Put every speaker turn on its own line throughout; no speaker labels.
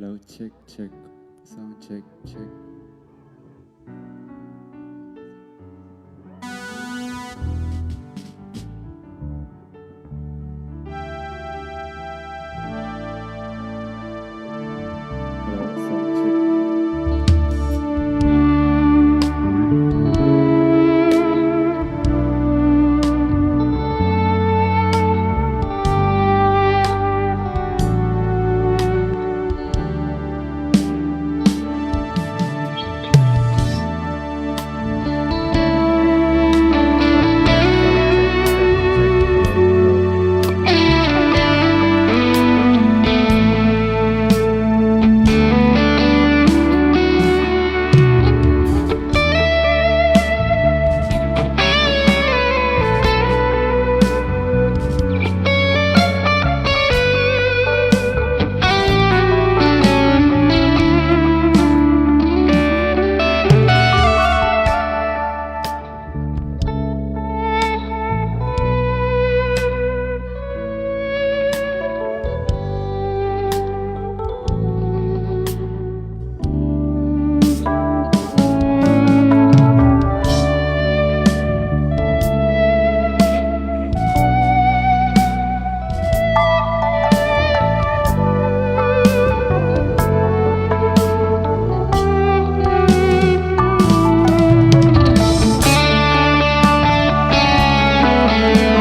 Hello, check, check. Sound check, check. Hello, sound check. Sound check, check, check. Hello, hello.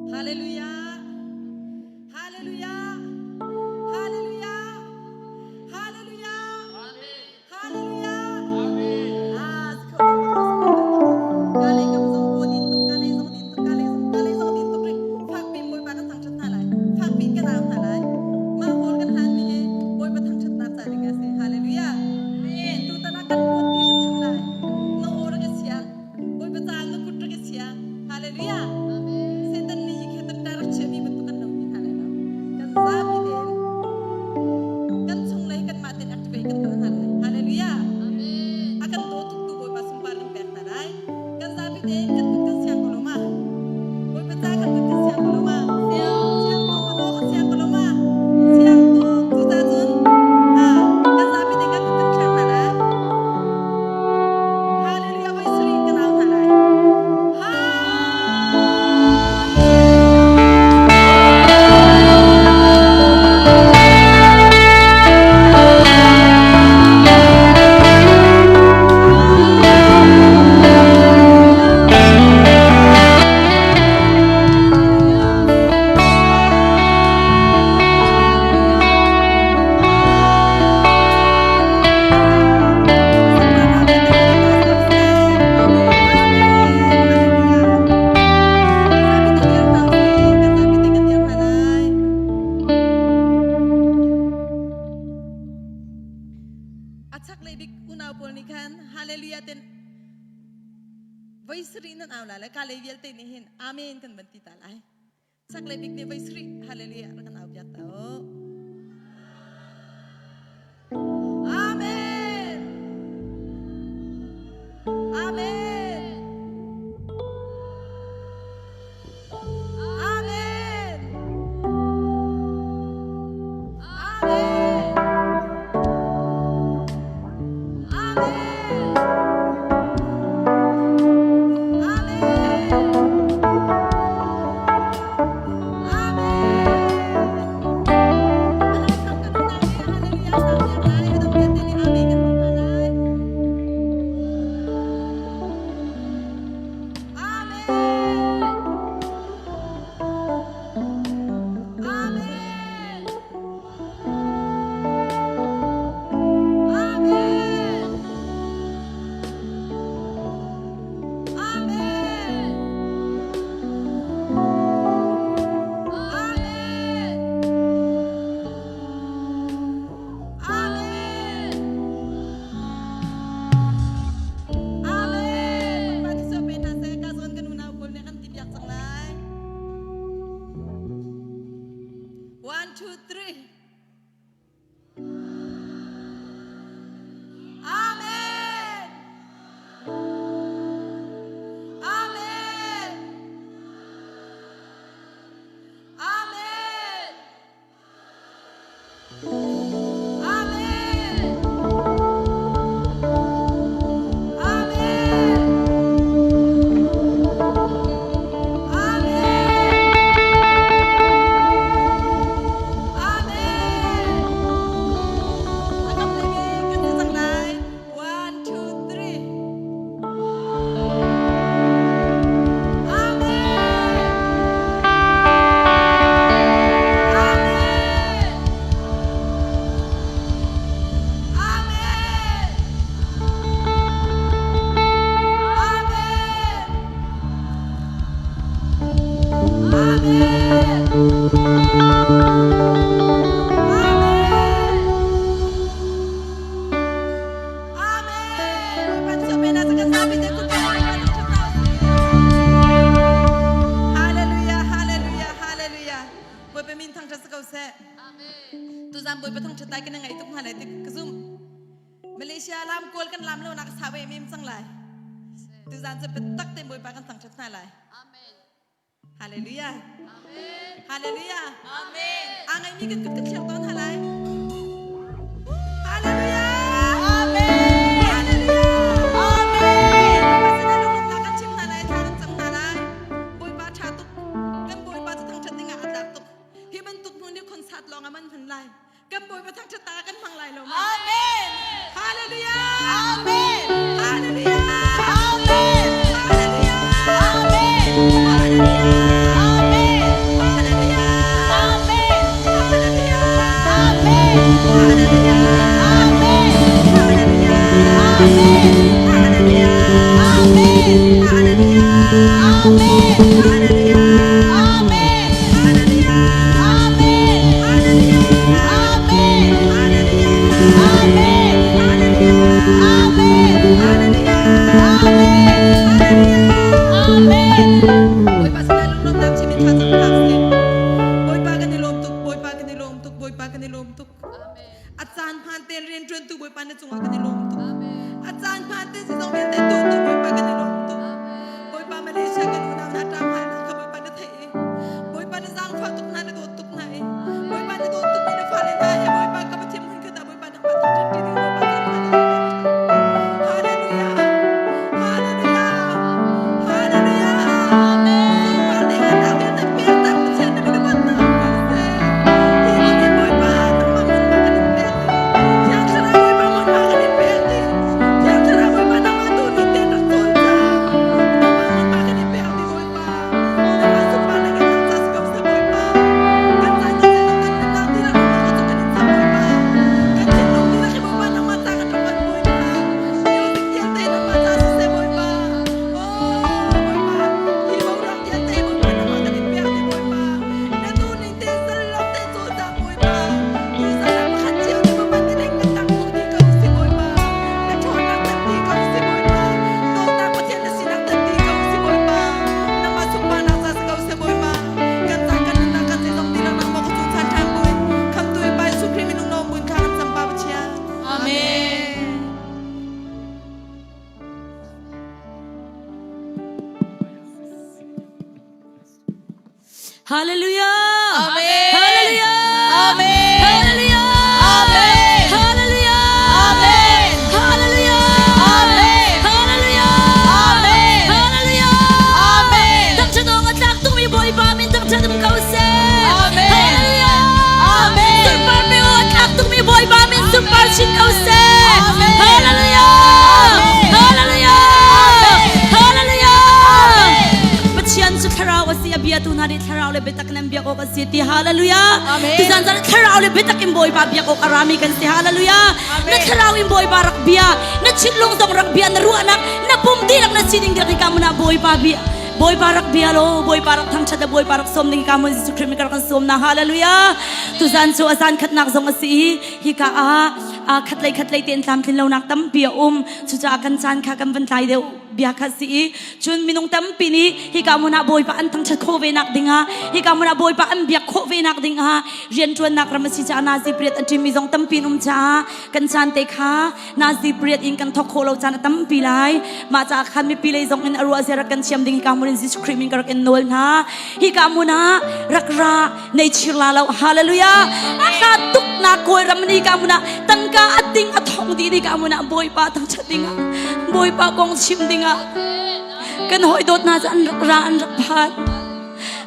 Hallelujah. Hallelujah. Hallelujah. Hallelujah. Hallelujah. Ah, Hallelujah. Tu tan kan ruat ti hrimhrim lai. Na aw rak i siang. Bawipa caah na kut rak i siang. Hallelujah. Satan nih hi khe rak chiahmi bantuk kan lo ti hna lai lo. Kan zapi tein lai. Ka lei vialte nih hin amen kan van ti ta lai. Chaklei bik nih voi sarih hallelujah rak kan au piak ta u. Amen. Amen. Amen. Amen. Amen. Amen. One, two, three. Amen. Amen. Amen. Amen. Amen. Amen. Amen. Akam lagi kan cang lai. One, two, three. Amen. Amen. Amen. Amen. Amen. Amen. Amen. Hallelujah, hallelujah, hallelujah. Bawipa min thangṭhat si ko seh. Tuzan Bawipa thangṭhat lai kan ngai tuk hna lai ti ka zum. Malaysia lam kawl kan lam lo nak sa ve mem cang lai. Tuzan cu biatak tein Bawipa kan thangṭhat hna lai. Amen. Hallelujah. Amen. Hallelujah. Amen. A ngeimi kan kut kan thliak tawn hna lai. Hallelujah. Amen. Hallelujah. Amen. Bawipa sinah lunglawmhnak kan chim hna lai, thla kan cam hna lai. Bawipa ṭha tuk. Kan Bawipa cu thangṭhat ding ah a tlak tuk. Hi bantuk hnu nih concert lawng ah man hman lai. Kan Bawipa thangṭhat ta kan hmang lai lo ma? Amen. Hallelujah. Amen. Hallelujah. Amen. Hallelujah. Amen. Hallelujah. Amen. Hallelujah. Amen. Hallelujah. Amen. Hallelujah. Amen. Hallelujah. Amen. Hallelujah. Amen. Hallelujah. Amen. Hallelujah. Amen. Hallelujah. Amen. Hallelujah. Amen. Hallelujah. Amen. Hallelujah. Amen. Hallelujah. Amen. Hallelujah. Amen. Bawipa sinah lunglawmhnak chim in thlacam hna usih. Bawipa kan i lawm tuk, Bawipa kan i lawm tuk, Bawipa kan i lawm tuk. A caan hmaan tein rianṭuantu Bawipa na cungah kan i lawm tuk. A caan hmaan tein sizong vialte tuahtu Bawipa kan i lawm tuk. Bawipa Malaysia kan unau hna ṭam hal Hallelujah.
Amen.
Hallelujah.
Amen.
Hallelujah.
Amen.
Hallelujah.
Amen.
Hallelujah.
Amen.
Hallelujah.
Amen.
Hallelujah.
Amen.
Thangṭhat awk a tlak tukmi Bawipa min thangṭhat um ko seh.
Amen.
Hallelujah.
Amen.
Sunpar pe awk a tlak tukmi Bawipa min sunpar chin ko seh.
Amen.
Hallelujah.
Amen.
Hallelujah.
Amen.
Hallelujah.
Amen.
Pathian cu thlarau a si a biatu hna nih thlarau le biatak nan biak awk a si ti hallelujah.
Amen.
Tuzan zan thlarau le biatak in Bawipa biak awk a rami kan si hallelujah.
Amen.
Na thlarau in Bawipa rak bia, na thinlung zong rak bia, na ruahnak, na pum dihlak na sining dihlak hi ka Bawipa bia. Bawipa rak bia lo, Bawipa rak thangṭhat le Bawipa rak sawm ding ka mun Jesuh Christ min ka rak kan sawm na hallelujah. Tuzan cu a zan khatnak zong a si i hika ah a khatlei khatlei tein tlamtlin lonak tampi a um. Cucaah kan caan kha kan van tlai deuh bia kha si i cun minung tampi nih hika hmun ah Bawipa an thangṭhat khawh ve nak dingah hika hmun ah Bawipa an biak khawh ve nak dingah rianṭuannak ram a si caah nazi pariat a ṭimmi zong tampi an um caah kan caan te kha nazi pariat in kan thawk khawh lo caan a tampi lai. Mah caah khan mipi lei zong in a ruah zia rak kan thiam ding hika hmun in Jesuh Khrih min ka rak in nawl hna. Hika hmun ah rak ra nei chir la lo. Hallelujah. A hla tuk na kawi ram ni ka hmun ah tangka a ting a thong dih ni ka hmun ah Bawipa thangṭhat dingah Bawipa kong chim dingah kan hawi dawt hna cu an rak ra an rak phan.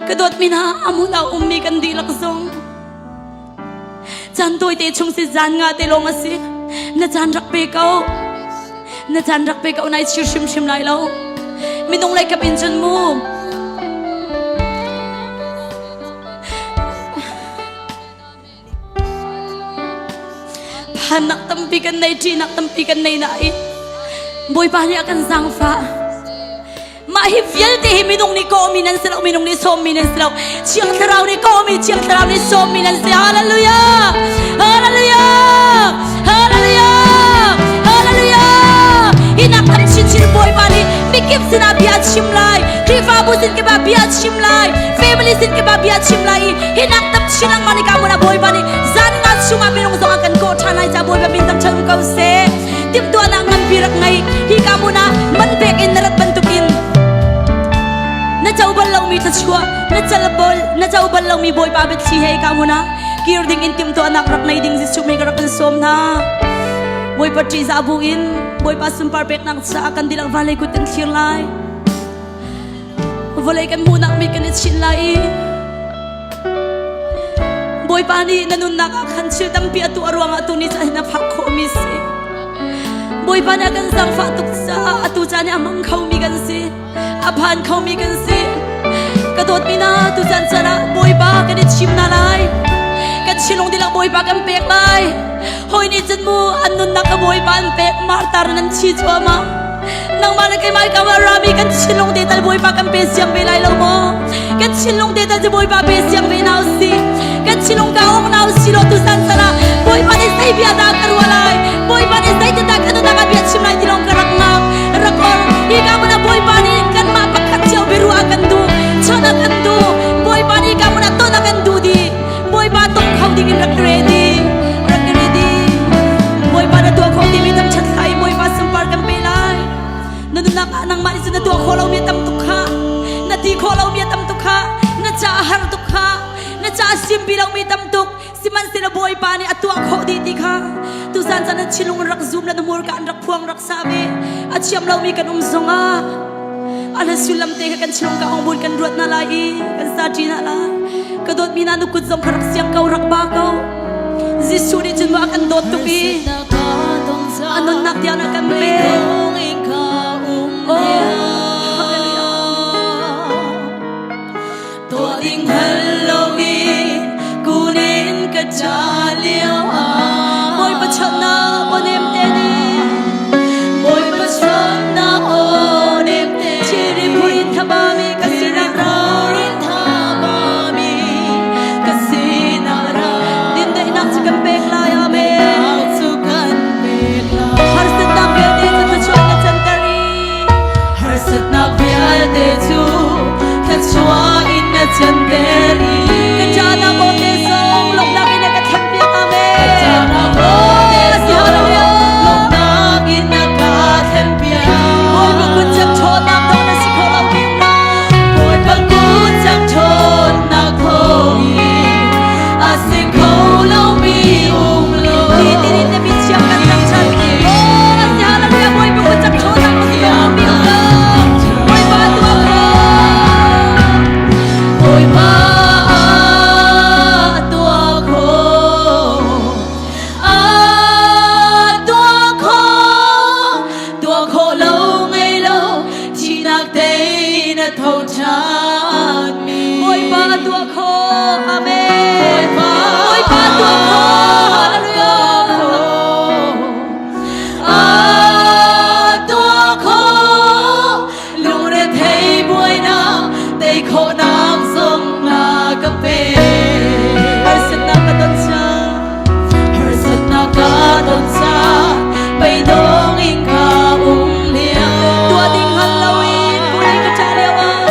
Ka dawtmi hna a hmun ah ummi kan dihlak zong caan tawite chung si zan nga te lawng a si. Na caan rak pe ko. Na caan rak pe ko nai chir hrimhrim lai lo. Minung lei kap in cun mu. Phannak tampi kan nei, ṭihnak tampi kan nei nain Bawipa nih a kan zaangfah. Mah hi vialte hi minung nih kawhmi nan si lo, minung nih sawmmi nan si lo. Thiang Thlarau nih kawhmi, Thiang Thlarau nih sawmmi nan si. Hallelujah! Hallelujah! Hallelujah! Hallelujah! Hi nak tam chinchin Bawipa nih mikip sinah bia chim lai, Khrihfabu sin kip ah bia chim lai, family sin kip ah bia chim lai i hi nak tam chin lengmang nih ka mun ah Bawipa nih zan nga chungah minung zong a kan kawh ṭhan lai ca Bawipa min tam ṭhan ko seh. Timhtuahnak nganpi rak ngei hi ka hmun ah man pek in na rat bantukin na co bal lomi thluachuah na cal bal na co bal lomi Bawipa biathli he ka hmun ah kir ding in timhtuahnak rak nei ding Jesuh mi ka rak in sawm hna. Bawipa ṭihzah bu in Bawipa sunpar peknak caah kan dihlak vallei kut kan thlir lai. Vawlei kan hmuhnak mit kan i chinh lai i Bawipa nih na nunnak ah khan thil tampi a tuah ruangah tu ni caan hin a phak khawhmi si. Bawipa nih a kan zaangfah tuk caah atu caan hi a hmang khomi kan si. A phan khomi kan si. Ka dawtmi hna tu caan caan ah Bawipa kan i thim hna lai. Kan thinlung dihlak Bawipa kan pek lai. Hawi nih cun mu an nunnak ka Bawipa an pek martar nan thi cuahmah. Nangmah le keimah ka wa rami kan thinlung te tal Bawipa kan pe siang ve lai lo maw? Kan thinlung te tal cu Bawipa pe siang ve na si. Kan thinlung ka ong na si lo tu san sana Bawipa nih zei bia dah ka ruah lai? Bawipa nih zei dah ka nunnak ah bia chim lai ti lawng ka rak ngak rak or. Hi ka mun ah Bawipa nih kanmah pakhat cio biaruah a kan duh, chawnh a kan duh. Bawipa nih ka mun ah ton a kan duh dih. Bawipa tong kho ding in rak ready rak ready Bawipa na tuah kho timi tam chat lai Bawipa sunpar kan pe lai na nunnak ah nangmah nih cun na tuah khawh lomi a tam tuk kha na ti khawh lomi a tam tuk kha na ca a har tuk kha na ca a simpi lomi tam tuk sihmanhsehlaw Bawipa nih a tuah khawh dih ti kha tuzan caan na thinlung in rak zum le na hmurka an rak phuang rak sa ve a thiam lomi kan um zongah a hla sullam te kha kan thinlung ka ong bun kan ruat hna lai i kan sa ṭi hna lai ka dawtmi hna nu kut zong kha rak siang ko rak ba ko Jesuh nih cun a kan dawt tuk i a nunnak tiang a kan pek Oh, hallelujah.
Tuah ding hal loin kunin ka ca lio ah
Bawipa chawhnak aw nem te nih
Bawipa chawhnak aw nem te
Thilri phurin thabami ka sinah ra
Phurin thabami ka sinah ra
Dindaihnak cu kan pek lai amen
cu kan pek lai
Harsatnak vialte cu thluachuah na canter i
Harsatnak vialte cu thluachuah in na canter i
Ka ṭahnak aw te zong lawmhnak in a ka thlenpiak amen
Ka ṭahnak aw te zong lawmhnak in na ka thlenpiak
Bawipa kut cak ṭhawnnak dawh na si kho lo mi
Bawipa kut cak ṭhawnnak tuah khawh. Amen. Bawipa tuah khawh. Hallelujah. A tuah khawh. Lungrethei buainak tei khawhnak zong na ka pe. Harsatnak ka ton cang. Harsatnak ka ton cang. Beidong in ka um lio. Tuah ding hal loin kurin ka ṭah lio ah.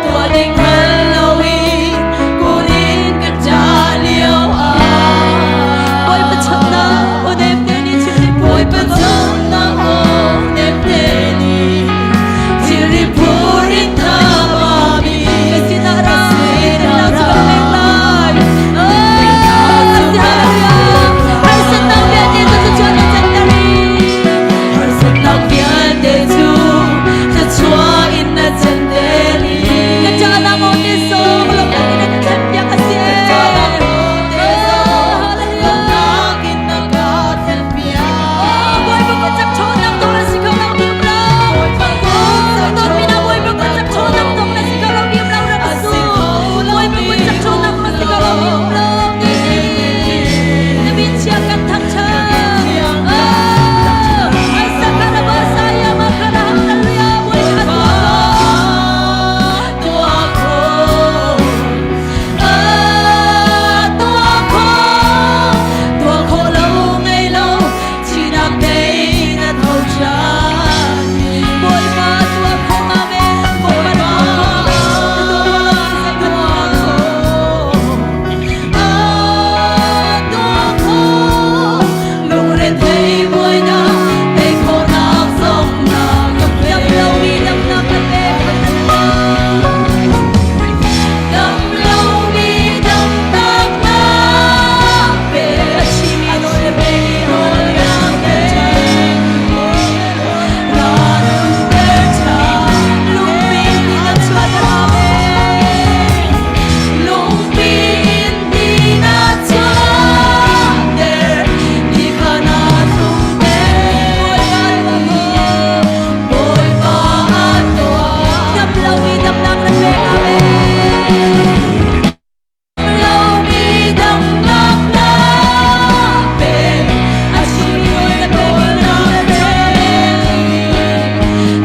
Tuah ding hal loin kurin ka ṭah lio ah. Bawipa chapnak aw nemte nih thilri Bawipa chapnak aw nemte nih thilri phur in thabami ka sinah ra ka sinah ra pek lai. Harsatnak vialte cu thluachuah na canter i harsatnak vialte cu thluachuah in na canter i ka ṭahnak aw te zong lawmhnak in na ka thlenpiak a si. Ka ṭahnak aw te zong lawmhnak in na ka thlenpiak. Bawipa kut cak ṭhawnnak dawr a si kho lo ti um lo. Dawtmi Bawipa kut cak ṭhawnnak dawr na si kho lo ti um lo rak a su. Bawipa kut cak ṭhawnnak na si kho lo ti um lo. Na min chia kan thangṭhat. Ai sakara basaya makara hallelujah Bawipa tuah ko. Tuah kho, tuah kho lo ngei lo, Chinak dei na tho ṭhan. Bawipa tuah kho amen. Bawipa tuah kho. Tuah kho. Lungrethei buainak tei khawhnak zong na ka pe. Dam lomi damnak na pek. Dam lomi damnak na pe. A chimi nawl na pe. Lomi damnak na pe, a sunglawi dawtnak pe.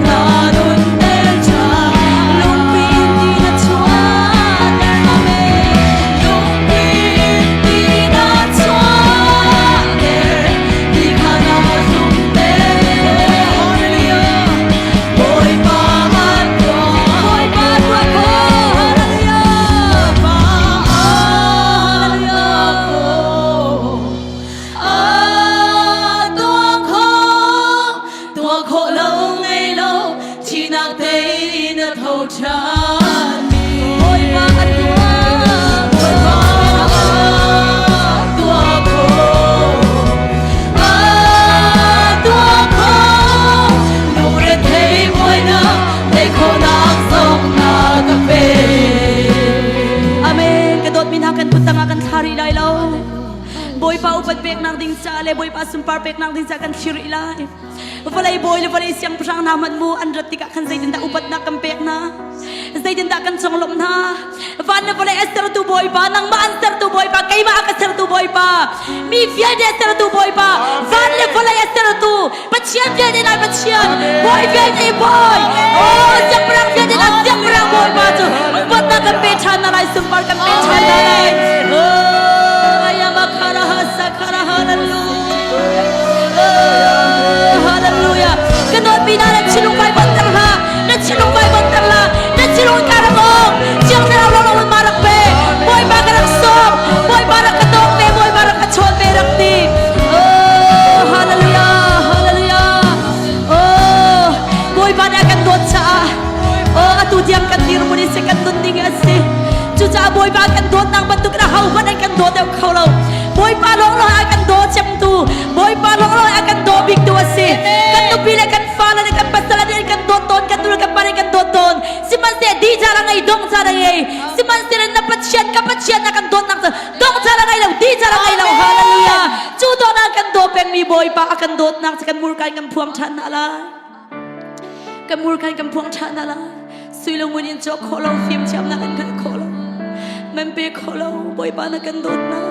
Na nunter ṭhan, lungpi in ti na chuahter. Amen. Lungpi in ti na chuahter, ti kha na tlumter. Hallelujah. Bawipa an tuah. Bawipa tuah khawh. Hallelujah. Tuah khawh lo ngei lo thihnak tei na tho ṭhan Bawipa a tuah Bawipa tuah khawh tuah khawh lungrethei buainak tei khawhnak zong na ka pe Amen. Ka dawtmi hna kan kut tangah kan thla rih lai lo. Bawipa upat peknak ding ca le Bawipa sunpar peknak ding ca kan thlir rih lai. Vawlei bawi le vawlei siangpahrang hna hmanh mu an rat tikah khan zeitindah upatnak kan pek hna? Zeitindah kan conglawmh hna? Van le vawlei a sertu Bawipa, nangmah an sertu Bawipa, keimah a ka sertu Bawipa, mi vialte a sertu Bawipa, van le vawlei a sertu Pathian vialte nai Pathian, Bawi vialte Bawi, oh siangpahrang vialte na siangpahrang Bawipa cu upatnak kan pe ṭhan na lai, sunpar kan pe ṭhan na lai. Oh, ayama kharaha sakhara hallelujah. Oh, hallelujah. Ka dawtmi na na thinlung vai bonter hlah, na thinlung vai bonter hlah, na thinlung ka rak ong, Thiang Thlarau lawnglawng in ma rak pe, Bawipa ka rak sawm, Bawipa rak ka tawk ve, Bawipa rak ka chawn ve rak ti. Oh, hallelujah, hallelujah. Oh, Bawipa nih a kan dawt caah, oh, atu tiang kan dirhmun i si kan nun ding a si. Cucaah Bawipa kan dawtnak bantuk in ahohmanh an kan daw deuh kho lo. Bawipa lawnglawng a kan daw cemtu, Bawipa lawnglawng a kan daw biktu a si. Kan nupi le kan fale le kan pasal nih an kan dawt tawn, kan nu le kan pa nih kan dawt tawn. Sihmanhsehlaw dih caan a ngei, dongh caan a ngei. Sihmanhsehlaw na Pathian, ka Pathian na kan dawtnak cu dongh caan a ngei lo, dih caan a ngei lo. Hallelujah. Cu dawtnak kan daw pengmi Bawipa a kan dawtnak cu kan murka in kan phuang ṭhan hna lai. Kan murka in kan phuang ṭhan hna lai. Sui le ngun in cawk khawh lo, fimthiamnak in hngalh khawh lo. pe kho lo Bawipa na kan dawtnak.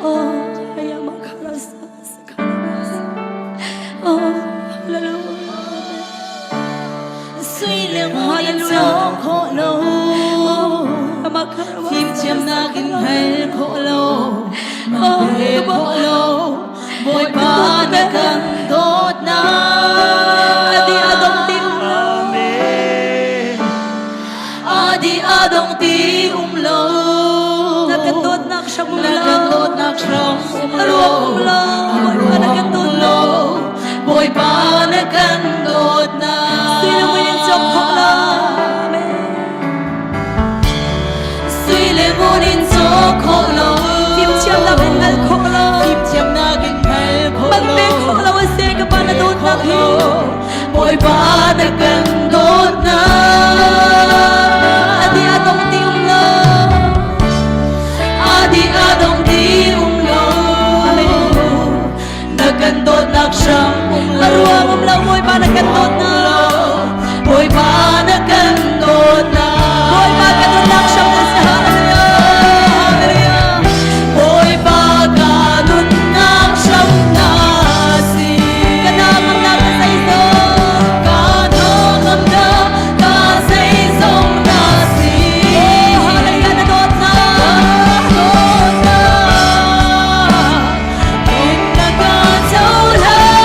Oh, ayama kharasa sakharasa. Oh, hallelujah.
Sui le ngun in cawk khawh lo. Fimthiamnak in hngal khawh lo. Man pe khawh lo. Bawipa na kan dawtnak.
Adi adong ti um lo.
Amen.
Adi adong ti um lo.
Na kan dawtnak hram um
Na
lo.
kan dawtnak hram um lo.
Ruang um lo. Bawipa na kan dawtnak.
Bawipa na kan dawtnak.
Sui le ngun in cawk khawh lo. Amen.
Sui le ngun in cawk khawh lo.
Fimthiamnak in hngal khawh lo.
Fimthiamnak in hngal khawh
Man
lo.
pe khawh lo a si ka pa na dawtnak hi.
Bawipa na kan dawtnak.
Adi adong ti um lo.
Adi adong ti um lo. Na kan dawtnak hram um lo.
A ruang um lo Bawipa na kan dawtnak.
Bawipa na kan dawtnak.
Bawipa ka nunnak hram na si. Hallelujah.
Hallelujah. Bawipa ka nunnak hram na si.
Ka namang na ka zeizong.
Ka nunnak ka zeizong na si.
Oh, hallelujah na dawtnak.
Ka dawtnak. In na ka cohlan.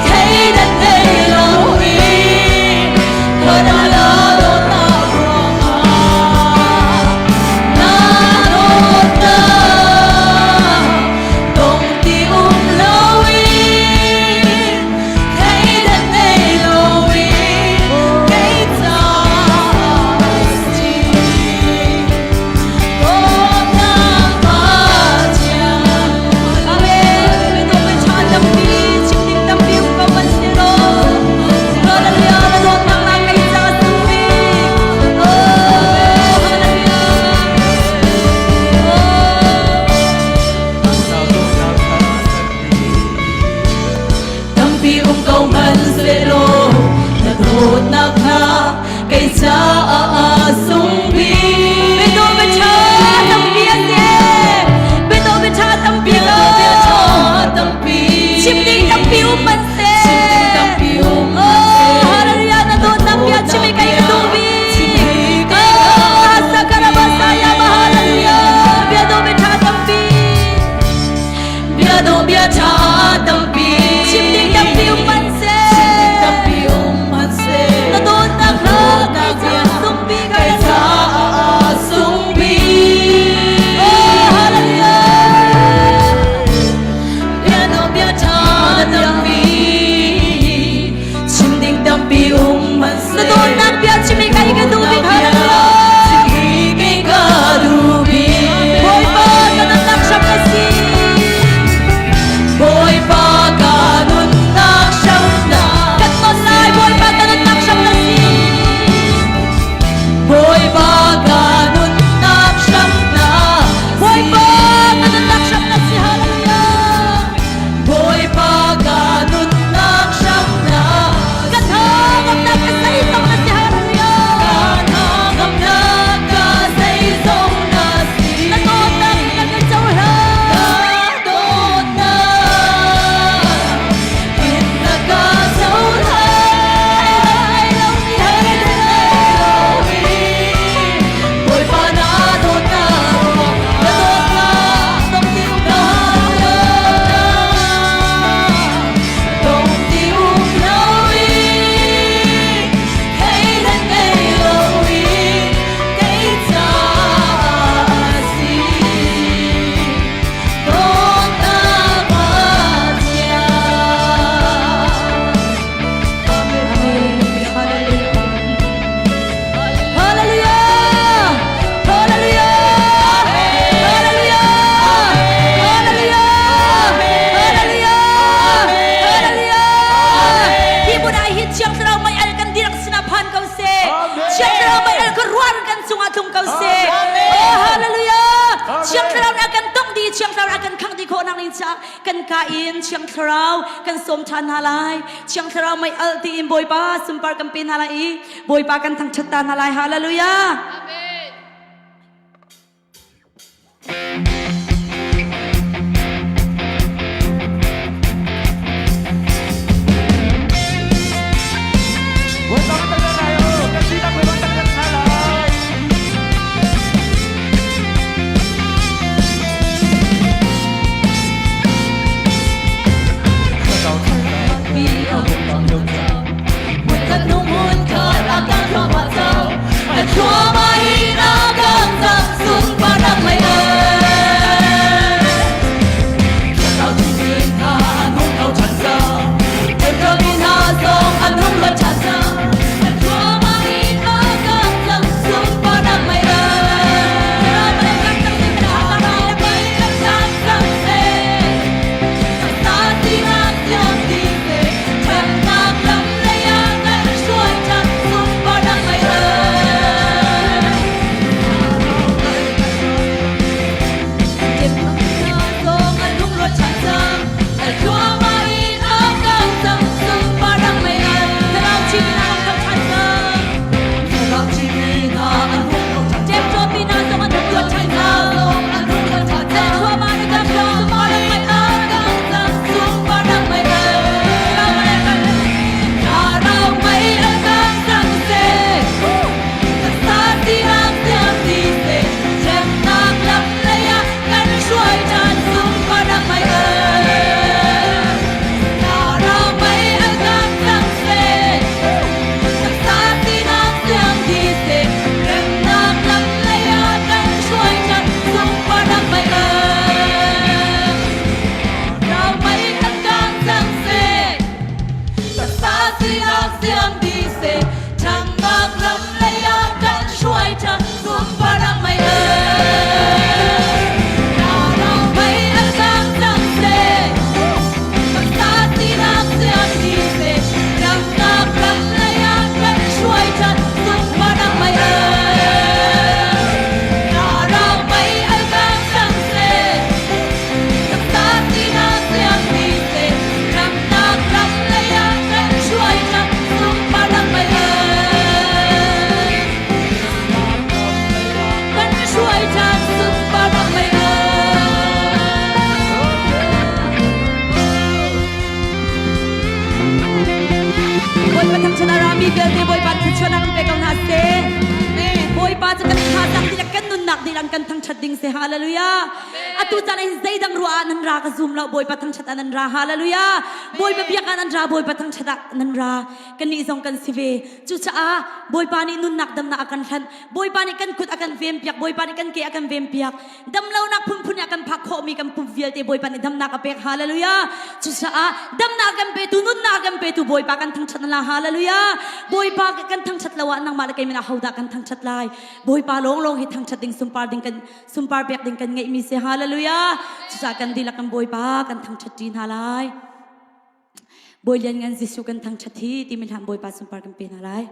Thei dan nei lo in. Ka na la dawtnak ruangah. Na dawtnak dong ti um lo in. Thei dan nei lo in. Kei ca si. Dawtnak Pathian.
Amen. Biatak na ṭha tampi, chim ding tampi um ko man si law. Hallelujah, na dawtnak na kei ca sung bik. Oh, hallelujah. Oh.
Na dawtnak kha kan ti.
Tampi um ko hmanhsehlaw na dawtnak kha kei caah a sung bik.
Biatak na ṭha tampi a si. Biatak na ṭha tampi
Bia
ko.
bia ṭha tampi.
Chim ding tampi um man seh.
Chim ding tampi um
Oh,
seh.
hallelujah, na dawtnak bia chim i kei ka duh bik.
Chim i kei ka
Oh,
duh
sakarabasaya,
bik.
hallelujah. Bia dawh bia ṭha tampi.
Bia dawh bia ṭha tampi.
Chim ding tampi um man seh.
Chim ding tampi um man seh.
Na dawtnak kha kei caah sung bik.
Kei caah a sung bik.
Oh, hallelujah.
Bia dawh bia ṭha tampi. Chim ding tampi um man seh.
Na dawtnak bia chim i kei ka duh bik. Hallelujah.
Chim i kei ka duh bik.
Bawipa ka nunnak hram na si.
Bawipa ka nunnak hram na
Kan ton lai Bawipa ka nunnak hram na si.
Bawipa ka nunnak hram na
Bawipa ka nunnak hram na si. Hallelujah.
Bawipa ka nunnak hram na
Ka thangamnak ka zeizong na si. Hallelujah.
Ka thangamnak ka zeizong na si
Na dawtnak na ka cohlan.
Ka dawtnak in na ka cohlan Bawipa na dawtnak na dawtnak
Dong ti um
na dawtnak dong ti um lo in thei dan ngei lo in kei caah si dawtnak Pathian.
Hallelujah! Hallelujah! Hallelujah! Hallelujah! Hallelujah! Hallelujah! Hi hmun ah hin Thiang Thlarau mei al kan dihlak sinah phan ko seh. Thiang Thlarau mei al kha ruan kan cungah tlung ko seh. Oh hallelujah! Thiang Thlarau nih a kan tongh dih, Thiang Thlarau nih a kan khangh dih khawh nak ding caah kan ka in Thiang Thlarau kan sawm ṭhan hna lai. Thiang Thlarau mei al tiin Bawipa sunpar kan pe hna lai i Bawipa kan thangṭhat ta hna lai. Hallelujah!
Amen.
Bawipa thangṭhat a rami vialte Bawipa thluachuahnak in pe ko hna seh. Bawipa cu kan thazaang dihlak kan nunnak dihlak kan thangṭhat ding si. Hallelujah. Atu caan ah hin zeidang ruah ah nan ra ka zum lo. Bawipa thangṭhat ah nan ra. Hallelujah. Bawipa biak ah nan ra. Bawipa thangṭhat ah nan ra. Kannih zong kan si ve. Cucaah Bawipa nih nunnak damnak a kan hlanh. Bawipa nih kan kut a kan vempiak. Bawipa nih kan ke a kan vempiak. Damlonak phunphun ah kan phak khawhmi kan pum vialte Bawipa nih damnak a pek. Hallelujah. Cucaah damnak kan petu, nunnak kan petu Bawipa kan thangṭhat la. Hallelujah. Bawipa kan thangṭhat lo ah nangmah le keimah ahodah kan thangṭhat lai? Bawipa lawnglawng hi thangṭhat ding sunpar ding kan sunpar pek ding kan ngeihmi si. Hallelujah. Cucaah kan dihlak kan Bawipa kan thangṭhat ṭi hna lai. Bawi lian ngan Jesuh kan thangṭhat hi timi hlan Bawipa sunpar kan pe hna lai.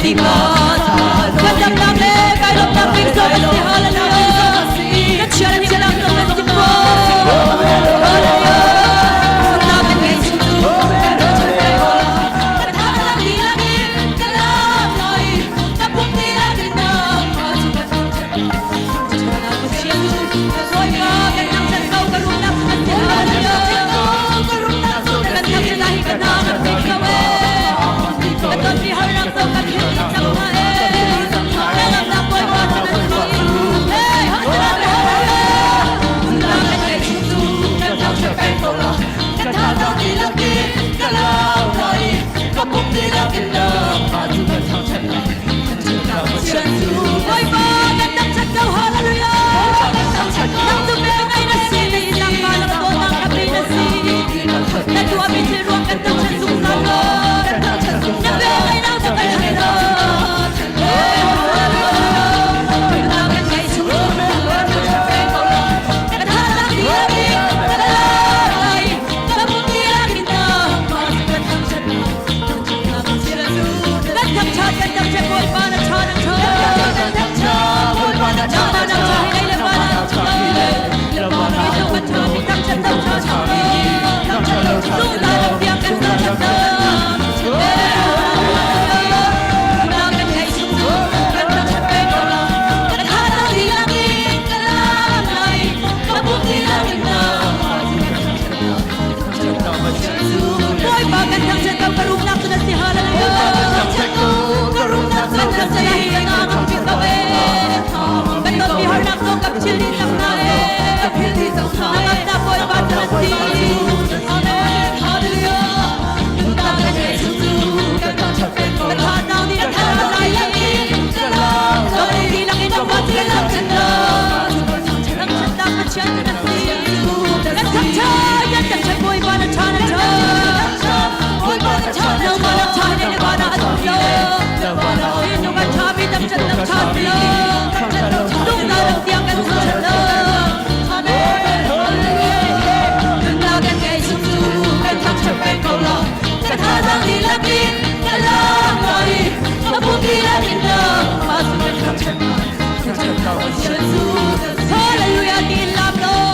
Kan damnak le kai lawmhnak bik zong a si. Hallelujah. Ka chian himnak zong na si ko. Hallelujah. Sunnak kan ngei chung cu kan rak chim peng ko lai. Ka thazaang dihlak in ka lak lai. Ka pum dihlak in nangmah cu ka thangṭhat. Thangṭhatnak Pathian cu Bawipa kan thangṭhat ko, ka rumnak cu kan si. Hallelujah. Kan thangṭhat lai hi ka hna kan pek ko ee. Ka tonmi harnak zong kan philh dih cang hna ee. Hnangamnak Bawipa cu na si. Hey, hallelujah. Nunnak kan ngeih chung cu kan thangṭhat peng ko la. Ka thazaang dihlak in ka lau lai. Ka pum dihlak in nangmah cu kan thangṭhat lai. Thangṭhatnak Pathian cu Bawipa kan thangṭhat ko. Hallelujah. Nang cu bel ngai na si. Nangmah na dawtnak ka pe na si. Na tuahmi thil ruang kan thangṭhat zungzal ko. Na bel ngai nang cu kan thangṭhat. Nunnak kan ngeih chung cu kan thangṭhat peng ko lai. Ka thazaang dihlak in ka lak lai. Ka pum dihlak in nangmah cu kan thangṭhat lai. Thangṭhatnak Pathian cu kan thangṭhat, kan thangṭhat Bawipa na ṭha, na ṭha. Kan thangṭhat Bawipa na ṭha, na ṭha. Hi lei le pa na ṭha. Mi tu kan ṭha, mi thangṭhat lo ṭha ṭha. Zungzal lam tiang kan thangṭhat na. Nunnak kan ngeih chung cu kan thangṭhat peng ko lai. Kan thazaang dihlak in ka lak lai. Ka pum dihlak in nangmah cu kan thangṭhat lai. Bawipa kan thangṭhat ko, ka rumnak cu na si. Hallelujah. Ka rumnak cu na si. Ka na kan pek ko ee. Kan tonmi harnak zong ka philh dih cang hna ee. Ka philh dih cang hna. Nangam Bawipa cu na si. Amen. Hallelujah. Nunnak kan ngeih chung cu kan thangṭhat peng ko. Ka thazaang nih a thar lai. Ka pum dihlak in nangmah cu kan thangṭhat na. Thangṭhatnak Pathian cu na si. Kan thangṭhat, kan thangṭhat Bawipa na ṭha, na ṭha. Bawipa na ṭha, nangmah na ṭha, ne le na a dum lo. Minung a ṭha mi thangṭhat nak ṭha si lo. Zungzal lam tiang kan thangṭhat lo. Amen. Nunnak kan ngeih chung cu kan thangṭhat peng ko la. Ka thazaang dihlak in ka lak lai. Ka pum dihlak in nangmah cu kan thangṭhat lai. Thangṭhatnak Pathian cu Hallelujah ti in lam law.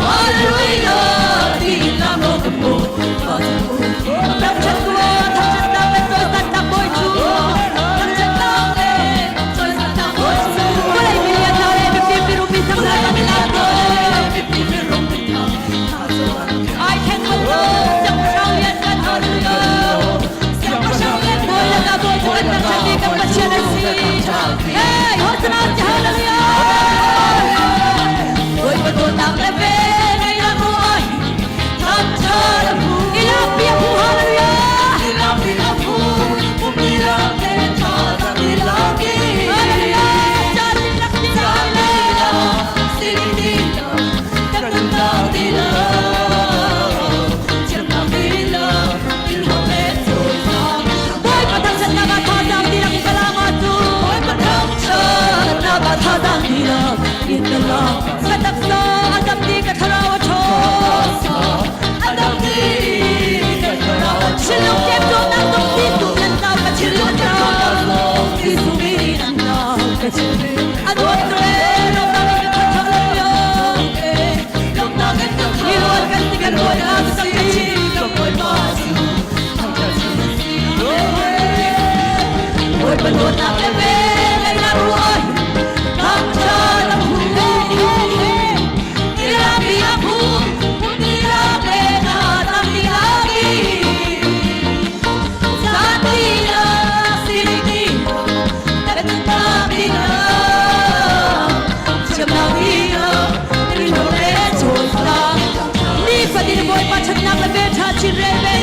Hallelujah ti in lam law ka Bawipa cu. Thangṭhat ko, thangṭhatnak le cawisannak Bawi cu. Thangṭhatnak le cawisannak Bawi cu. Vawlei milian hna le mifim mirum mi thang hna kan lam law. Ai thleng bal lo, siangpahrang lianngan, hallelujah. Siangpahrang lian Bawi le ka Bawi cu kan thangṭhat i kan Pathian a si. Hey, Hosanna ti hallelujah. Bawipa dawtnak le vel ngeihnak ruah hi thangṭhat a phu. Ilakpi a phu, hallelujah. Hallelujah. Caan dihlak dihlak. Kan nunnak dihlak. Bawipa thangṭhatnak ah thazaang dihlak in ka lang ahcun Bawipa thangṭhatnak ah thazaang dihlak in ka lang. Ka taksa a dam dih, ka thlarau a ṭhawng. A dam dih, ka thlarau a ṭhawng. Thinlung ṭemṭawmnak zong Jesuh nan nau ka thinlung ṭemṭawmnak Jesuh min an nau ka thinlung. A dawt cu ee, lawmnak in ka khat hallelujah. Lawmnak in ka khat. Miluan kan si kan Bawipa cu tak ka chim ka Bawipa cu thangṭhat na si. Bawipa dawtnak le vel ngeihnak ruah hi thangṭhat a phu. Tilakpi a phu, tilak le thazaang tilak i zan tilak sining kan nunnak tilak thiamnak tilak rinlo le cawisang nifatin Bawipa ṭhatnak le vel ṭha chin rel ve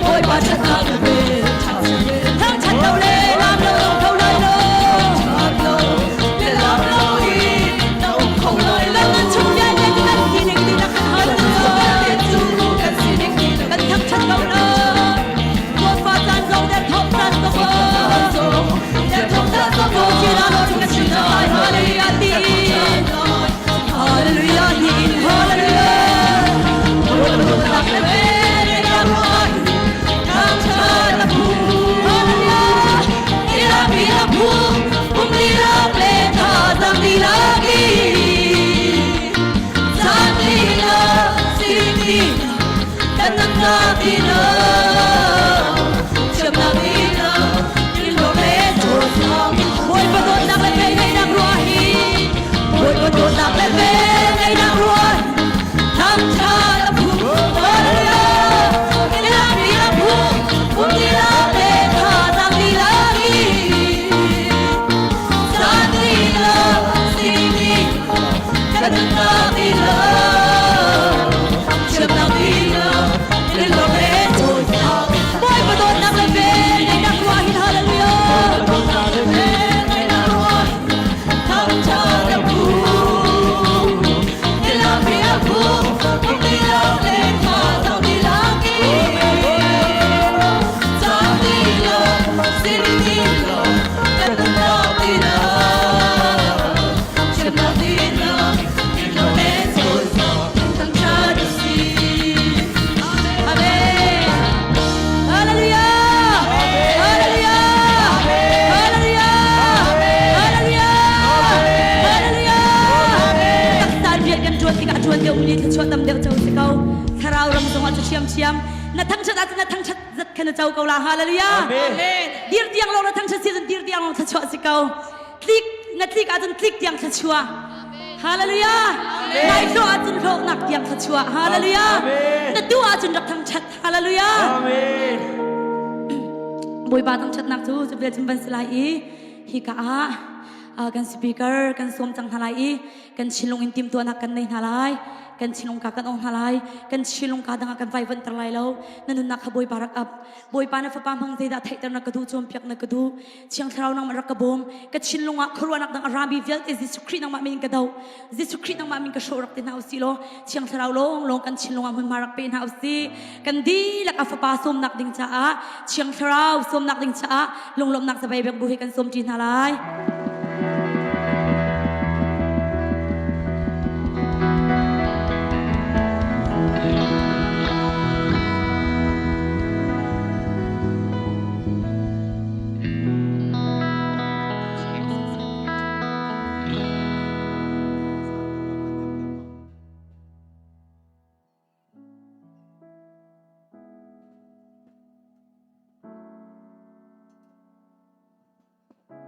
Bawipa ṭhatnak le vel ṭha chin rel thangṭhat lo le lam lo ṭhiamṭhiam. Na thangṭhat ahcun na thangṭhat zat kha na co ko la. Hallelujah.
Amen.
Dir tiang lawng na thangṭhat si ahcun dir tiang lawng thluachuah si ko. Tlik na tlik ahcun tlik tiang thluachuah. Hallelujah. Nai hlawh ahcun hlawhnak tiang thluachuah. Hallelujah.
Amen.
Na tuah ahcun rak thangṭhat. Hallelujah.
Amen.
Bawipa thangṭhatnak cu cu vial cun van si lai i hika ah kan speaker kan sawm cang hna lai i kan chinlung in timtuahnak kan nei hna lai. Kan chinlung ka kan ong hna lai. Kan chinlung ka dangah kan vaivanter lai lo. Na nunnak kha Bawipa rak ap. Bawipa na fapa hmang zeidah theihter na ka duh, cawnpiak na ka duh. Thiang Thlarau nangmah rak ka bawm. Ka thinlung ah khuaruahnak dang a rami vialte Jesuh Khrih nangmah min in ka doh. Jesuh Khrih nangmah min ka hrawh rak ti hna usih law Thiang Thlarau lawng lawng kan thinlung ah hmunhma rak pe hna usih. Kan dihlak a fapa sawmnak ding caah Thiang Thlarau sawmnak ding caah lunglawmhnak zabai bek bu he kan sawm ṭi hna lai.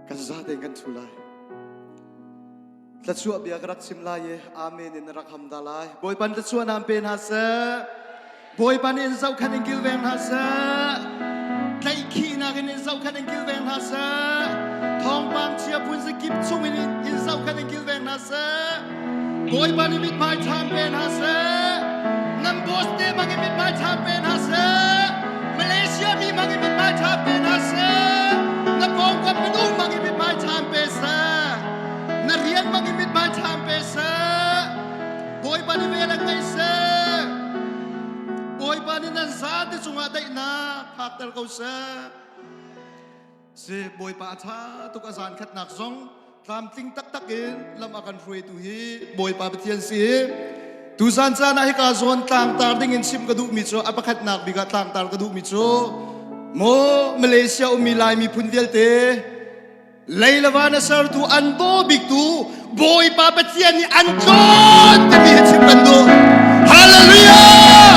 Kan zatein kan thu lai. Thlachuah bia ka rak chim lai i amen in na rak ham da lai. Bawipa thlachuah nam pe hna seh. Bawipa nih in zohkhenh in kilveng hna seh. Tlaihkhihnak in in zohkhenh in kilveng hna seh. Thawngpang chia phun zakip chung in in zohkhenh in kilveng hna seh. Bawipa nih mithmai ṭha pe hna seh. Nan boss te bang in mithmai ṭha pe hna seh. Malaysia mi bang in mithmai ṭha pe hna seh. Na pawngkam minung bang in mithmai ṭha pe seh. Na rian bang in mithmai ṭha pe seh. Bawipa nih vel an ngei seh. Bawipa nih nan zate cungah daihnak phakter ko seh. Si Bawipa a ṭha tuk a zan khatnak zong tlamtling taktak in lam a kan hruaitu hi Bawipa Pathian si. Tuzan caan ah hika zawn tlangtar ding in chim ka duhmi cu a pakhatnak bik ah tlangtar ka duhmi cu maw Malaysia ummi Lai miphun vialte Lei le van a sertu an daw biktu Bawipa Pathian nih an tlawn timi hi chim kan duh. Hallelujah!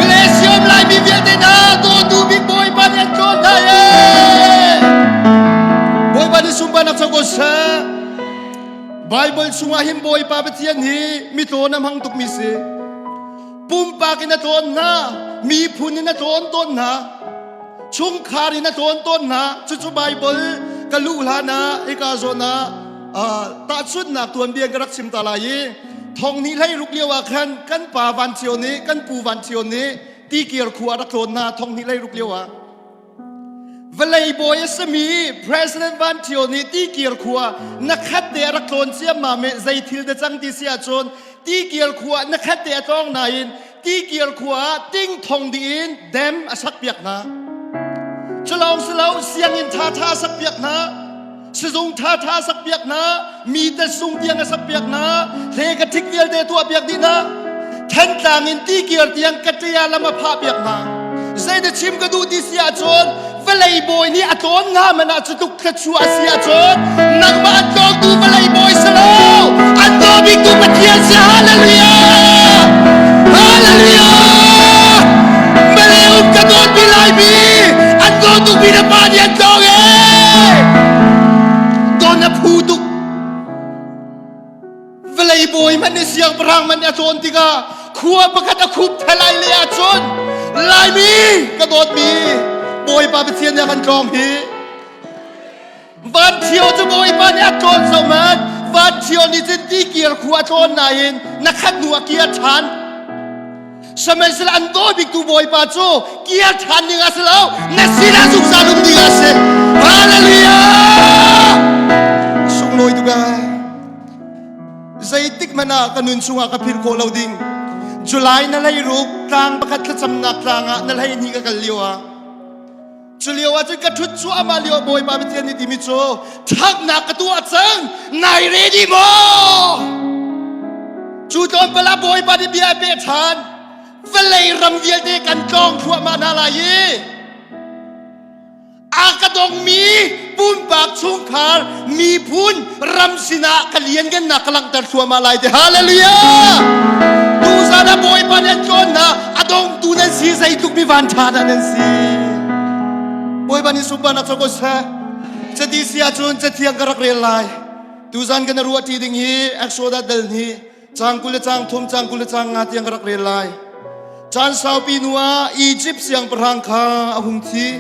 Malaysia um Laimi vialte hna dawtu bik Bawipa nih an tlawn hna ee! Bawipa nih sunparnak co ko seh. Bible chungah hin Bawipa Pathian hi mitlawn a hmang tukmi si. Pumpak in a tlawn hna, miphun in a tlawn tawn hna. Chungkhar in a tlawn tawn hna. Cucu Baibal ka luh hlan ah hika zawn ah tahchunhnak tuanbia ka rak chim ta lai i thong ni hlei ruk lio ah khan kan pa Van Cio nih kan pu Van Cio nih tikir khua rak tlawn hna thong ni hlei ruk lio ah vawlei bawi a simi President Van Cio nih tikir khua na khat te a rak tlawn ciammam i zei thil da cang ti si ahcun tikir khua na khat te a tlawng nain Tikir khua ah ting thong dih in dam a sakpiak hna. Culawng si lo sianginn ṭhaṭha a sakpiak hna. Sizung ṭhaṭha a sakpiak hna. Mi tesung tiang a sakpiak hna. Hle ka ṭhik vialte tuahpiak dih hna. Thantlang in tikir tiang kaṭia lam a phahpiak hna. Zeidah chim ka duh ti si ahcun vawlei bawi nih a tlawn nga man ah cutluk thluachuah a si ahcun nangmah an tlawngtu vawlei bawi si lo an daw biktu Pathian si. Hallelujah, hallelujah! Malay um ka dawtmi Laimi an daw tukmi na pa nih an tlawng ee don a phu tuk. Vawlei bawi hmanh nih siangpahrang hmanh nih a tlawn tikah khua pakhat a khup thalai le ahcun Laimi ka dawtmi Bawipa Pathian nih a kan tlawng hi. Van Ṭhio cu Bawipa nih a tlawn zohhmanh. Van Ṭhio nih cun tikir khua a tlawn nain na khat hnu a kir ṭhan. Sihmanhsehlaw an daw biktu Bawipa cu kir ṭhan ding a si lo, na sinah zungzal um ding a si. Hallelujah! Sunglawi tuk ai. Zeitik hmanh ah ka nun chungah ka philh khawh lo ding. July na hlei ruk tlang pakhat thlacamnak tlang ah na hlei hnih ka kal lio ah cu lio ah cun ka ṭhut cuahmah lio Bawipa Pathian nih timi cu ṭhangnak ka tuah cang, nai ready maw? Cu tlawmpal ah Bawipa nih bia a peh ṭhan. Vawlei ram vialte kan tlawng thluahmah hna lai i a ka dongmi pumpak, chungkhar, miphun, ram sinah ka lianngannak ka langhter thluahmah lai ti. Hallelujah! Tuzan ah Bawipa nih an tlawn hna a dongtu. dongtu nan si zeitluk mi van ṭha dah nan si. Bawipa nih sunparnak co ko seh. Cati si ahcun cathiang ka rak rel lai. Tuzan kan ruah ṭi ding hi Exodus dal hnih cang 20 le cang thum cang 20 le cang nga tiang ka rak rel lai. Caan saupi hnu ah Egypt siangpahrang kha a hung thi.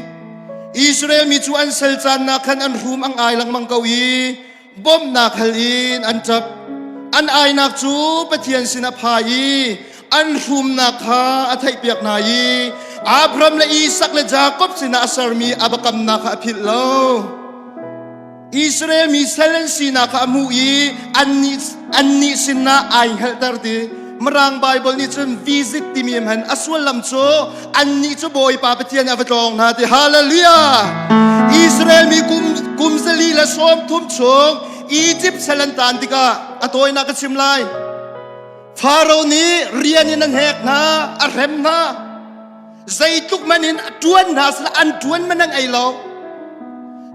Israel mi cu an sal caannak khan an hrum ang ai lengmang ko i bawmhnak hal in an ṭap. An ainak cu Pathian sin a pha i an hrumnak kha a theihpiak hna i Abraham le Isak le Jakob sinah a sermi a biakamnak kha a philh lo. Israel mi sal an sinak kha a hmuh i annih sinah ai hngalhter ti. Mirang Bible nih cun visit timi hman a sullam cu annih cu Bawipa Pathian a va tlawng hna ti. Hallelujah! Israel mi kum 130 chung Egypt sal an taan tikah a tawinak ka chim lai. Faro nih rian in an hek hna, a hrem hna. Zeitluk man in a ṭuan hna sila an ṭuan man an ei lo.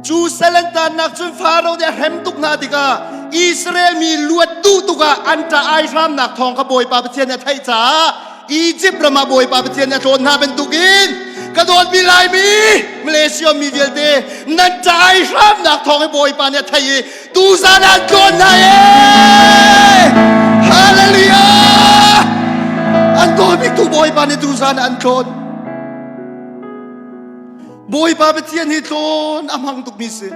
Cu sal an taannak cun Faro nih a hrem tuk hna tikah Israel mi luat duh tuk ah an ṭah ai hramnak thawng kha Bawipa Pathian nih a theih caah Egypt ram ah Bawipa Pathian nih a tlawn hna bantukin ka dawtmi Laimi Malaysia mi vialte nan ṭah ai hramnak thawng hi Bawipa nih a theih i tuzan ah tlawn hna e Hallelujah an dawtmi tu Bawipa nih tuzan ah an tlawn Bawipa Pathian hi tlawn a hmang tukmi si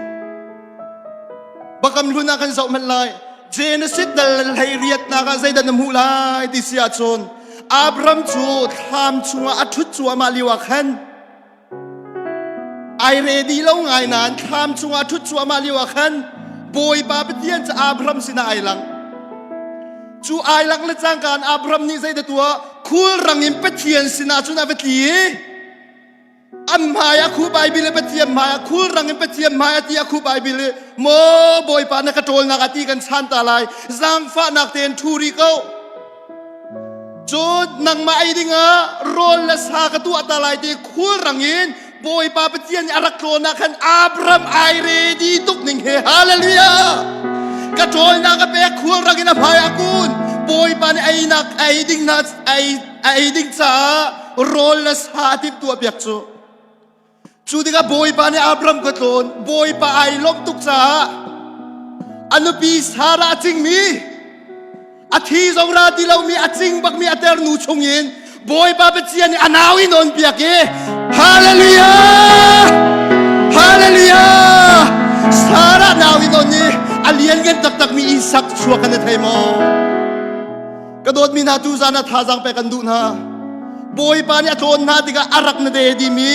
Bakam hlun ah kan zoh hmanh lai Genesis dal hlei riatnak ah zeidah na hmuh lai ti si ahcun Abram cu thlam chungah a ṭhut cuahmah lio ah khan Ai ready lo ngai nain thlam chungah ṭhut cuahmah lio ah khan Bawipa Pathian cu Abraham sinah ai lang. Cu ai lang le cangka in Abraham nih zeidah tuah? Khulrang in Pathian sinah cun a va tli i an hmai ah khup ai bil i Pathian hmai ah khulrang in Pathian hmai ah ti a khup ai bil i maw Bawipa na ka ṭawlnak ah ti kan chan ta lai zaangfahnak tein ṭhu rih ko Cun nangmah ei dingah rawl le sa ka tuah ta lai ti khulrang in Bawipa Pathian nih a rak tlawn ah khan Abraham ai ready tuk ning he hallelujah ka ṭawlnak a pek khulrang in a hmai ah kun Bawipa nih einak ei ding na ei ei ding caah rawl le sa a timhtuah piak cu Cu tikah Bawipa nih Abram ka tlawn. Bawipa ai lawmh tuk caah a nupi Sarah a cingmi, a thi zong ra ti lomi, a cing bakmi a ternu chungin Bawipa Pathian nih a nau in on piak i Hallelujah! Hallelujah! Sarah nau in on i a lianngan taktakmi Isak chuak kan i thei maw? Ka dawtmi hna tu zan ah thazaang pek kan duh hna. Bawipa nih a tlawn hna tikah a rak na de dimi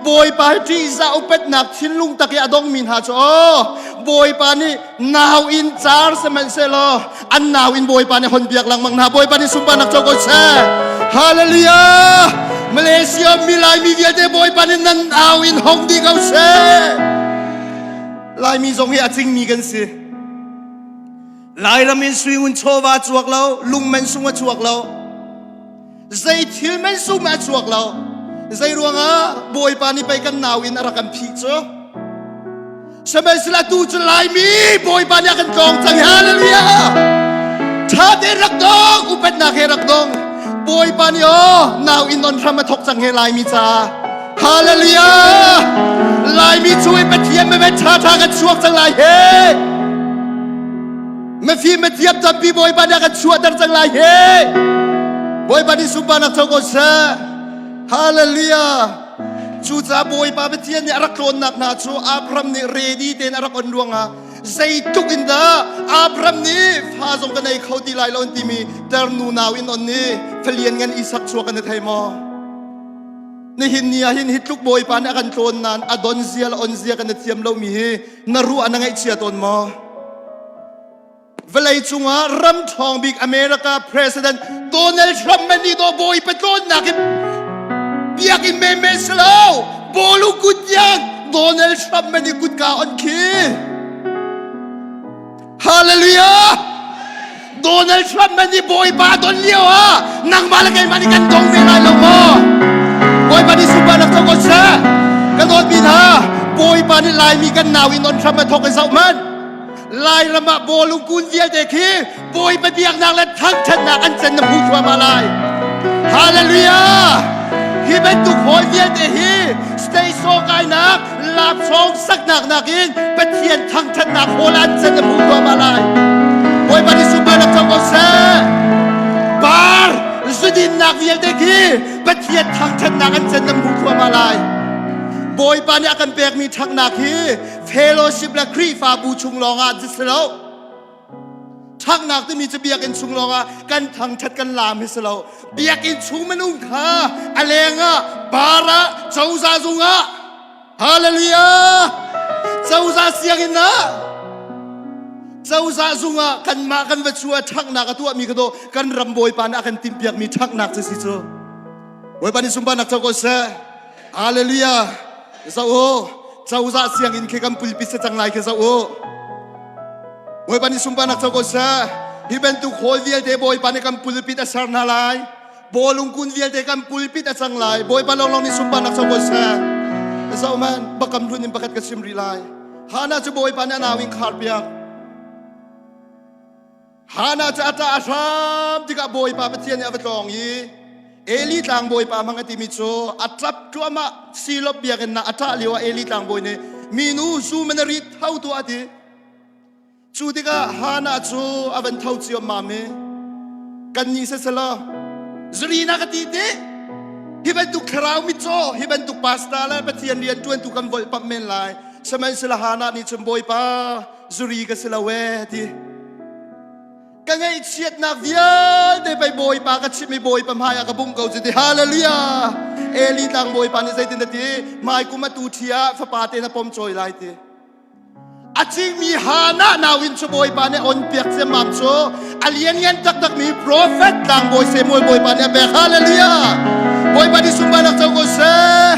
Bawipa hi ṭihzah upatnak thinlung tak i a dongmi hna cu aw Bawipa nih nau in car sihmanhsehlaw an nau in Bawipa nih hon biak lengmang hna Bawipa nih sunparnak co ko seh Hallelujah Malaysia mi Laimi vialte Bawipa nih nan au in hong dih ko seh Laimi zong hi a cingmi kan si Lairam in suingun chawva a chuak lo, lung man sung a chuak lo. Zei thil man sung a chuak lo. Zei ruangah Bawipa nih pei kan nau in a rak kan phih cu. Sihmanhsehlaw tu cu Laimi Bawipa nih a kan tlawng cang. Hallelujah! Tha tein rak dong, upatnak he rak dong. Bawipa nih aw nau in on hram a thok cang he Laimi caah. Hallelujah! Laimi cu i Pathian mehmet ṭha ṭha kan chuak cang lai he. Mafim mathiam tampi Bawipa nih a kan chuahter cang lai he. Bawipa nih sunparnak co ko seh. Hallelujah! Cucaah Bawipa Pathian nih a rak tlawnnak hna cu Abraham nih ready tein a rak on ruangah zeitluk in dah Abraham nih fa zong ka nei kho ti lai lo an timi ternu nau in on nih falian ngan Isak chuak an i thei maw? Nihin ni ah hin hi tluk Bawipa nih a kan tlawn nain a don zia le on zia kan i thiam lomi hi na ruah na ngaihchia tawn maw? Vawlei cungah ram ṭhawng bik America President Donald Trump man nih dawh Bawipa tlawnnak in biakinn menmen si lo bawlung kut tiang Donald Trump man nih kutka on khi. Hallelujah! Donald Trump man nih Bawipa don lio ah nangmah le keimah nih kan dong ve lai lo maw? Bawipa nih sunparnak co ko seh. Ka dawtmi hna, Bawipa nih Laimi kan nau in on hram a thawk i zoh hmanh. Lairam ah bawlung kun vialte khi Bawipa biaknak le thangṭhatnak an can na hmu thluahmah lai. Hallelujah! Hi bantuk hawi vialte hi stage show kainak, lapsong saknak nakin Pathian thangṭhatnak hall an can a hmu tuahmah lai. Bawipa nih sunparnak co ko seh. Bar zudinnak vialte khi Pathian thangṭhatnak an can nan hmu thluahmah lai. Bawipa nih a kan pekmi ṭhaknak hi fellowship le Khrihfabu chung lawngah si lo. Ṭhaknak timi cu biakinn chung lawngah kan thangṭhat kan laam hi si lo. Biakinn chung minung kha a leng ah, bar ah, cozah zung ah, hallelujah, cozah sianginn ah, cozah zung ah kanmah kan va chuah ṭhaknak a tuahmi kha dawh kan ram bawipa nih a kan timhpiakmi ṭhaknak cu si cu. Bawipa nih sunparnak co ko seh. Hallelujah. Zoh u. Cozah sianginn khi kan pulpit si cang lai khi zoh u. Bawipa nih sunparnak co ko seh. Hi bantuk hall vialte Bawipa nih kan pulpit a ser hna lai. Bawlung kun vialte kan pulpit a cang lai. Bawipa lawnglawng nih sunparnak co ko seh. Zoh man, bakam hlun in pakhat ka chim rih lai. Hana cu Bawipa nih a nau in khar piak. Hannah cu a ṭah a hram tikah Bawipa Pathian nih a va tlawng i Eli tlangbawipa hmang a timi cu a ṭap ṭuahmah Shiloh biakinn ah a ṭah lio ah Eli tlangbawi nih minu zu man a rit tho tuah a ti. Cu tikah Hannah cu a van tho ciammam i kan nih siselaw zuri na ka ti ti hi bantuk thlarau mitcaw hi bantuk pastor le Pathian rian ṭuantu kan volhpamh men lai sihmanhsehlaw Hannah nih cun Bawipa zuri ka si lo ee ti ka ngaihchiatnak vialte pei bawipa ka chimh i bawipa hmai ah ka bungh ko cu ti hallelujah Eli tlang bawipa nih zeitin a ti hmai kum atu ṭhi ah fapa te na pom cawi lai ti a cingmi Hannah nau in cu bawipa nih on piak ciammam cu a lianngan taktakmi prophet tlangbawi Samuel bawipa nih a pek hallelujah bawipa nih sunparnak co ko seh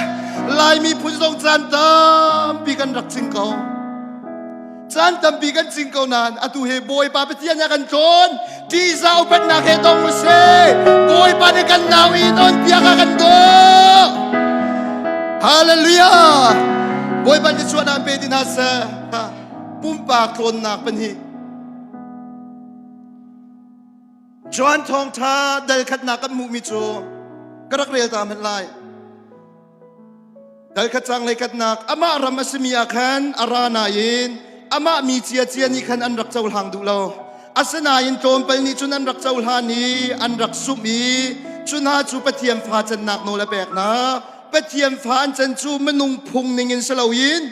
Laimi phun zong caan tampi kan rak cing ko Caan tampi kan cing ko nain atu hi Bawipa Pathian a kan tlawn. Ṭihzah upatnak he tong u sih. Bawipa nih kan nau i nawn piak a kan dawh. Hallelujah! Bawipa nih chuahnak pe ti hna seh. Pumpak tlawnnak pahnih. Johan thawngṭha dal khatnak kan hmuhmi cu ka rak rel ta hmanh lai. Dalkhat cang leikhatnak amah ram a simi ah khan a ra nain amah mi ciacia nih khan an rak cohlang duh lo. Asinain tlawmpal nih cun an rak cohlan i an rak sumh i cu hna cu Pathian fa cannak nawl a pek hna. Pathian fa an can cu minung phung ningin si loin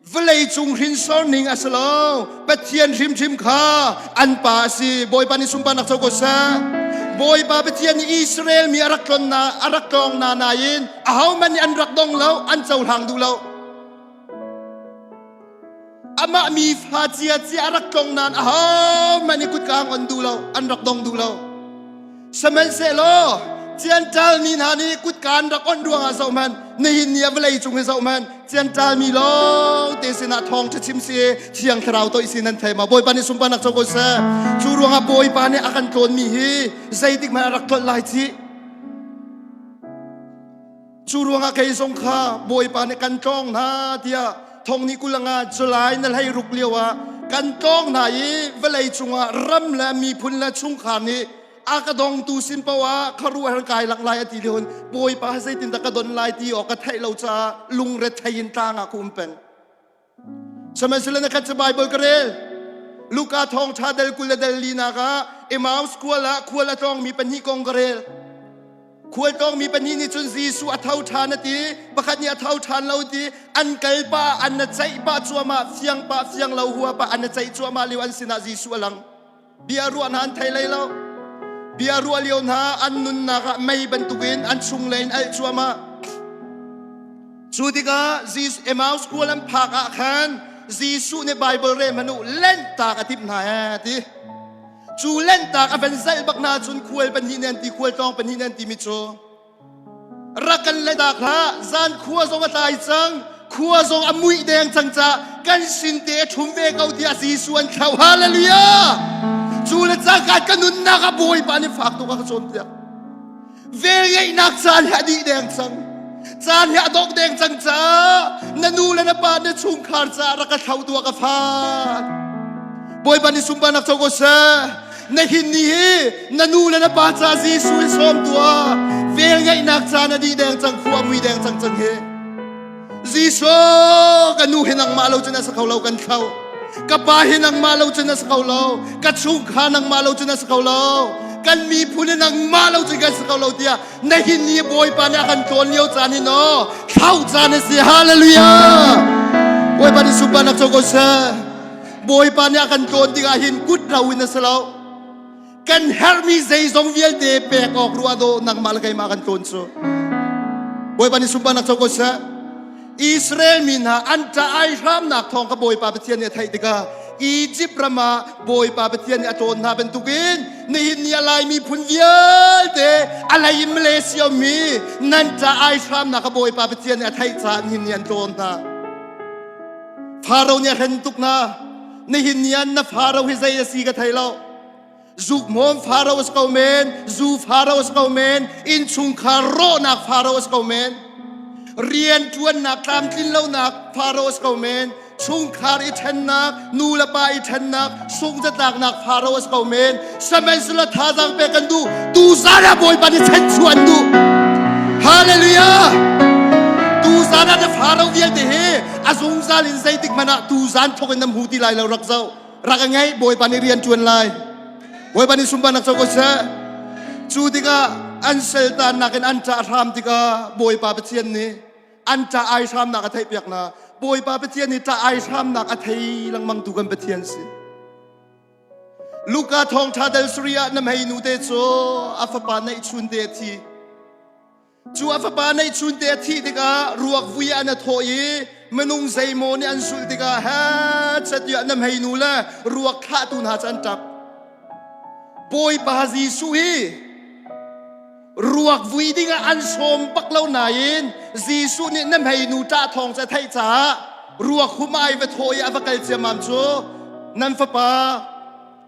Vawleicung hrinsor ning a si lo. Pathian hrimhrim kha an pa a si. Bawipa nih sunparnak co ko seh. Bawipa Pathian nih Israel mi a rak tlon na a rak tlawng na nain ahohmanh nih an rak dong lo, an cohlang duh lo. Amah mi fa cia cia a rak tlong nain ahohmanh nih kutka an on duh lo, an rak dong duh lo. Sihmanhsehlaw Jentail mi hna nih kutka an rak onh ruangah zohhmanh nihin ni ah vawlei cung hi zohhmanh Jentail mi lawng te sinah thawngṭha chim si Thiang Thlarau toih si nan thei ma Bawipa nih sunparnak co ko seh cu ruangah Bawipa nih a kan tlawnmi hi zeitik hmanh a rak tlolh lai ci Cu ruangah kei zong kha Bawipa nih kan tlawng hna tiah thong ni 20 ah July na hlei ruk lio ah kan tlawng hna i vawlei cungah ram le miphun le chungkhar nih a ka dongtu sin poah khuaruahhar kai lak lai a ti lio Bawipa zeitindah ka don lai ti awk ka theih lo caah lungrethei in tlang ah ka um peng. Sihmanhsehlaw na khat cu Baibal ka rel. Luka thawngṭha dal 20 le dal linak ah Emmaus khual ah khual a tlawngmi pahnih kong ka rel. Khual tlawngmi pahnih nih cun Jesuh a tho ṭhan a ti, pakhat nih a tho ṭhan lo ti, an kal pah, an na ceih pah cuahmah, fiang pah, fiang lo hua pah, an na ceih cuahmah lio an sinah Jesuh a lang. Bia ruah hna an thei lei lo. Bia ruah lio hna an nunnak ah mei bantukin an chunglei in alh cuahmah. Cu tikah Jesus Emmaus khual an phak ah khan Jesuh nih Bible rel hmanh u lentak a timh hna ee ti. Cu lentak a van zalh bak hna cun khual pahnih nih an ti khual tlawng pahnih nih an timi cu rak kan letak hlah zan khua zong a tlai cang khua zong a muih deng cang ca kan sin te a ṭhum ve ko tiah Jesuh an thlauh hallelujah cu le cangka ka nunnak a Bawipa nih fak tuk a ka cawnpiak Velngeihnak caan hi a dih deng cang. Caan hi a dongh deng cang caah na nu le na pa na chungkhar caah rak ka thlo tuah ka fa. Bawipa nih sunparnak co ko seh. Na hin ni hi na nu le na pa caah Jesuh in sawm tuah. Velngeihnak caan a dih deng cang, khua mui deng cang cang hi. Jesuh ka nu hi nangmah lo cun a si kho lo kan thlo. Ka pa hi nangmah lo cun a si kho lo. Ka chungkhar nangmah lo cun a si kho lo. Kan miphun hi nangmah lo cun kan si kho lo tiah na hin ni Bawipa nih a kan tlawn lio caan hin aw thlau caan a si. Hallelujah! Bawipa nih sunparnak co ko seh. Bawipa nih a kan tlawn tikah hin kut ro in a si lo. Kan herhmi zeizong vialte pek awk ruah dawh nangmah le keimah kan tlawn cu. Bawipa nih sunparnak co ko seh. Israel mi hna an ṭah ai hramnak thawng kha Bawipa Pathian nih a theih tikah Egypt ram ah Bawipa Pathian nih a tlawn hna bantukin nihin ni a Lai miphun vialte a lei in Malaysia mi nan ṭah ai hramnak kha Bawipa Pathian nih a theih caah nihin ni an tlawn hna. Faro nih a hren tuk hna. Nihin ni ah na Faro hi zei a si ka thei lo. Zuk hmawm Faro a si ko men, zu Faro a si ko men, innchungkhar rawhnak Faro a si ko men, rian ṭuannak tlamtlin lonak Faro a si ko men, chungkhar i ṭhennak, nu le pa i ṭhennak, sungzatlaknak Faro a si ko men. Sihmanhsehlaw thazaang pek kan duh, tuzan ah Bawipa nih chanchuah an duh. Hallelujah! Tuzan ah na Faro vialte hi a zungzal in zeitik hmanh ah tuzan thawk in na hmu ti lai lo rak zoh. Rak a ngei Bawipa nih rian ṭuan lai. Bawipa nih sunparnak co ko seh. Cu tikah an saltannak in an ṭah hram tikah Bawipa Pathian nih an ṭah ai hramnak a theihpiak hna. Bawipa Pathian nih ṭah ai hramnak a thei lengmang tu kan Pathian si. Luka thawngṭha dal sari ah na hmei nu te cu a fapa neihchun te a thi. Cu a fapa neihchun te a thih tikah ruak vui ah na thawh i minung zeimaw nih an sulh tikah he tiah na hmeinu le ruak thlahtu hna cu an ṭap. Bawipa Jesuh hi ruak vui dingah an sawm bak lo nain Jesuh nih na hmeinu ṭah thawng cu a theih caah ruak hum ai va thawh i a va kal ciammam cu nan fapa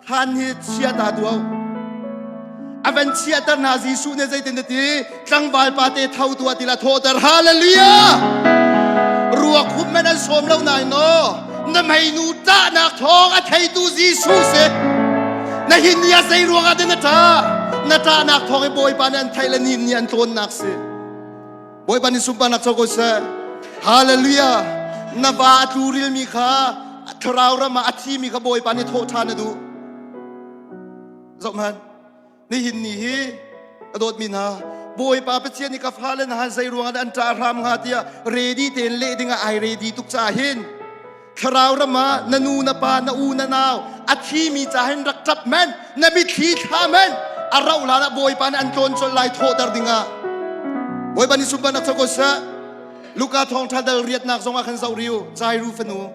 Khan hi chia ta tuau. A van chiahter hna Jesuh nih zeitin a ti? Tlangval pa te tho tuah ti la thawhter. Hallelujah! Ruak hup men an sawm lo nain no na meinu ṭahnak thawng a theitu Jesuh si. Na hin ni a zei ruangah dah na ṭah? Na ṭahnak thawng i Bawipa nih an theih le ni nih an tlawnnak si. Bawipa nih sunparnak co ko seh. Hallelujah. Na va a tlurilmi kha thlarau ram ah a thimi kha Bawipa nih thawh ṭhan a duh. Zoh hmanh. Nihin ni hi a dawtmi hna Bawipa Pathian nih ka fale hna zei ruangah dah an ṭah hram hnga tiah ready tein leh dingah ai ready tuk caah hin thlarau ram ah na nu na pa na u na nau a thimi ca hin rak ṭap men na mitthli thla men a rauh hlan ah Bawipa nih an tlawn colh lai thawhter dingah Bawipa nih sunparnak co ko seh Luka thawngṭha dal riatnak zongah khan zoh riu Jairu fanu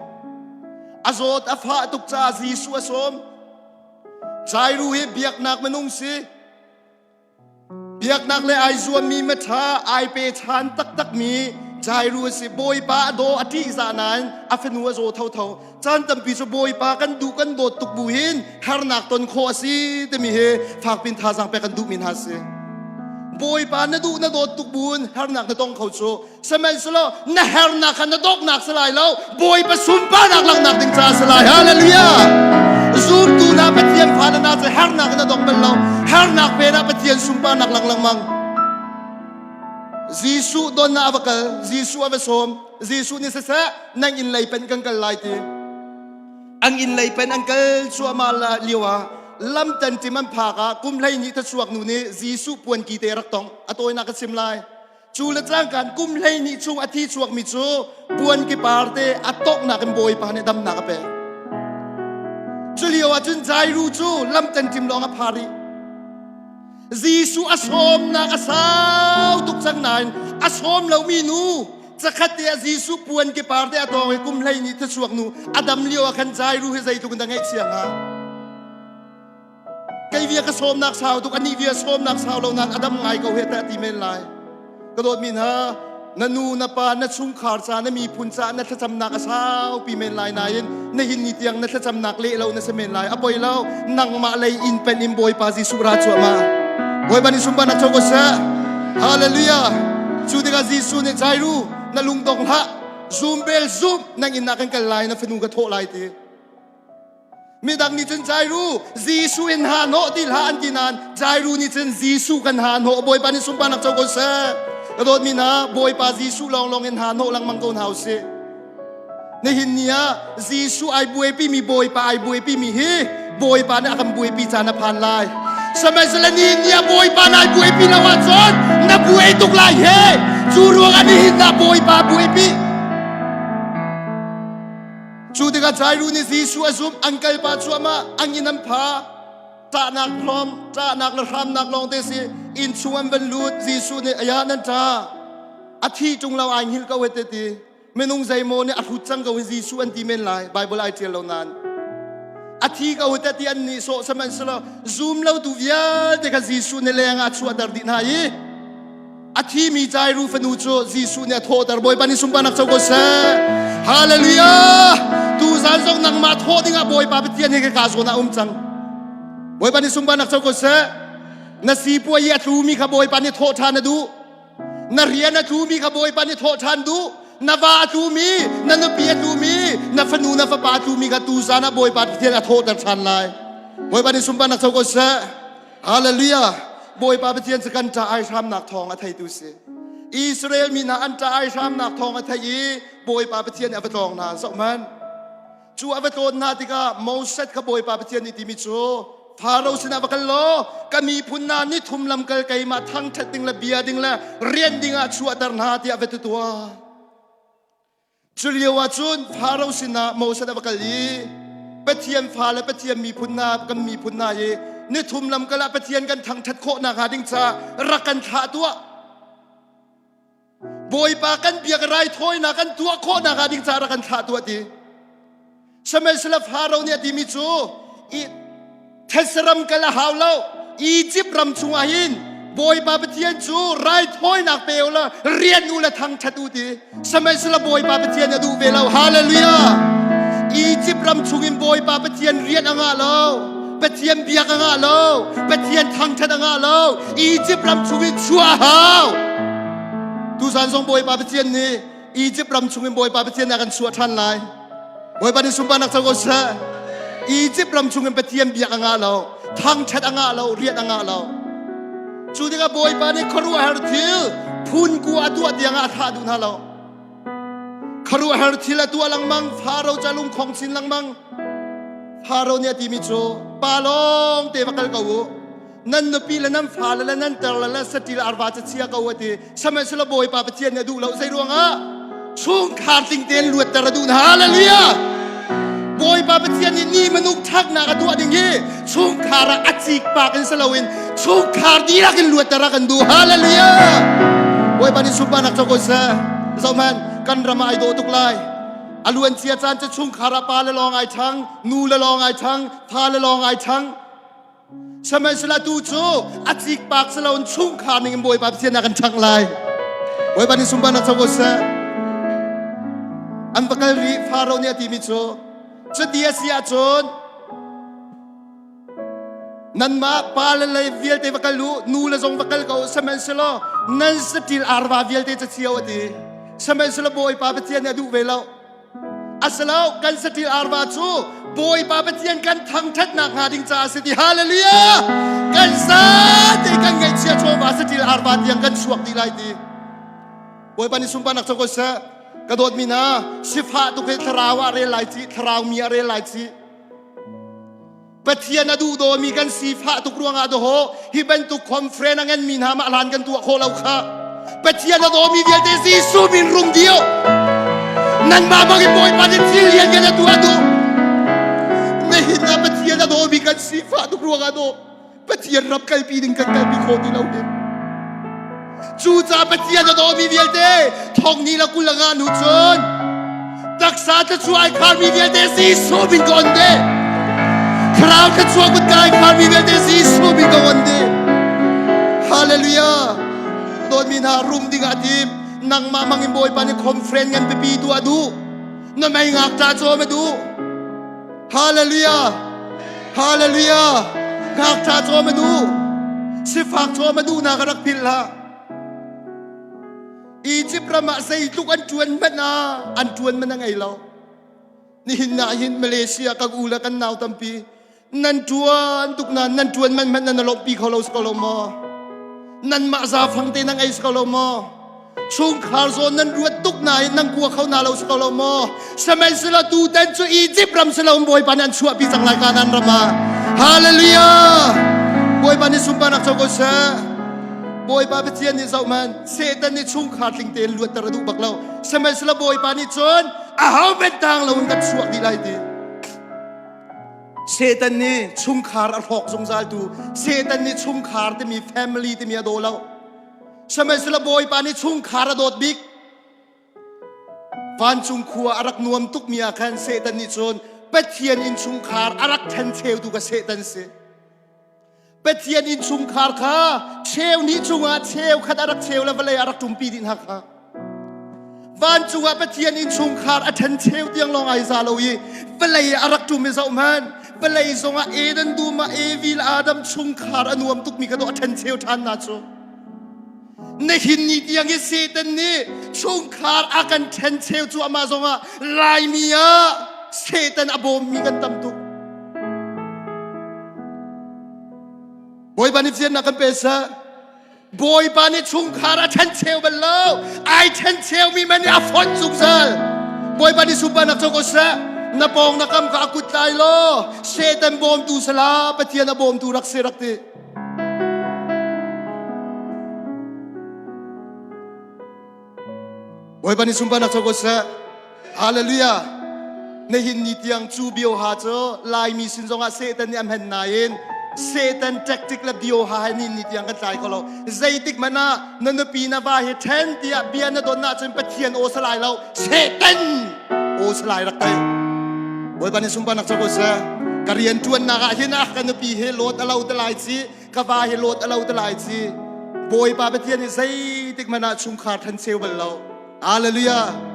a zawt a fah tuk caah Jesuh a sawm Jairu hi biaknak minung si Biaknak le ai zuammi miṭha ai pe ṭhan taktakmi Jairu a si. Bawipa a daw a ṭihzah nain a fanu a zaw thotho. Caan tampi cu Bawipa kan duh kan dawt tuk bu hin harnak ton khawh a si timi hi fakpin thazaang pek kan duhmi hna si. Bawipa na duh na dawt tuk bu in harnak na tong kho cu. Sihmanhsehlaw na hernak kha na dawknak si lai lo, Bawipa sunparnak langhnak ding caah si lai. Hallelujah! Zumtu na Pathian fa na cu hernak na dong bal lo. Hernak pen ah Pathian sunparnak lang lengmang. Jesuh don ah a va kal, Jesuh a va sawm. Jesuh nih siseh, nang inn lei pen kan kal lai ti. Ang inn lei pen an kal cuahmah lio ah lam tanṭim an phak ah kum 12 thachuak nu nih Jesuh puanki te rak tong. A tawinak ka chim lai. Cu le cangkan kum 12 chung a thi chuakmi cu puan ki par te a toknak in Bawipa nih damnak a pek. Cu lio ah cun Jairu cu lam tanṭim lawng a phar rih. Jesuh a sawmnak a sau tuk cang nain a sawm lomi nu zakhat te ah Jesuh puan ki par te a tawng i kum 12 thachuak nu a dam lio ah khan Jairu hi zeitluk in dah ngaihchia hnga. Kei via ka sawmnak sau tuk anih via sawmnak sau lo nain a dam ngai ko he teh ti men lai. Ka dawtmi hna, na nu na pa na chungkhar ca na miphun ca na thlacamnak a saupi men lai nain nihin ni tiang na thlacamnak leh lo na si men lai a poi lo nangmah lei in pen in Bawipa Jesuh ra cuahmah Bawipa nih sunparnak co ko seh Hallelujah cu tikah Jesuh nih Jairu na lung dong hlah zum bel zum nang inn ah kan kal lai na fanu ka thawh lai ti. Midang nih cun Jairu Jesuh in ha hnawh ti hlah an ti nain Jairu nih cun Jesuh kan ha hnawh Bawipa nih sunparnak co ko seh. Ka dawtmi hna Bawipa Jesuh lawnglawng in ha hnawh lengmang ko hna usih. Nihin ni ah Jesuh ai buaipi mi Bawipa ai buaipi mi hi Bawipa nih a kan buaipi caan a phan lai. Sihmanhsehlaw nihin ni ah Bawipa na ai buaipi lo ahcun na buai tuk lai he. Cu ruangah nihin ah Bawipa buaipi. Cu tikah Jairu nih Jesuh a zumh, an kal pah cuahmah, an inn an pha. Ṭahnak hrom, ṭahnak le hramnak lawng te si. Inn chung an van lut, Jesuh nih aya nan ṭa. A thi ṭung lo ai hngilh ko he te ti. Minung zeimaw nih a hrut cang ko hi Jesuh an ti men lai. Bible ai ṭial lo nain. A thi ko he te ti an nih sawh sihmanhsehlaw zum lo tu vialte kha Jesuh nih leng ah a chuahter dih hna i A thimi Jairu fanu cu Jesuh nih a thawhter. Bawipa nih sunparnak co ko seh. Hallelujah! Tuzan zong nangmah thawh dingah Bawipa Pathian hi ka zawn ah um cang. Bawipa nih sunparnak co ko seh. Na sipuai i a tlumi kha Bawipa nih thawh ṭhan a duh. Na rian a tlumi kha Bawipa nih thawh ṭhan duh. Na va a tlumi, na nupi a tlumi, na fanu na fapa a tlumi kha tuzan ah Bawipa Pathian a thawhter ṭhan lai. Bawipa nih sunparnak co ko seh. Hallelujah! Bawipa Pathian cu kan ṭah ai hramnak thawng a theitu si. Israel mi hna an ṭah ai hramnak thawng a thei i Bawipa Pathian nih a va tlawng hna. Zohhmanh. Cu a va tlawn hna tikah Moses kha Bawipa Pathian nih timi cu Faro sinah va kal law ka miphun hna ni thum lamkal keimah thangṭhat ding le bia ding le rian ding ah chuahter hna tiah va ti tuah. Cu lio ah cun Faro sinah Moses a va kal i Pathian fa le Pathian miphun hna kan miphun hna hi nithum lamkal ah Pathian kan thangṭhat khawh nakhnga ding caah rak kan thlah tuah. Bawipa kan biak raithawinak kan tuah khawh nakhnga ding caah rak kan thlah tuah ti. Sihmanhsehlaw Faro nih a timi cu i thetse ram kal a hau lo Egypt ram chungah hin Bawipa Pathian cu raithawinak pe u law rian u le thangṭhat u ti sihmanhsehlaw Bawipa Pathian a duh ve lo Hallelujah Egypt ram chungin Bawipa Pathian rian a ngah lo Pathian biak a ngah lo Pathian thangṭhat a ngah lo Egypt ram chungin chuah a hau tuzan zong Bawipa Pathian nih Egypt ram chungin Bawipa Pathian a kan chuah ṭhan lai. Bawipa nih sunparnak co ko seh. Egypt ram chungin Pathian biak a ngah lo, thangṭhat a ngah lo, rian a ngah lo. Cu tikah Bawipa nih khuaruahhar thil phun kua a tuah tiangah a thlah duh hna lo. Khuaruahhar thil a tuah lengmang, Faro ca lungkhong chin lengmang. Faro nih a timi cu pa lawng te va kal ko u. Nan nupi le nan fale le nan ter le le saṭil arva ca chia ko a ti. Sihmanhsehlaw Bawipa Pathian nih a duh lo. Zei ruangah? Chungkhar tling tein luatter a duh hna. Hallelujah! Bawipa Pathian nih ni manung ṭhaknak a tuah ding hi chungkhar ah a cikpak in si loin chungkhar dihlak in luatter a kan duh. Hallelujah! Bawipa nih sunparnak co ko seh. Zohhmanh, kan ram ah ai dawh tuk lai. A luancia caan cu chungkhar ah pa le lawng ai ṭhang, nu le lawng ai ṭhang, fa le lawng ai ṭhang. Sihmanhsehlaw tu cu a cikpak si loin chungkhar ning in Bawipa Pathian ah kan ṭhangh lai. Bawipa nih sunparnak co ko seh. An va kal rih Faro nih a timi cu cuti a si ahcun nanmah pa le lei vialte va kal u nu le zong va kal ko sihmanhsehlaw nan saṭil arva vialte ca cio a ti sihmanhsehlaw Bawipa Pathian nih a duh ve lo Asilo kan saṭil arva cu Bawipa Pathian kan thangṭhatnak hnga ding caah a si ti hallelujah kan zate kan ngaihchia chawva saṭil arva tiang kan chuak dih lai ti Bawipa nih sunparnak co ko seh ka dawtmi hna sifah tuk hi thlarau ah rel lai ci thlarau mi ah rel lai ci Pathian a duh dawmi kan sifah tuk ruangah dawh hi bantuk conference a nganmi hna mah hlan kan tuah khawh lo kha Pathian a dawmi vialte Jesuh min rum dio nanmah bangin Bawipa nih thil lian kan a tuah duh nihin ah Pathian a dawmi kan sifah tuk ruangah dawh Pathian ram kalpi ding kan kalpi khawh ti lo hin Cucaah Pathian a dawmi vialte thong ni le 20 nga hnu cun taksa thluachuah ai kharmi vialte Jesuh min ka on dih. Thlarau thluachuah kutka ai kharmi vialte Jesuh min ka on dih. Hallelujah. Dawtmi hna rum ding ah tim nangmah mangin Bawipa nih conference ngan pipi tuah duh. Na mei ngakṭah cawm a duh. Hallelujah. Hallelujah. Ngakṭah cawm a duh. Sifak cawm a duh na ka rak philh hlah. Egypt ram ah zeitluk an ṭuan hmanh ah an ṭuan man a ngei lo. Nihin ah hin Malaysia kan u le kan nau tampi nan ṭuan tuk nain nan ṭuan man hmanh nan lawmhpi kho lo si ko lo maw? Nanmah zaafang te nan ei si ko lo maw? Chungkhar zawn nan ruat tuk nain nan kua kho na lo si ko lo maw? Sihmanhsehlaw tutan cu Egypt ram si lo Bawipa nih an chuahpi cang lai Kanaan ram ah. Hallelujah! Bawipa nih sunparnak co ko seh. Bawipa Pathian nih zoh hmanh, Satan nih chungkhar tling tein luatter a duh bak lo. Sihmanhsehlaw Bawipa nih cun aho hmanh tang lo in kan chuak dih lai ti. Satan nih chungkhar a hrawk zungzal tu Satan nih chungkhar timi family timi a daw lo. Sihmanhsehlaw Bawipa nih chungkhar a dawt bik. Vancung khua a rak nuam tukmi ah khan Satan nih cun Pathian innchungkhar a rak ṭhencheutu ka Satan si. Pathian innchungkhar kha cheu hnih chungah cheu khat a rak cheu le vawlei a rak ṭumpi dih hna kha. Vancung ah Pathian innchungkhar a ṭhencheu tiang lawng ai za lo i vawlei a rak ṭum i zoh hmanh vawlei zongah Eden dum ah Evi le Adam chungkhar a nuam tukmi kha dawh a ṭhencheu ṭhan hna cu. Nihin ni tiang hi Satan nih chungkhar a kan ṭhencheu cu amah zongah Laimi ah Satan a bawmmi kan tam tuk. Bawipa nih fiannak kan pe seh. Bawipa nih chungkhar a ṭhencheu bal lo. Ai ṭhencheumi man nih a fonh zungzal. Bawipa nih sunparnak co ko seh. Na pawng na kam kha a kut tlai law Satan bawmtu sala Pathian a bawmtu rak si rak ti. Bawipa nih sunparnak co ko seh. Hallelujah. Nihin ni tiang cu bioha cu Laimi sin zongah Satan nih a hmen nain Satan tactic le bioha he ni ni tiang kan tlai kho lo. Zeitik hmanh ah na nupi na va hi ṭhen tiah bia na don ahcun Pathian aw salai lo Satan aw salai rak thei. Bawipa nih sunparnak co ko seh. Ka rian ṭuannak ah hin ah ka nupi he lawt a lo te lai ci, ka va he lawt a lo te lai ci. Bawipa Pathian nih zeitik hmanh ah chungkhar ṭhen cheu bal lo. Hallelujah.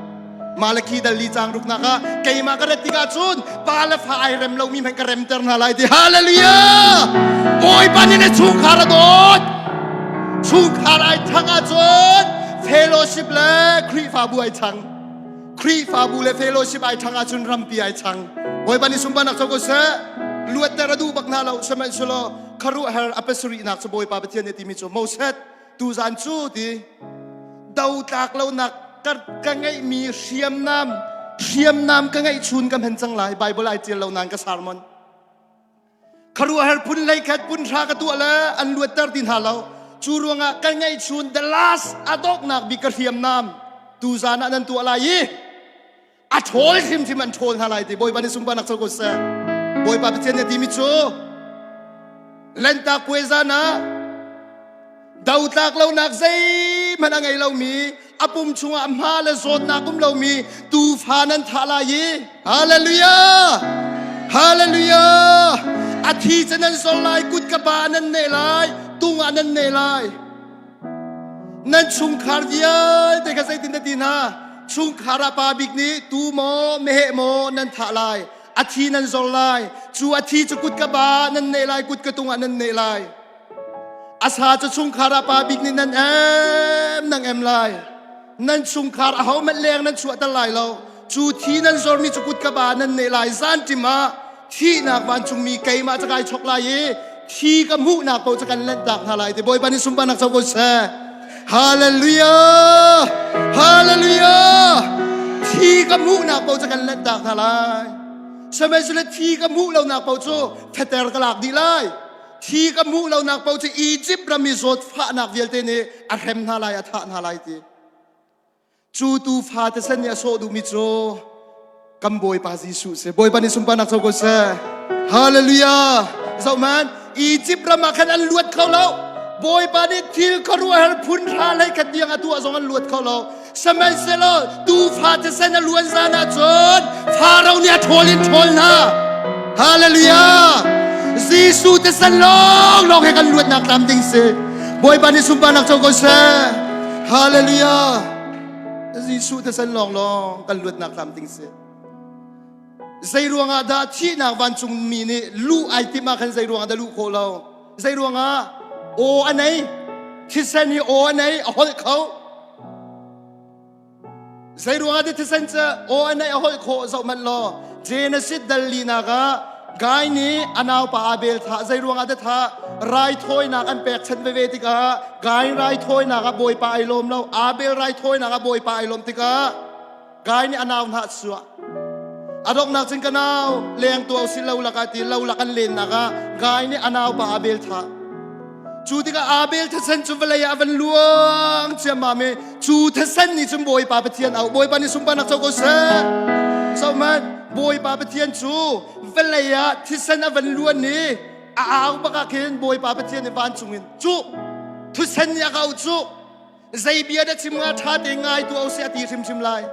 Malakhi dal li cang ruknak ah keimah ka rat tikah cun pa le fa ai rem lomi hmanh ka remter hna lai ti. Hallelujah. Bawipa nih na chungkhar a dawt. Chungkhar ai thang ahcun fellowship le Khrihfabu ai chang. Khrihfabu le fellowship ai ṭhang ahcun rampi ai chang. Bawipa nih sunparnak co ko seh. Luatter a duh bak hna lo sihmanhsehlaw khuaruahhar a pasarihnak cu Bawipa Pathian nih timi cu Moses tuzan cu ti dotlak lonak ka, ka ngeihmi hriamnam hriamnam ka ngeih chun ka hman cang lai Bible ai tial lo nain ka sermon Khuaruahhar phun hleikhat phun hra ka tuah le an luatter ti hna lo. Cu ruangah ka ngeihchun the last a donghnak bik ka hriamnam tuzan ah nan tuah lai i a ṭhawl hrimhrim an ṭhawl hna lai ti Bawipa nih sunparnak co ko seh. Bawipa Pathian nih a timi cu Lanhtak puai zan ah dotlak lonak zeihmanh a ngei lomi a pum chungah hma le zawtnak um lomi tuufa nan thah lai i hallelujah hallelujah a thi cu nan zor lai kut ka ba nan neh lai tung ah nan neh lai nan chungkhar vialte kha zeitin na ti hna chungkhar ah pa bik nih tu maw meheh maw nan thah lai a thi nan zor lai cu a thi cu kut ka ba nan neh lai kut ka tung ah nan neh lai A sa cu chungkhar ah pa bik nih nan em nang em lai. Nan chungkhar ahohmanh leng nan chuahter lai lo. Cu thi nan zormi cu kut ka ba nan neh lai. Zanṭim ah thihnak vancungmi keimah ca kai chok lai i thi ka hmuhnak paoh cu kan lanhtak hna lai ti Bawipa nih sunparnak co ko seh. Hallelujah! Hallelujah! Thi ka hmuhnak paoh cu kan lanhtak hna lai. Sihmanhsehlaw thi ka hmuh lonak paoh cu theter ka lak dih lai. Thi ka hmuh lonak paoh cu Egypt ram i zawtfahnak vialte nih a hrem hna lai, a thah hna lai ti. Cu tuufa thisen nih a sawh duhmi cu kan Bawipa Jesuh si. Bawipa nih sunparnak co ko seh. Hallelujah. Zohhmanh, Egypt ram ah khan an luat kho lo. Bawipa nih thil khuaruahhar phun hra hlei khat tiang a tuah zong an luat kho lo. Sihmanhsehlaw tuufa thisen a luan zan ah cun Faro nih a ṭhawl in ṭhawl hna. Hallelujah! Jesuh thisen lawnglawng he kan luatnak tlam ding si. Bawipa nih sunparnak co ko seh. Hallelujah! Jesuh thisen lawnglawng kan luatnak tlam ding si. Zei ruangah dah thihnak vancungmi nih luh ai timh ah khan zei ruangah dah luh khawh lo? Zei ruangah aw a nei? Thisen hi aw a nei, a holh kho. Zei ruangah dah thisen cu aw a neih a holh khawh zoh hmanh law Genesis dal linak ah Guy nih a naupa Abel thah zei ruangah dah thah raithawinak an pekchanh veve tikah Guy raithawinak ah Bawipa ai lawm lo Abel raithawinak ah Bawipa ai lawm tikah Guy nih a nau hna a chuah a donghnak cun ka nau leng tuah usih lo lakah ti lo lak an lennak ah Guy nih a naupa Abel thah Cu tikah Abel thisen cu vawlei ah a van luang ciammam i cu thisen nih cun Bawipa Pathian au Bawipa nih sunparnak co ko seh. Zohhmanh, Bawipa Pathian cu vawlei ah thisen a van luan i a au bak ah khin Bawipa Pathian nih vancung in cu thisen nih a ka auh cu zei bia dah chim nga ṭha te ngai tu au seh a ti hrimhrim lai.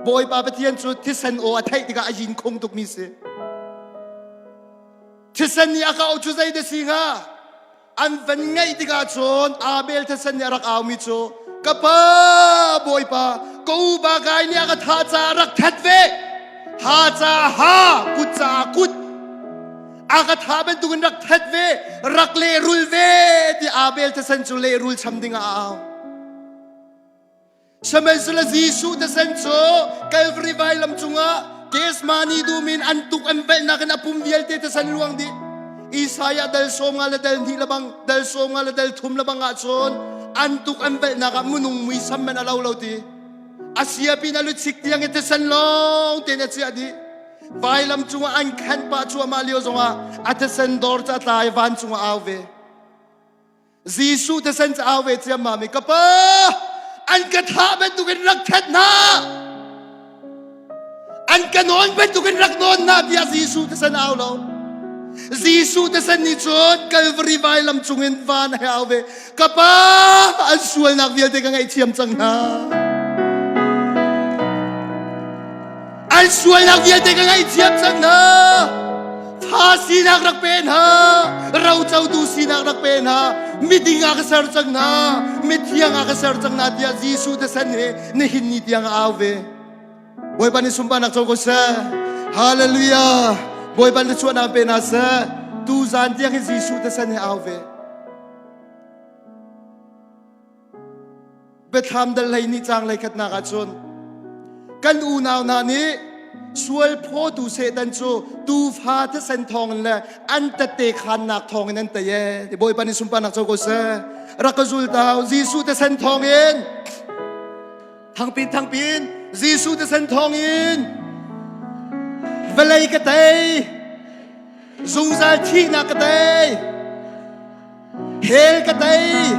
Bawipa Pathian cu thisen aw a theih tikah a yin khung tukmi si. Thisen nih a ka auh cu zei dah si hnga? An van ngaih tikah cun Abel thisen nih a rak aumi cu ka pa Bawipa ka upa kai nih a ka thah caah rak that ve ha ca ha kut caah kut a ka thah bantukin rak that ve rak lehrul ve ti Abel thisen cu lehrul cham dingah a au. Sihmanhsehlaw Jesuh thisen cu Calvary vailam cungah Gethsemane dum in an tuk an velhnak in a pum vialte thisen luang dih. Isaiah dal sawm nga le dal hnih lebang dal sawm nga le dal thum lebang ah cun an tuk an velhnak ah minung muisam men a lo lo ti. A siapin a luchik tiang i thisen lawng tein a chiah dih. Vailam cungah an khenh pah cuahmah lio zongah a thisen dor cu a tla i vancung ah au ve. Jesuh thisen cu au ve ciammam i ka pa an ka thah bantukin rak that hna an ka nawn bantukin rak nawn hna tiah Jesuh thisen au lo Jesuh thisen nih cun Calvary vailam cungin van he au ve ka pa an sualnak vialte ka ngaihthiam cang hna An sualnak vialte ka ngaihthiam cang hna. Fa sinak rak pe hna. Rocotu sinak rak pe hna. Miding ah ka ser cang hna. Mithiang ah ka ser cang hna tiah Jesuh thisen he nihin ni tiang a au ve. Bawipa nih sunparnak co ko seh. Hallelujah. Bawipa nih chuahnak pe hna seh. Tu zan tiang hi Jesuh thisen he au ve. Biathlam dal hlei nih caang hlei khatnak ah cun kan unau hna nih sual phawtu Satan cu tuufa thisen thawngin le an tette khannak thawngin an tei ee ti Bawipa nih sunparnak co ko seh rak ka zul tau Jesuh thisen thawngin thangpin thangpin Jesuh thisen thawngin vawlei ka tei zungzal thihnak ka tei Hell ka tei.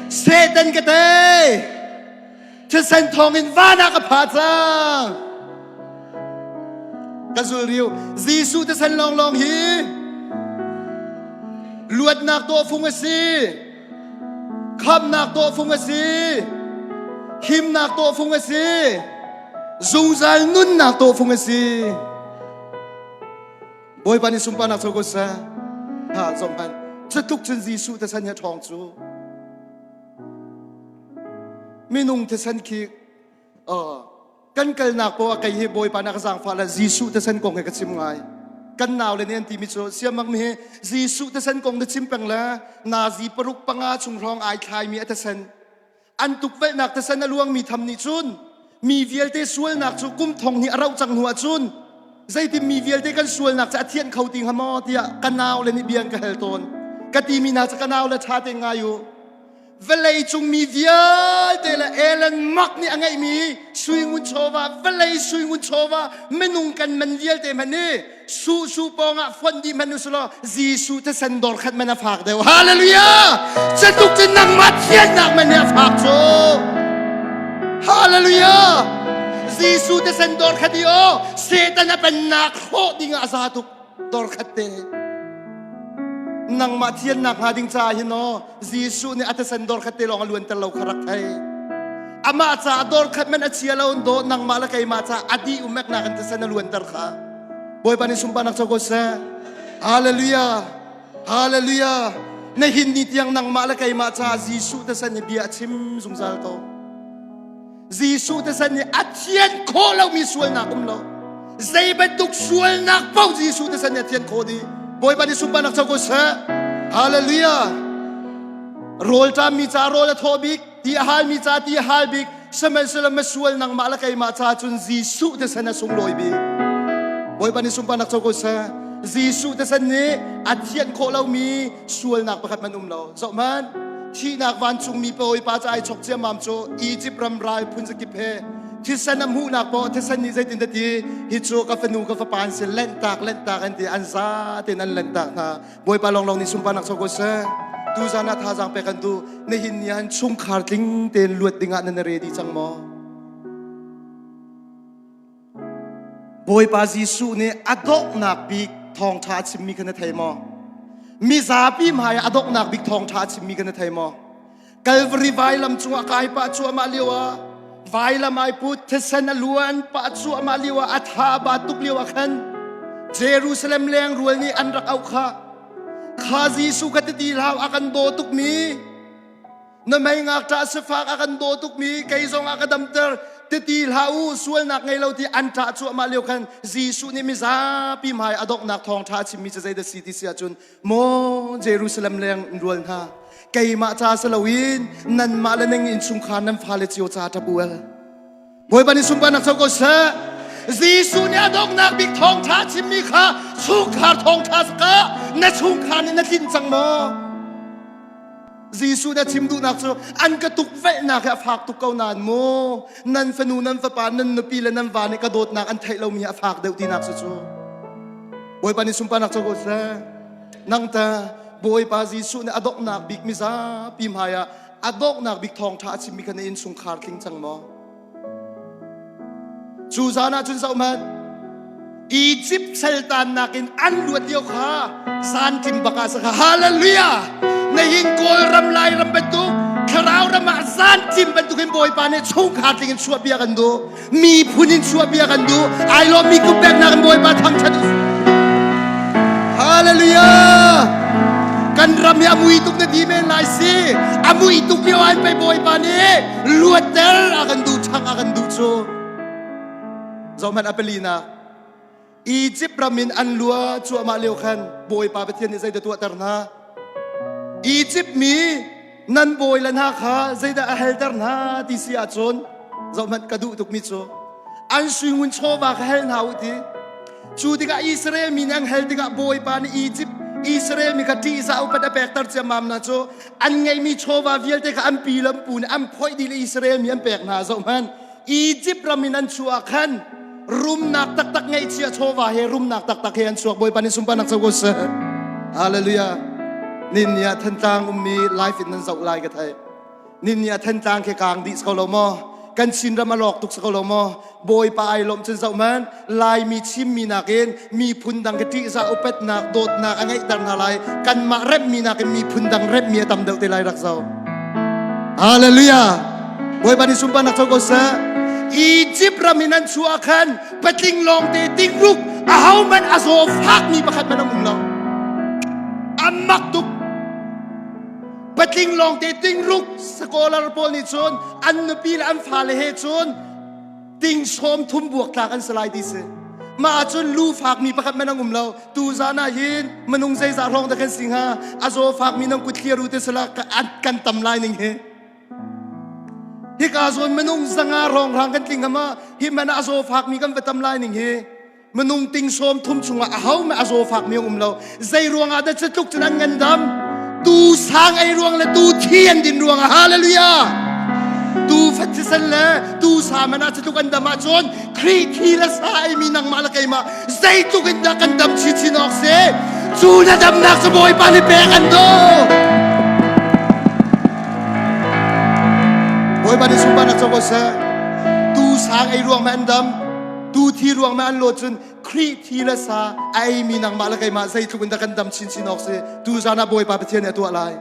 Satan ka tei. Thisen thawngin van ah ka pha cang. Ka zul riu. Jesuh thisen lawnglawng hi luatnak tawhfung a si. Khamnak tawhfung a si. Himnak tawhfung a si. Zungzal nunnak tawhfung a si. Bawipa nih sunparnak co ko seh. Ha zong hmanh. Cutluk cun Jesuh thisen hi a ṭhawng cu. Minung thisen khi kan kalnak poah kei hi Bawipa na ka zaangfah le Jesuh thisen kong hi ka chim ngai. Kan nau le nih an timi cu siamak mi hi Jesuh thisen kong na chim peng le nazi paruk panga chung hrawng ai thlaimi a thisen An tukvelhnak thisen a luangmi tham nih cun mi vialte sualnak cu kum thong hnih a rauh cang hnu ah cun zeitin mi vialte kan sualnak cu a thianh kho ti hnga maw tiah ka nau le nih bia an ka hal tawn. Ka timi hna cu ka nau le ṭha tein ngai u. Vawlei cung mi vialte le Elon Musk nih a ngeihmi sui ngun chawva, vawlei sui ngun chawva minung kan man vialte hmanh hi Su su pawngah fonh dih hmanh usulaw Jesuh thisen dor khat man a fak deuh. Hallelujah! Cutluk cun nangmah thiannak man hi a fak cu. Hallelujah! Jesuh thisen dor khat i aw Satan a pennak hrawh ding ah a za tuk dor khat te. Nangmah thiannak hnga ding caah hin aw Jesuh nih a thisen dor khat te lawng a luanter lo kha rak thei. Amah caah dor khat man a chia lo do nangmah le keimah caah a dih umeknak in thisen a luanter kha. Bawipa nih sunparnak co ko seh. Hallelujah. Hallelujah. Na hin ni tiang nangmah le keimah caah Jesuh thisen hi bia a chim zungzal ko. Jesuh thisen nih a thian khawh lomi sualnak um lo. Zei bantuk sualnak paoh Jesuh thisen nih a thian khawh dih. Bawipa nih sunparnak co ko seh. Hallelujah. Rawl ṭammi ca rawl a thaw bik, ti a halmi ca ti a hal bik. Sihmanhsehlaw misual nangmah le keimah ca cun Jesuh thisen a sunglawi bik. Bawipa nih sunparnak co ko seh. Jesuh thisen nih a thianh khawh lomi sualnak pakhat hmanh um lo. Zoh hmanh, thihnak vancungmi Bawipa ca ai chok ciammam cu Egypt ram ral phun zakip he thisen a hmuhnak poh thisen nih zeitin dah ti hi cu ka fanu ka fapa an si lenhtak lenhtak an ti an za tein an lenhtak hna Bawipa lawnglawng nih sunparnak co ko seh. Tuzan ah thazaang pek kan duh. Nihin ni ah chungkhar tling tein luat dingah nan ready cang maw? Bawipa Jesuh nih a donghnak bik thawngṭha a chimmi kha na thei maw? Mizapi hmai ah a donghnak bik thawngṭha a chimmi kha na thei maw? Calvary vailam cungah kai pah cuahmah lio ah vailam ai put thisen a luan pah cuahmah lio ah a tha a ba tuk lio ah khan Jerusalem leng rual nih an rak auh kha kha Jesuh kha ti hlau a kan daw tukmi na mei ngakṭah sifak a kan daw tukmi kei zong a ka damter titi hlah u sualnak ngei lo ti an ṭah cuahmah lio khan Jesuh nih mizapi hmai a donghnak thawngṭha a chimmi cu zeidah si ti si ahcun Maw Jerusalem leng rual hna keimah ca si loin nanmah le nan innchungkhar nan fale cio ca ṭap u el Bawipa nih sunparnak co ko seh Jesuh nih a donghnak bik thawngṭha chimmi kha chungkhar thawngṭha saka na chungkhar nih na tlinh cang maw Jesuh nih a chim duhnak cu an ka tukvelhnak hi a fak tuk ko nain mu nan fanu nan fapa nan nupi le nan va nih ka dawtnak an theih lomi hi a fak deuh tinak cu cu Bawipa nih sunparnak co ko seh. Nang ta Bawipa Jesuh nih a donghnak bik mizapi hmai ah a donghnak bik thawngṭha a chimmi kha na innchungkhar tling cang maw? Cu zan ah cun zoh hmanh Egypt saltannak in an luat lio kha zan tlim bak ah saka hallelujah na hin Kawlram Lairam bantuk thlarau ram ah zan tlim bantuk in Bawipa nih chungkhar tling in chuah bia kan duh miphun in chuah bia kan duh ai lawmmi kum peknak in Bawipa thangṭhat Hallelujah kan ram hi a mui tuk na ti men lai si a mui tuk lio an pei Bawipa nih luatter a kan duh ṭhang a kan duh cu zohhmanh a palinak Egypt ram in an lua cuahmah lio khan Bawipa Pathian nih zeidah tuahter hna? Egypt mi nan bawi le hna kha zeidah a helter hna ti si ahcun zohhmanh ka duh tukmi cu an suingun chawva kha hel hna u ti. Cu tikah Israel mi nih an hel tikah Bawipa nih Egypt Israel mi kha ṭihzah upat a pekter ciammam hna cu an ngeihmi chawva vialte kha an pi le an pu nih an phoih dih le Israel mi an pek hna zohhmanh Egypt ram in an chuah khan rumnak taktak ngeihchia chawva he rumnak taktak he an chuak Bawipa nih sunparnak co ko seh Hallelujah nin ni ah Thantlang ummi life in nan zoh lai ka thei nin ni ah Thantlang khi kaang dih ko lo maw kan Chin ram a lawk tuk ko lo maw Bawipa ai lawmh cun zoh man Laimi chimmi nakin miphun dang ka ṭihzah upatnak dawtnak a ngeihter hna lai kanmah remhmi nakin miphun dang remhmi a tam deuh te lai rak zoh Hallelujah Bawipa nih sunparnak co ko seh Egypt ram in an chuah khan patling lawngte tingruk ahohmanh a zaw fakmi pakhat hmanh an um lo an mak tuk patling lawngte tingruk scholar pawl nih cun an nupi le an fale he cun ting sawm thum buak tlak an si lai ti si mah ahcun lu fakmi pakhat man ang um lo tu zan ah hin minung zeizah hrawng dah kan si hnga a zaw fakmi nang kut thliar u te sala kan tam lai ning hi hika zawn minung zanga rong rang kan tling ama hi man a zaw fakmi kan va tam lai ning hi minung ting sawm thum chungah a ho ma a zaw fakmi um lo zei ruangah dah cutluk cun an ngandam tu sang ei ruang le tu thi an din ruangah hallelujah tu fat thisen le tu sa man ah cutluk an dam ahcun Khrih thi le sa eimi nangmah le keimah zeitluk in dah kan dam chinchin awk si cu na damnak cu Bawipa nih pek an duh Bawipa nih sunparnak co ko seh tu sang ei ruang ma an dam tu thi ruang ma an lo cun Khrih thi le sa a eimi nangmah le keimah zeitluk in dah kan dam chinchin awk si tu zan ah Bawipa Pathian nih a tuah lai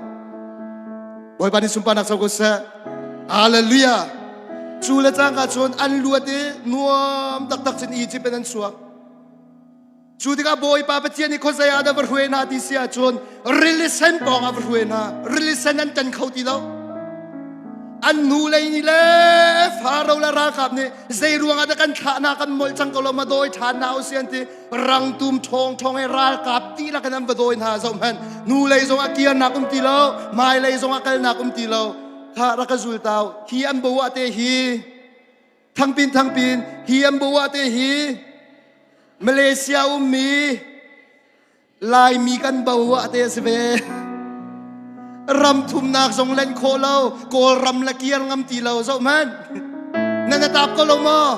Bawipa nih sunparnak co ko seh Hallelujah cu le cangka cun an luat i nuam taktak cun Egypt in an chuak cu tikah Bawipa Pathian nih khuazei ah dah va hruai hna ti si ahcun rili sen pawng ah va hruai hna rili sen an tan kho ti lo an nu lei nih le Faro le ralkap nih zei ruangah dah kan thlah na kan molh cang ko lo ma dawi ṭhan hna usih an ti rangtum ṭhawng ṭhawng he ralkap dihlak in an va dawi hna zoh hmanh nu lei zongah kirnak um ti lo hmai lei zongah kalnak um ti lo. Tha rak ka zul tau. Hi an bo ah te hi thangpin thangpin hi an bo ah te hi Malaysia ummi Laimi kan bo ah te a si ve. Ram thumnak zong len khawh lo, Kawlram le kiar ngam ti lo zoh hmanh. Nan na tap ko lo maw?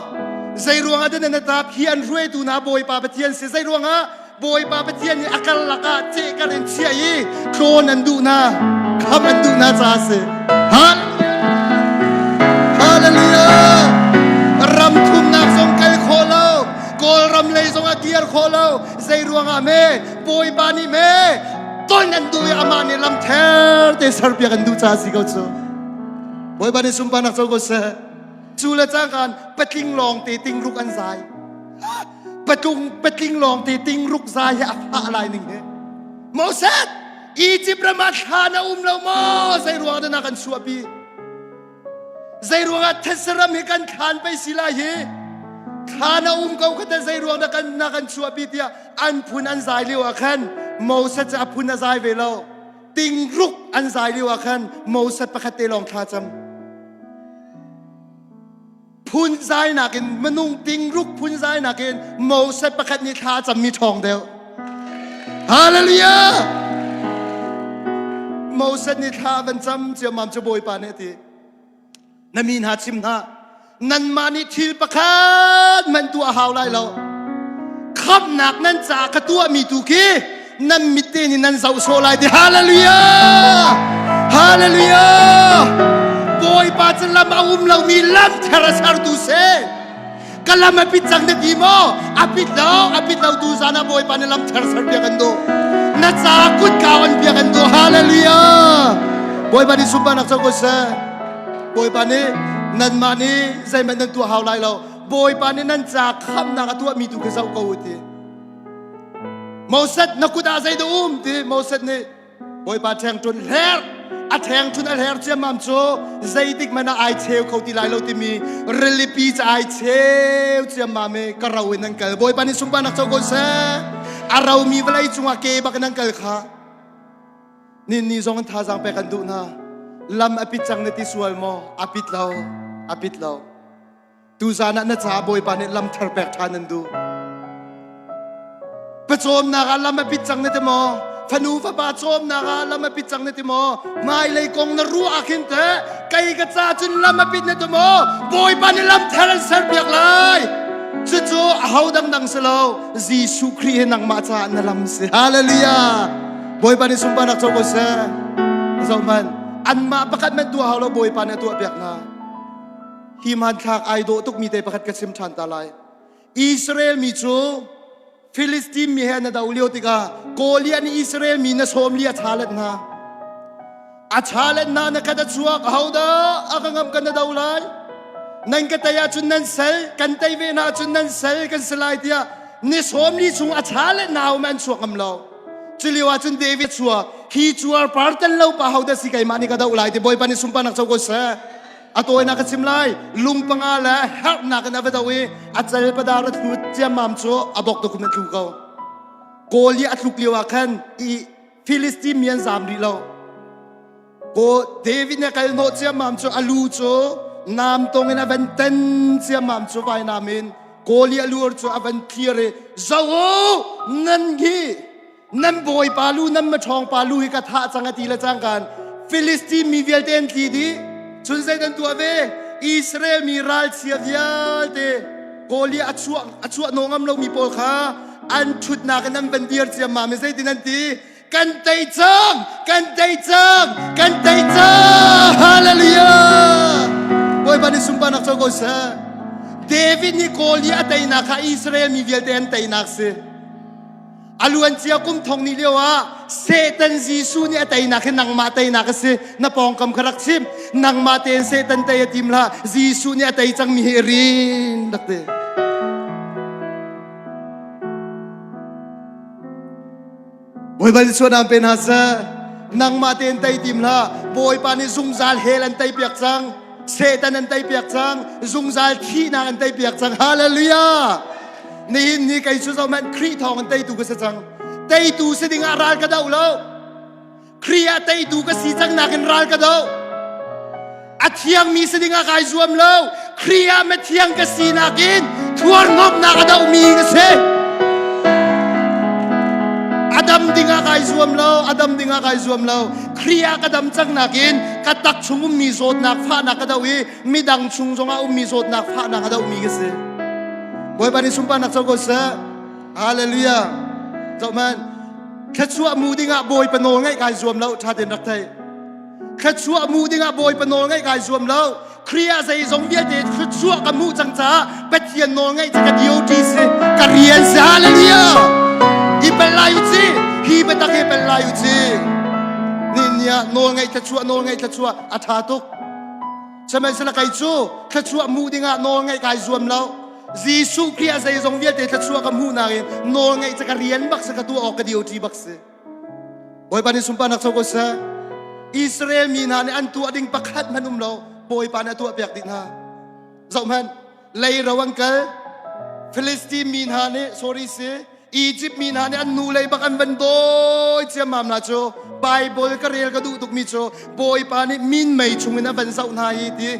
Zei ruangah dah nan na tap? Hi an hruaitu hna Bawipa Pathian si. Zei ruangah Bawipa Pathian nih a karlak ah cehkar in chiah i tlawn an duh hna, kham an duh hna caah a si. Hallelujah! Ram thumnak zong kal khawh lo, Kawlram lei zong ah kir khawh lo. Zei ruangah me Bawipa nih me ton an duh i amah nih lam ther te serpiak an duh caah si ko cu. Bawipa nih sunparnak co ko seh. Cu le cangkaan patling lawng te tingruk an zai. Patlung patling lawng te tingruk zai hi a fah lai ning hi. Moses, Egypt ram ah thla na um lo maw? Zei ruang dah na kan chuahpi? Zei ruangah thetse ram hi kan thlan pei si lai hi? Thla na um ko kha teh zei ruang dah kan na kan chuahpi tiah an phun an zai lio ah khan Moses cu a phun a zai ve lo. Tingruk an zai lio ah khan Moses pakhat te lawng thla cam. Phun zainak in minung tingruk phun zainak in Moses pakhat nih thla cammi ṭhawng deuh. Hallelujah! Moses nih thla van cam ciammam cu Bawipa nih a ti. Na mi hna chim hna. Nanmah nih thil pakhat hmanh tuah a hau lai lo. Khamhnak nan caah ka tuahmi tu khi nan mit te nih nan zoh sawh lai ti. Hallelujah! Hallelujah! Bawipa cu lam a um lomi lam ther a sertu si. Ka lam a pit cang na ti maw? A pit lo, a pit lo tu zan ah Bawipa nih lam ther ser piak an duh. Na ca kutka on piak an duh. Hallelujah! Bawipa nih sunparnak co ko seh. Bawipa nih nanmah nih zeihmanh nan tuah hau lai lo. Bawipa nih nan ca khamhnak a tuahmi tu khi zoh ko u ti. Moses na kut ah zeidah um ti Moses nih Bawipa ṭhengṭun hler a ṭhengṭun a hler ciammam cu zeitik hmanh ah ai cheu kho ti lai lo timi rilipi ca ai cheu ciammam i ka ro in nan kal Bawipa nih sunparnak co ko seh a romi vawlei cungah ke bak in nan kal kha nin ni zong in thazaang pek an duh hna lam a pit cang na ti sual maw a pit lo a pit lo Tuzan ah na caah Bawipa nih lam thar pek ṭhan an duh. Pawcawmnak ah lam a pit cang na ti maw? Fanu fapa cawmnak ah lam a pit cang na ti maw? Hmailei kong na ruah ah khin teh kei ka ca cun lam a pit na ti maw? Bawipa nih lam thar an serpiak lai. Cucu aho dangdang si lo, Jesuh Khrih hi nangmah caah na lam si. Hallelujah! Bawipa nih sunparnak co ko seh. Zoh hmanh, anmah pakhat hmanh tuah hau lo Bawipa nih a tuahpiak hna. Hi hmanthlak ai dawh tukmi te pakhat ka chim ṭhan ta lai. Israel mi cu Filistin mi he na do lio tikah Goliath nih Israel mi na sawm li a chalet hna. A chalet hna na khat a chuak ahodah a ka ngam kan na do lai? Nan ka tei ahcun nan sal, kan tei ve hna ahcun nan sal kan si lai tiah ni sawm li chung a chalet hna um an chuak ngam lo. Culio ahcun David chuak hi cuar par tel lo pa hodah si keimah nih ka doh lai ti Bawipa nih sunparnak co ko seh. A tawinak ka chim lai lung panga le herhnak in a va do i a cal padar a tlu ciammam cu a bok tuk in a tlu ko. Kawl i a tluk lio ah khan i Filistin mi an zam rih lo. Ko David nih a kal hnawh ciammam cu a lu cu nam tong in a van ten ciammam cu vainam in Kawl i a lu cu a van clear i zo nan hi nan bawipa lu nan maṭhawngpa lu hi ka thah cang a ti le cangkan Filistin mi vialte an tli dih cun zei dan tuah ve Israel mi ralchia vialte Goliath a chuah a chuah naw ngam lomi pawl kha an ṭhutnak in an van dir ciammam i zeitin an ti kan tei cang kan tei cang kan tei cang hallelujah Bawipa nih sunparnak co ko seh David nih Goliath a teinak kha Israel mi vialte an teinak si A luancia kum thong ni lio ah Satan Jesuh nih a teinak hi nangmah teinak a si. Na pawngkam kha rak chim. Nangmah tein Satan tei a tim hlah. Jesuh nih a tei cangmi hi rin rak ti. Bawipa nih suanam pe hna seh. Nangmah tein tei tim hlah. Bawipa nih zungzal hell an tei piak cang. Satan an tei piak cang. Zungzal thihnak an tei piak cang. Hallelujah! Nihin ni kei cu zohhmanh Khrih thawng in teitu ka si cang. Teitu si ding ah ral ka do lo. Khrih ah teitu ka si cang nakin ral ka do. A thiangmi si dingah kai zuam lo. Khrih ah mithiang ka sinak in thuarhnawmnak a dohmi ka si. A dam dingah kai zuam lo, a dam dingah kai zuam lo. Khrih ah ka dam cang nakin ka tak chung ummi zawtnak fahnak ka doh i midang chung zongah ummi zawtnak fahnak a dohmi ka si. Bawipa nih sunparnak co ko seh. Hallelujah. Zohhmanh. Thluachuah mu dingah Bawipa nawl ngaih kai zuam lo, ṭha tein rak thei. Thluachuah mu dingah Bawipa nawl ngaih kai zuam lo. Khrih ah zeizong vialte thluachuah ka hmuh cang caah Pathian nawl ngaih cu ka duty si, ka rian si. Hallelujah. Hi pel lai u ci, hi biatak hi pel lai u ci. Ni ni ah nawl ngaih thluachuah, nawl ngaih thluachuah a ṭha tuk. Sihmanhsehlaw kei cu thluachuah hmuh dingah nawl ngaih kai zuam lo. Jesuh Khrih ah zeizong vialte thluachuah ka hmuh nakin nawl ngaih cu ka rian bak si, ka tuah awk ka duty bak si. Bawipa nih sunparnak co ko seh. Israel mi hna nih an tuah ding pakhat hmanh um lo, Bawipa nih a tuah piak dih hna. Zoh hmanh, leiro an kal. Philistine mi hna nih, sorry si, Egypt mi hna nih an nu lei bak an van dawi ciammam hna cu Bible ka rel ka duh tukmi cu Bawipa nih minmei chungin a van zoh hna hi ti.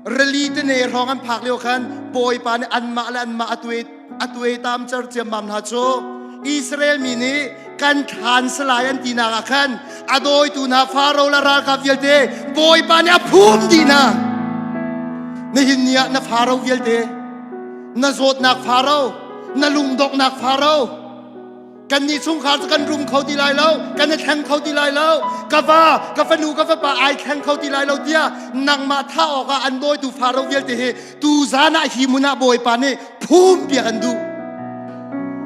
Rili tene hrawng an phak lio khan Bawipa nih anmah le anmah a tuai a tuai tam cer ciammam hna cu Israel mi nih kan thlan salai an tinak ah khan a dawitu hna Faro le ralkap vialte Bawipa nih a phum dih hna. Nihin ni ah na Faro vialte na zawtnak Faro na lungdonghnak Faro kannih chungkhar cu kan rum kho ti lai lo kan i thleng kho ti lai lo ka va ka fanu ka fapa ai thleng kho ti lai lo tiah nangmah thah awkah an dawitu Faro vialte hi tu zan ah hi hmun ah Bawipa nih phum piak an duh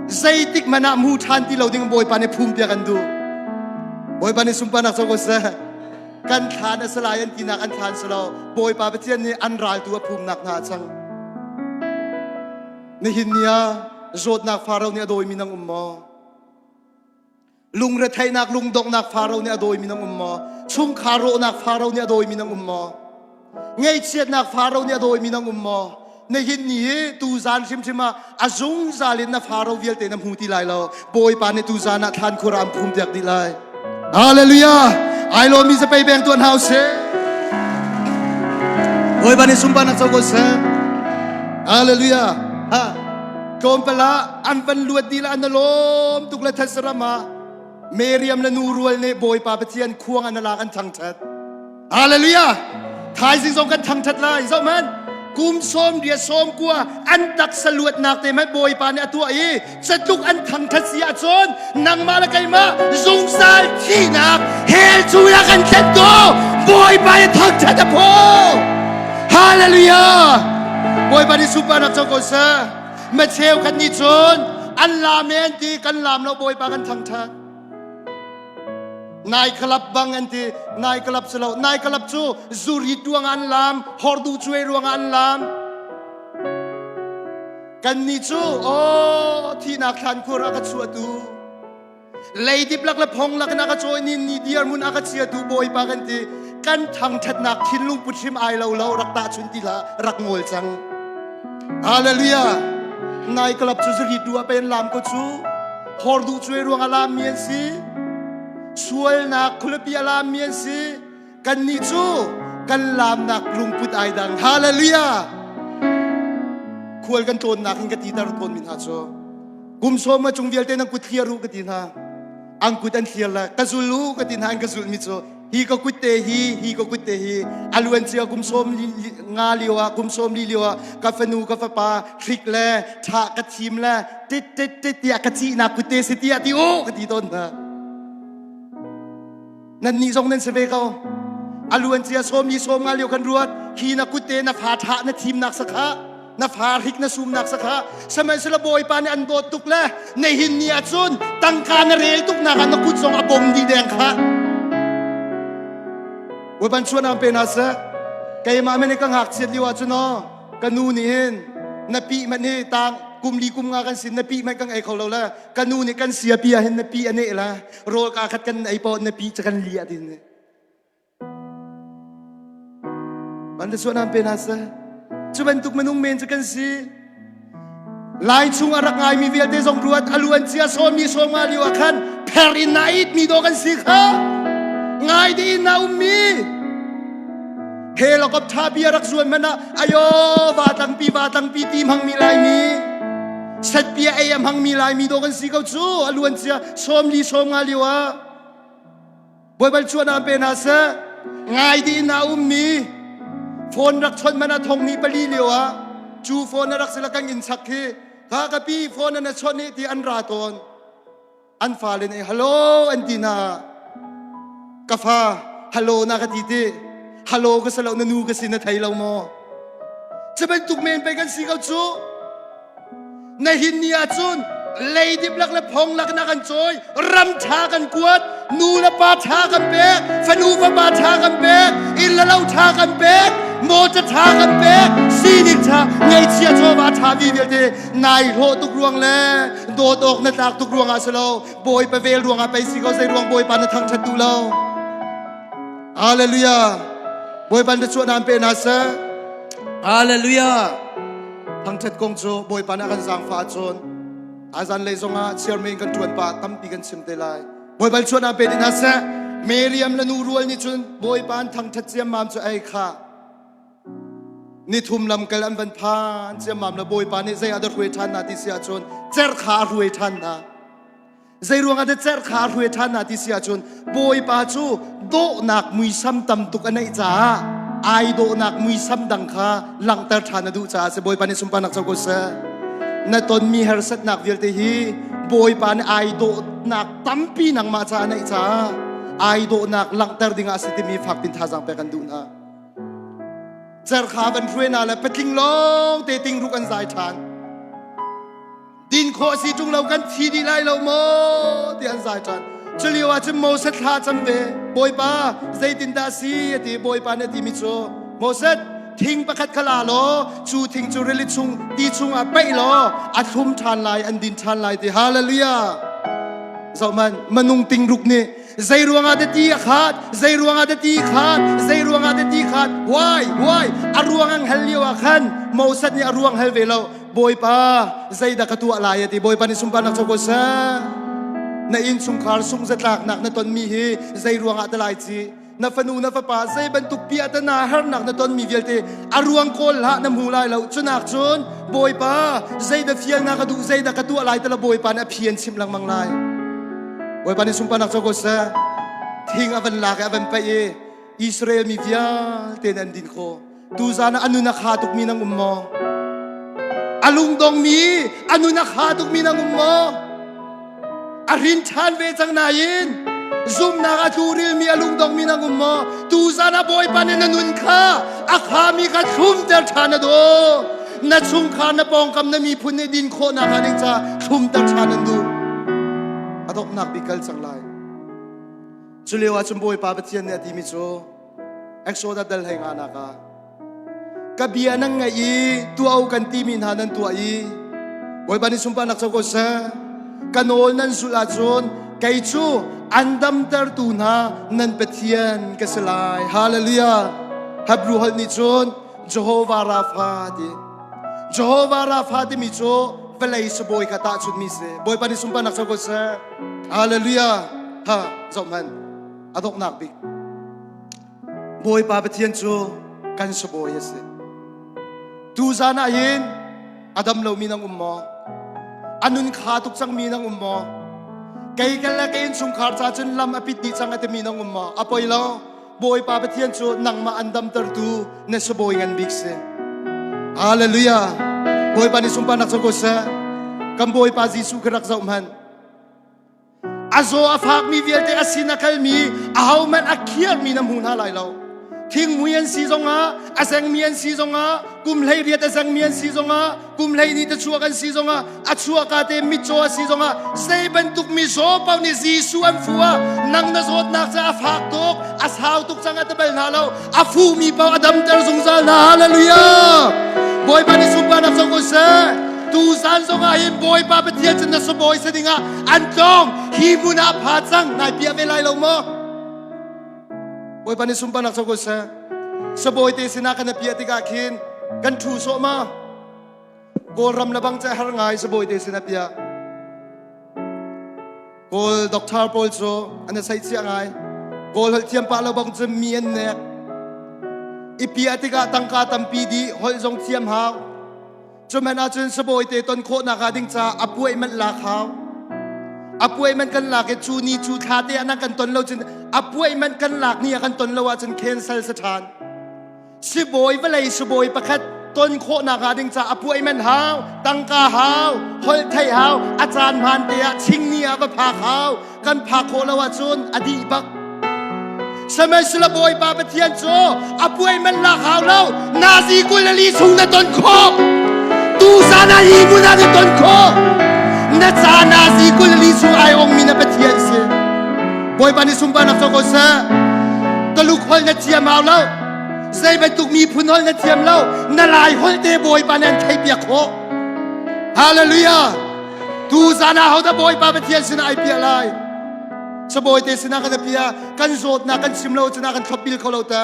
zeitik hmanh ah hmu ṭhan ti lo ding Bawipa nih phum piak an duh Bawipa nih sunparnak co ko seh kan thlan a si lai an tinak an thlan si lo Bawipa Pathian nih an raltu a phumnak hna a cang Nihin ni ah zawtnak Faro nih a dawimi nang um maw? Lungretheihnak, lungdonghnak Faro nih a dawimi nang um maw? Chungkhar rawhnak Faro nih a dawimi nang um maw? Ngaihchiatnak Faro nih a dawimi nang um maw? Nihin ni hi tuzan hrimhrim ah a zungzal in na Faro vialte na hmu ti lai lo. Bawipa nih tuzan ah thlan khur ah an phum piak dih lai. Hallelujah! Ai lawmi zapei beng tuan hau seh. Bawipa nih sunparnak co ko seh. Hallelujah! Ha. Tlawmpal ah an van luat dih la an lawm tuk le thatsaram ah Miriam le nu rual nih Bawipa Pathian khuang an lak an thangthat. Hallelujah! Thaizing zong kan thangthat lai. Zoh hmanh. Kum sawm ria sawm kua an taksa luatnak te hmanh Bawipa nih a tuah i catluk an thangthat si ahcun nangmah le keimah zungzal thihnak hell chungah kan thlen tu Bawipa nih thangthat a phu. Hallelujah! Bawipa nih sunparnak co ko seh. Macheu khat nih cun an lam e an ti kan lam lo Bawipa kan thangthat. Nai club bang an ti nai club si lo nai club cu zuri ruang an lam hordu cuai ruang an lam kan nih cu aw thihnak thlan khur a ka chuahtu leidip lak le phong lak in a ka cawi ni ni dirhmun a ka chiatu bawipa kan ti kan thangthatnak thinlung put hrim ai lo lo rak tahchun ti hlah rak ngol cang Hallelujah nai club cu zuri tu a pen lam ko cu Horduh cuai ruang a lammi an si. Sualnak khualipi a lammi an si. Kannih cu kan lamnak lungput ai dang. Hallelujah! Khual kan tlawnnak hin ka titer tawn mi hna cu kum sawm a cung vialte nan kut thliar u ka ti hna. An kut an thliar le ka zul u ka ti hna an ka zulh mi cu hi ka kut te hi hi ka kut te hi a luan cia kum sawm nga lio ah kum sawm li lio ah ka fanu ka fapa hrik le tha ka thim le tit tit tit tiah ka cihnak kut te si tiah ti u ka ti tawn hna nan nih zong nan si ve ko a luan cia sawm li sawm nga lio kan ruat hi na kut te na fa tha na thimnak sakha na fa hrik na sumnak sakha sihmanhsehlaw bawipa nih an dawt tuk le nihin ni ahcun tangka na rel tuk nak ah na kut zong a bom dih deng kha Bawipa chuan am pe na seh keimah men ka ngakchiat lio ahcun aw ka nu nih hin na pi man hi tang kum li kum nga kan sin na pi man kan ei kho lo le ka nu nih kan sia pi ah hin na pi a neh la rawl ka khat kan ei paoh na pi ca kan li ah din Van te suah pe hna seh. Cu bantuk minung men cu kan si. Lai chung a rak ngaimi vialte zong ruat a luan cia sawmi sawm nga lio ah khan pher in na it mi dawh kan si kha. Ngai ding in na ummi. Helicopter bia rak zuan man ah ayo va tlangpi va tlangpi ti hmangmi Laimi set bia ei a hmangmi Laimi do kan si ko cu a luan cia sawmli sawmnga lio ah Baibal chuan ah pe hna seh ngai dih in a ummi phone rak chawnh man ah thongni pali lio ah cu phone a rak sila kan in chak khi ka ka pi phone na chawnh i ti an ra tawn an fale nih hello an ti hna ka fa hello na ka ti ti hello ka si lo na nu ka si na thei lo maw cu bantuk men pei kan si ko cu na hin ni ahcun leidip lak le phong lak na kan cawi ram ṭha kan kuat nu le pa ṭha kan pek fanu fapa ṭha kan pek inn le lo ṭha kan pek motor ṭha kan pek sining ṭha ngaihchia chawva ṭha vi vialte nai hlawh tuk ruang le dawt awk na tlak tuk ruangah si lo bawipa vel ruangah pei si ko zei ruang bawipa na thangṭhat duh lo hallelujah bawipa na chuah naan pe hna seh hallelujah thangṭhat kong cu bawipa nih a kan zaangfah ahcun azan lei zongah chairman kan ṭuan pah tampi kan chim te lai bawipa chuah naan pe ding hna seh Miriam le nu rual nih cun bawipa an thangṭhat ciammam cu ei kha Nithum lamkal an van phan ciammam le Bawipa nih zei ah dah hruai ṭhan hna ti si ahcun cerh kha a hruai ṭhan hna. Zei ruangah dah cerh kha a hruai ṭhan hna ti si ahcun Bawipa cu dawhnak muisam tam tuk a neih caah ai dawhnak muisam dang kha langhter ṭhan a duh caah si Bawipa nih sunparnak co ko seh. Na tonmi harsatnak vialte hi Bawipa nih ai dawhnak tampi nangmah caah a neih caah ai dawhnak langhter dingah a si timi fakpin thazaang pek an duh hna. Cerkha van hruai na le patling lawng te tingruk an zai ṭhan. Din khawh si ṭung lo kan thi dih lai lo maw ti an zai ṭhan. Culio ah cun Moses thla cam ve. Bawipa zeitindah si a ti Bawipa nih a timi cu Moses thing pakhat kha la law cu thing cu rili chung ti chungah paih law a thlum ṭhan lai an din ṭhan lai ti hallelujah zohman manung tingruk nih Zei ruangah dah ti a khat? Zei ruangah dah ti khat? Zei ruangah dah ti khat? Why? Why? A ruang an hal lio ah khan Moses nih a ruang hal ve lo. Bawipa, zeidah ka tuah lai a ti. Bawipa nih sunparnak co ko seh. Na innchungkhar sungzatlaknak na tonmi hi zei ruangah dah lai ci? Na fanu na fapa zei bantuk piahtana harnak na tonmi vialte a ruang kawl hlah na hmu lai lo. Cunak cun Bawipa, zeidah fial na ka duh, zeidah ka tuah lai tala Bawipa nih a phi an chimh lengmang lai. Bawipa nih sunparnak co ko seh. Thing a van lak i a van paih i Israel mi vialte an din kho. Tuzan ah a nun a kha tukmi nang um maw? A lungdongmi a nun a kha tukmi nang um maw? A rin ṭhan ve cang nain zumhnak a tlurilmi a lungdongmi nang um maw? Tuzan ah Bawipa nih na nun kha a khami kha thlumter ṭhan a duh. Na chungkhar na pawngkam na miphun nih din khawhnak ah ding ca thlumter ṭhan an duh. A donghnak bik kal cang lai. Cu lio ah cun Bawipa Pathian nih a timi cu Exodus dal hlei nga nak ah ka bia nan ngaih i tuah u kan timi hna nan tuah i Bawipa nih sunparnak co ko seh ka nawl nan zulh ahcun kei cu an damtertu hna nan Pathian ka si lai hallelujah Hebrew holh nih cun Jehovah Rapha ti Jehovah Rapha timi cu vawlei sibawi kha tahchunhmi si Bawipa nih sunparnak co ko seh hallelujah ha zoh hmanh a donghnak bik Bawipa Pathian cu kan sibawi a si tuzan ah hin a dam lomi nang um maw a nun kha tuk cangmi nang um maw kei ka le ka innchungkhar ca cun lam a pit dih cang a timi nang um maw a poi lo Bawipa Pathian cu nangmah an damtertu na sibawi ngan bik si. Hallelujah. Bawipa nih sunparnak co ko seh. Kan Bawipa Jesuh kha rak zoh hmanh. A zaw a fakmi vialte a sin a kalmi ahohmanh a khiarmi na hmu hna lai lo. Thingmui an si zongah, a zengmi an si zongah, kum 18 a zengmi an si zongah, kum 12 te chuak an si zongah a chuahka te mitcaw a si zongah zei bantuk mizaw paoh nih Jesuh an fu ah nang na zawtnak cu a fak tuk a sau tuk cang a ti bal hna lo a fumi paoh a damter zungzal hna hallelujah Bawipa nih sunparnak co ko seh tu zan zongah hin Bawipa Pathian cu na sabawi si dingah an tlawng hi hmun ah pha cang nai piah ve lai lo maw Bawipa nih sunparnak co ko seh sabawi te sinah kan piah tikah khin kan ṭhu sawh ma Kawlram le bang cu har ngai sabawi te sinah piah Kawl doctor pawl cu an i seihchiah ngai Kawl holh thiam pah lo bang cu mi an nek. I piah tikah tangka tampi dih, holh zong thiam hau. Cuhmanh ahcun sabawi te ton khawhnak ah ding caah appointment lak hau. Appointment kan lak i cu ni cu thla te ah nan kan ton lo cun appointment kan lak ni ah kan ton lo ahcun cancel si ṭhan. Sibawi vawlei sibawi pakhat ton khawhnak ah ding caah appointment hau, tangka hau, holh theih hau, a caan hmaan te ah chingni ah va phak hau. Kan phak khawh lo ahcun a dih bak. Sihmanhsehlaw Bawipa Pathian cu appointment lak hau lo, nazi 22 chung na ton khawh. Tu zan ah hi hmun ah na ton khawh. Na ca nazi 22 chung ai ongmi na Pathian si. Bawipa nih sunparnak co ko seh. Taluk holh na thiam hau lo. Zei bantuk miphun holh na thiam lo. Na lai holh te Bawipa nih an theihpiak khawh. Hallelujah. Tu zan ah hodah Bawipa Pathian sinah ai piah lai? Sabawi te sinah kan pia kan zawtnak kan chim lo cuna kan thlop bil kho lo ta.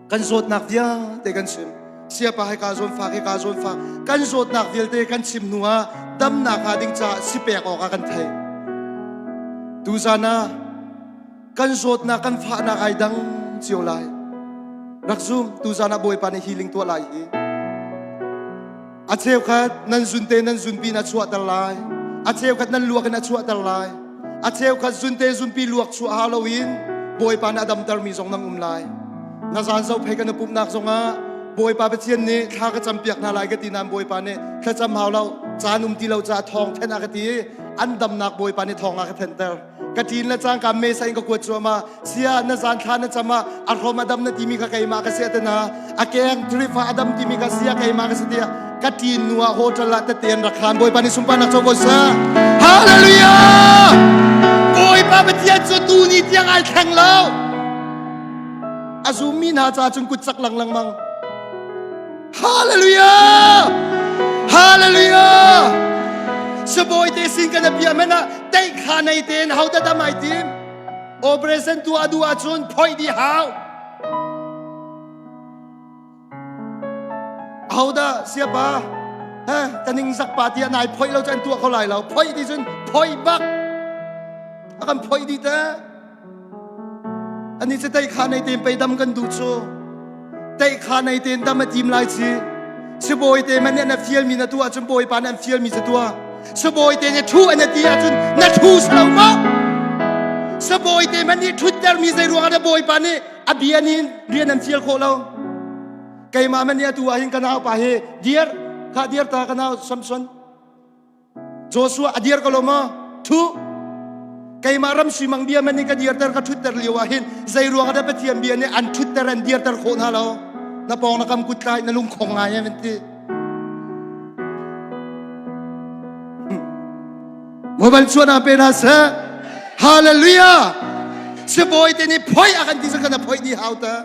Kan zawtnak vialte kan chim. Siapa he ka zawn fa he ka zawn fa kan zawtnak vialte kan chim hnu ah damnak hnga ding caah si pek awk ah kan thei. Tu zan ah kan zawtnak kan fahnak ai dang cio lai. Rak zum tu zan ah Bawipa nih healing tuah lai hi. A cheukhat nan zunte nan zunpi in a chuahter lai. A cheukhat nan luak in a chuahter lai. A cheukhat zunte zunpi luak chuah hau loin Bawipa nih a damtermi zong nan um lai. Na zan zo phei kan i pumhnak zongah Bawipa Pathian nih thla ka campiak hna lai ka ti nain Bawipa nih thlacam hau lo caan um ti lo caah thawng thenh a ka ti i an damnak Bawipa nih thawng a ka thenhter. Ka ṭin le cangka mesa in ka kuat cuahmah. Sia na zan thla na cam ah a hrom a dam na timi kha keimah ka si atana a keng trifa a dam timi kha sia keimah ka si tiah ka ṭin nu ah hotel ah tete an rak hlan Bawipa nih sunparnak co ko seh. Hallelujah! Bawipa Pathian cu tu ni tiang ai thleng lo. A zummi hna ca cun kut cak lang lengmang. Hallelujah! Hallelujah! Sabawi te sin kan bia men ah teih kha nei ten ho da dam ai tim. Operation tuah duh ahcun phoih dih hau. Ahodah siapa? Ha, ka ning zak pa tiah nai phoih lo cu an tuah kho lai lo. Phoih ti cun phoih bak. A kan phoih dih te. Ani cu tei kha nei ten pei dam kan duh cu. Tei kha nei ten dam a tim lai chi. Sibawi te man nih na fial mi na tuah cun bawipa nih an fial mi cu tuah. Sibawi te nih thu an ti ahcun na thu si lo ma? Sibawi te man nih thutter mi zei ruangah dah bawipa nih a bia nih rian an fial khawh lo? Keimah man nih atu ah hin ka nau pa hi dir kha dir ta ka nau Samson Joshua a dir ko lo maw? Thu. Keimah ram simang bia man nih ka dirter ka thutter lio ah hin zei ruang ah dah Pathian bia nih an thutter an dirter khawh hna lo? Na pawng na kam kut tlai na lungkhong ngai an ti. Mobile chuan ah pe hna seh. Hallelujah. Sibawi te nih phoi a kan ti kan phoi ni hau ta.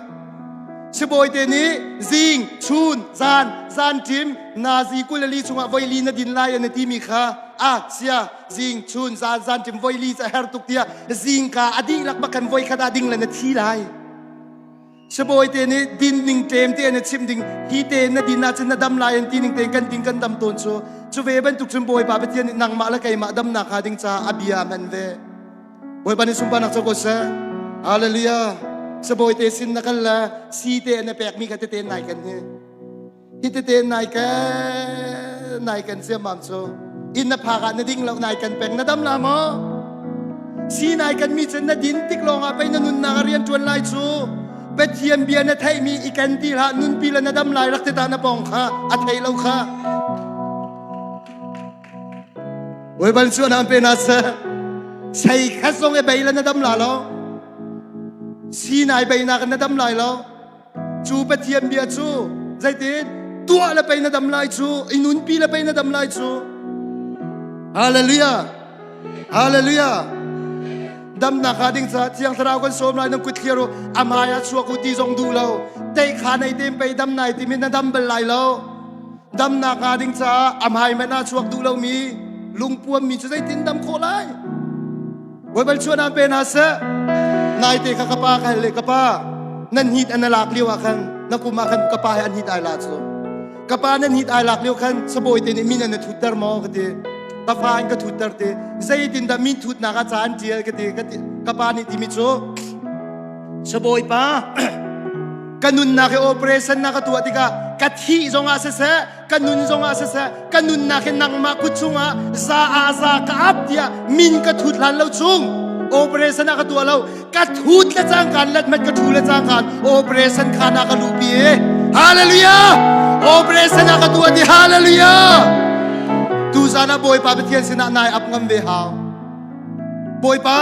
Sibawi te nih zing, chun, zan, zan ṭim, nazi 22 chungah voili na din lai an ti mi kha a sia zing chun zan zan ṭim voili ca her tuk tiah zingka a dihlak bak kan voi khat ah ding le na thi lai. Sibawi te nih din ning ṭem te na chim ding hi te na din ahcun na dam lai an ti ning tein kan ding kan dam tawn cu cu ve bantuk cun Bawipa Pathian nih nangmah le keimah damnak hnga ding caah a bia hman ve. Bawipa nih sunparnak co ko seh. Hallelujah. Sibawi te sin na kal le si te na pekmi kha tete nai kan hi. Hi tete nai kan nai kan siamam cu. Inn na phak ah na ding lo nai kan peng na dam la maw? Si nai kan mi cun na din tik lawng ah pei na nunnak a rian ṭuan lai cu. Pathian bia na theihmi i kan ti hlah nunpi le na dam lai rak ti ta na pawng kha a thei lo kha. Bawipa cu an pe na seh. Sei khat zong e bei le na dam la lo. Sinai bei nak na dam lai lo. Cu Pathian bia cu zeitin tuah le pei na dam lai cu i nunpi le pei na dam lai cu. Hallelujah. Hallelujah. Damnak ha ding ca Thiang Thlarau kan sawm lai nan kut thliar u amai ah chuak u ti zong duh lo. Tei kha nei tem pei dam nai timi na dam bal lai lo. Damnak hnga ding caah a hmai hmanh ah chuak duh lomi lungpuammi cu zeitin dam khawh lai? Baibal chuah pe hna seh. Naite kha ka pa ka hal le ka pa nan hit an lak lio ah khan na kum ah khan ka pa he an hit ai la cu. Ka pa nan hit ai lak lio khan sabawi te nih min an thutter maw ka ti. Ka fa in ka thutter ti. Zeitin dah min thutnak ah ca an tial ka ti. Ka pa nih timi cu sabawi pa. Ka nunnak hi operation na ka tuah tikah ka thih zongah siseh, ka nun zongah siseh, ka nunnak hi nangmah kut chungah za ah za ka ap tiah min ka thut hlan lo chung operation ah ka tuah lo. Ka thut le cangkan let mat ka thu le cangkan operation khan ah ka luhpi i hallelujah! Operation ah ka tuah ti hallelujah! Tuzan ah Bawipa Pathian sinah nai ap ngam ve hau. Bawipa,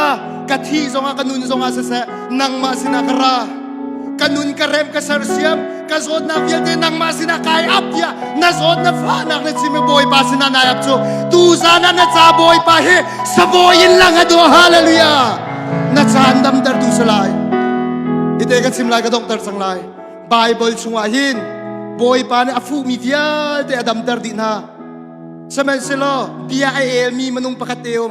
ka thih zongah ka nun zongah siseh, nangmah sinah ka ra. Ka nun ka rem ka sersiam, ka zawtnak vialte nangmah sinah kai ap tiah na zawt na fahnak na chim i Bawipa sinah nai ap cu tuzan ah na ca Bawipa hi sabawi in lang a dawh hallelujah na caan damter tu si lai ite ka chim lai ka donghter cang lai Bible chungah hin Bawipa nih a fuhmi vialte a damter dih hna Sihmanhsehlaw bia a elmi minung pakhat te um.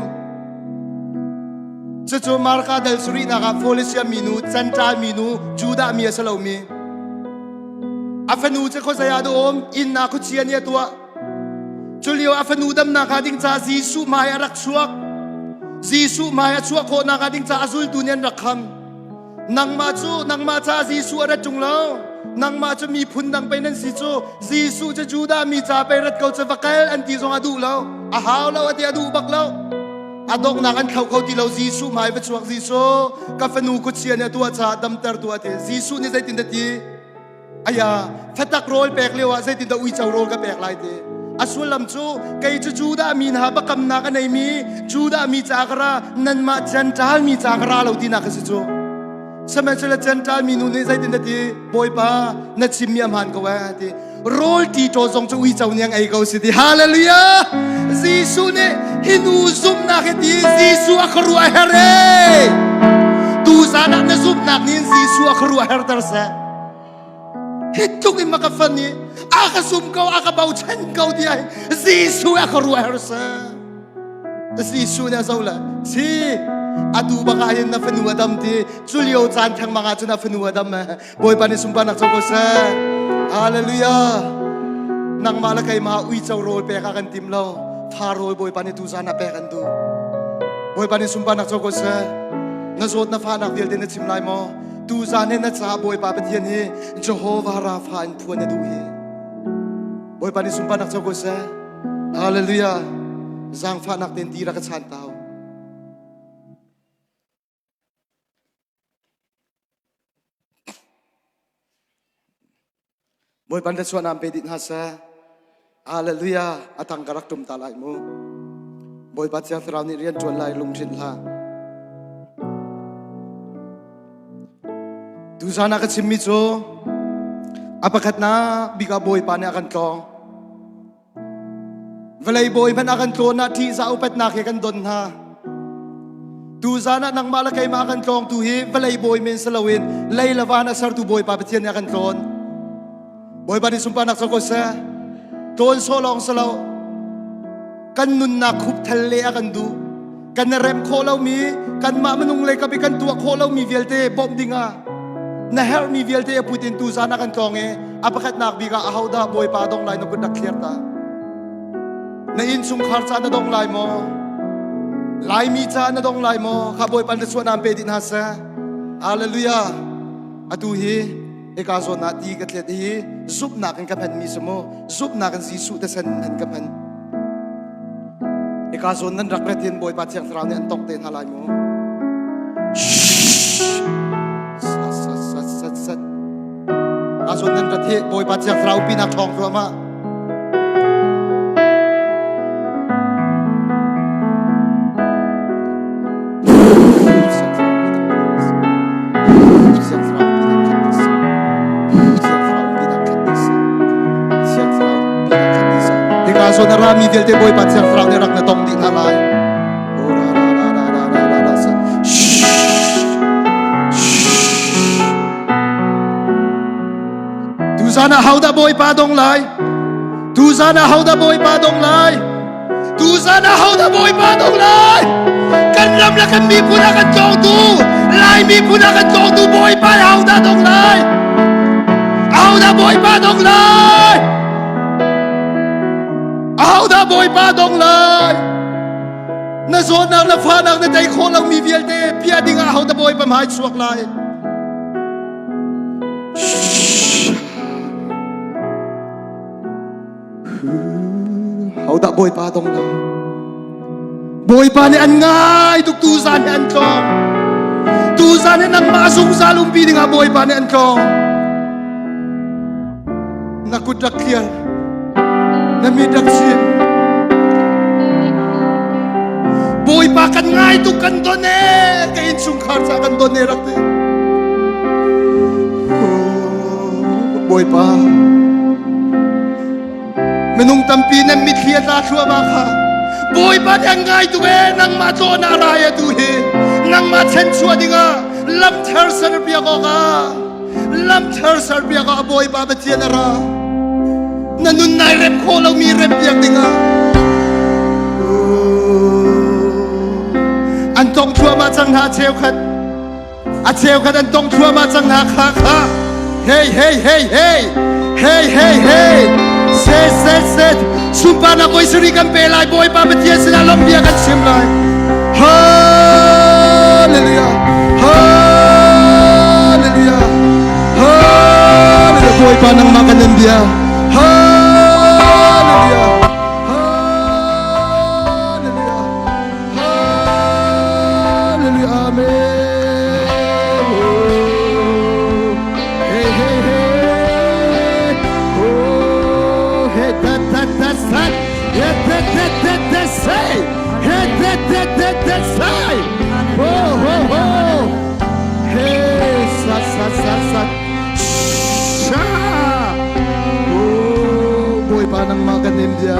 Cucu Marka dal sarihnak ah Phoenisia minu, Gentile minu, Judah mi a si lomi. A fanu cu khuazei ah dah um? Inn ah khuachia nih a tuah. Culio a fanu damnak hnga ding caah Jesuh hmai a rak chuak. Jesuh hmai a chuah khawhnak hnga ding caah a zultu nih an rak kham. Nangmah cu nangmah caah Jesuh a rat ṭung lo. Nangmah cu miphun dang pei nan si cu. Jesuh cu Judah mi ca pei rat ko cu va kal an ti zong a duh lo. A hau lo a ti a duh bak lo. A donghnak an thlo kho ti lo. Jesuh hmai va chuak Jesuh ka fanu khuachia nih a tuah caah damter tuah a ti. Jesuh nih zeitin dah ti? Aya fatak rawl pek lio ah zeitindah uico rawl ka pek lai ti a sullam cu kei cu Judah mi hna biakamnak a neimi Judah mi ca ka ra nanmah Gentile mi ca ka ra lo tinak a si cu sihmanhsehlaw Gentile mi nu nih zeitindah ti Bawipa na chimmi a hmaan ko eh ti rawl ṭi ṭaw zong cu uico nih an ei ko si ti hallelujah Jesuh nih hi nu zumhnak hi ti Jesuh a khuaruah her e tuzan ah na zumhnak nih Jesuh a khuaruah herter seh Hi tluk in maka fan i a ka sum ko a ka bochan ko ti ai Jesuh a ka ruah her seh Jesuh nih a zo le si atu baka hin na fanu a dam ti cu lio caan thengmang ah cun a fanu a dam Bawipa nih sunparnak co ko seh Hallelujah nangmah le keimah uico rawl pek ah kan tim lo fa rawl Bawipa nih tuzan ah pek an duh Bawipa nih sunparnak co ko seh na zawt na fahnak vialte na chim lai maw Tuzan hi na caah Bawipa Pathian hi Jehovah Rapha in phuan na duh hi. Bawipa nih sunparnak co ko seh. Hallelujah. Zaangfahnak tein ti rak ka chan tau. Bawipa nih thluachuah naam pe dih hna seh. Hallelujah. A tang ka rak tum ta lai mu. Bawipa Thiang Thlarau nih rian ṭuan lai lunghrinh hlah. Tuzan ah ka chimmi cu a pakhatnak bik ah Bawipa nih a kan tlawng. Vawlei bawi hmanh a kan tlawn ah ṭihzah upatnak he kan don hna. Tuzan ah nangmah le keimah a kan tlawngtu hi vawlei bawi men si loin lei le van a sertu Bawipa Pathian nih a kan tlawn. Bawipa nih sunparnak co ko seh. Tlawn sawh lawng si lo. Kan nunnak khupthal le a kan duh. Kan i rem khawh lomi kanmah minung lei kap i kan tuah khawh lomi vialte bawmh dingah na herhmi vialte a put in tuzan ah kan tlawng i a pakhatnak bik ah ahodah Bawipa dong lai na kut rak thlir ta. Na innchungkhar ca na dong lai maw? Laimi ca na dong lai maw? Kha Bawipa na chuah naam pe dih hna seh. Hallelujah. Atu hi hika zawn ah ti ka thlet hi zumhnak in ka hmanmi si mu zumhnak in Jesuh thisen an ka hman hika zawn nan rak ret hin Bawipa Thiang Thlarau nih an tongh te hna lai mu sat sat sat sat sat ka zawn nan rat hi Bawipa Thiang Thlarau pinak ṭhawng thluahmah Hika zawn a rami vialte Bawipa Thiang Thlarau nih rak na tong dih hna lai. Tuzan ah hodah Bawipa dong lai? Tuzan ah hodah Bawipa dong lai? Tuzan ah hodah Bawipa dong lai? Kan ram le kan miphun a kan tlawngtu, Lai miphun a kan tlawngtu Bawipa hodah dong lai? Ahodah Bawipa dong lai? Ahodah Bawipa dong lai? Na zawtnak na fahnak na tei khawh lomi vialte bia ding ah ahodah Bawipa hmai chuak lai? Hodah Bawipa dong lai? Bawipa nih an ngai tuk tu zan hi an tlawng. Tu zan hi nangmah zungzal umpi dingah Bawipa nih an tlawng. Na kut rak clear. Na mit rak chim. Bawipa kan ngai tuk kan don e ka innchungkhar ca kan don e rak ti. Bawipa minung tampi nan mitthli a tla thluahmah kha Bawipa nih an ngai tuk e nangmah tlawhnak rai a tu hi nangmah chanchuah dingah lam thar ser piak awkah lam thar ser piak ah Bawipa Pathian a ra na nun nai rem khawh lomi rem piak dingah an tong thluahmah cang hna cheukhat A cheukhat an tong thluahmah cang hna kha kha. Hey hey hey hey hey hey hey set set set sunparnak voi sari kan pe lai Bawipa Pathian sinah lawmhbia kan chim lai. Hallelujah Hallelujah Hallelujah Bawipa nangmah kan in bia. Hallelujah Hallelujah Hallelujah. Amen. Hey, hey, hey. Oh, hey, da, da, da, sa. Hey, da, da, da, da, say. Hey, da, da, da, da, say. Oh, ho, ho. Hey, sa, sa, sa, sa. Sha. Oh, Bawipa nangmah kan in bia.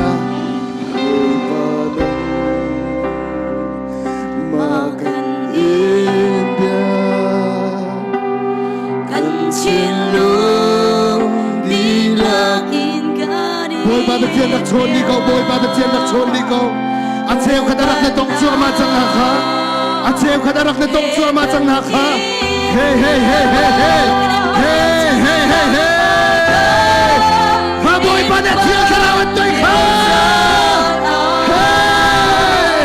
Bawipa Pathian rak chawn ni ko Bawipa Pathian rak chawn ni ko a cheu khat a rak na tong cuahmah cang hna kha a cheu khat a rak na tong cuahmah cang hna kha hey hey hey hey hey hey hey hey hey Ha Bawipa nih Thiang Thlarau an toih kha. Hey!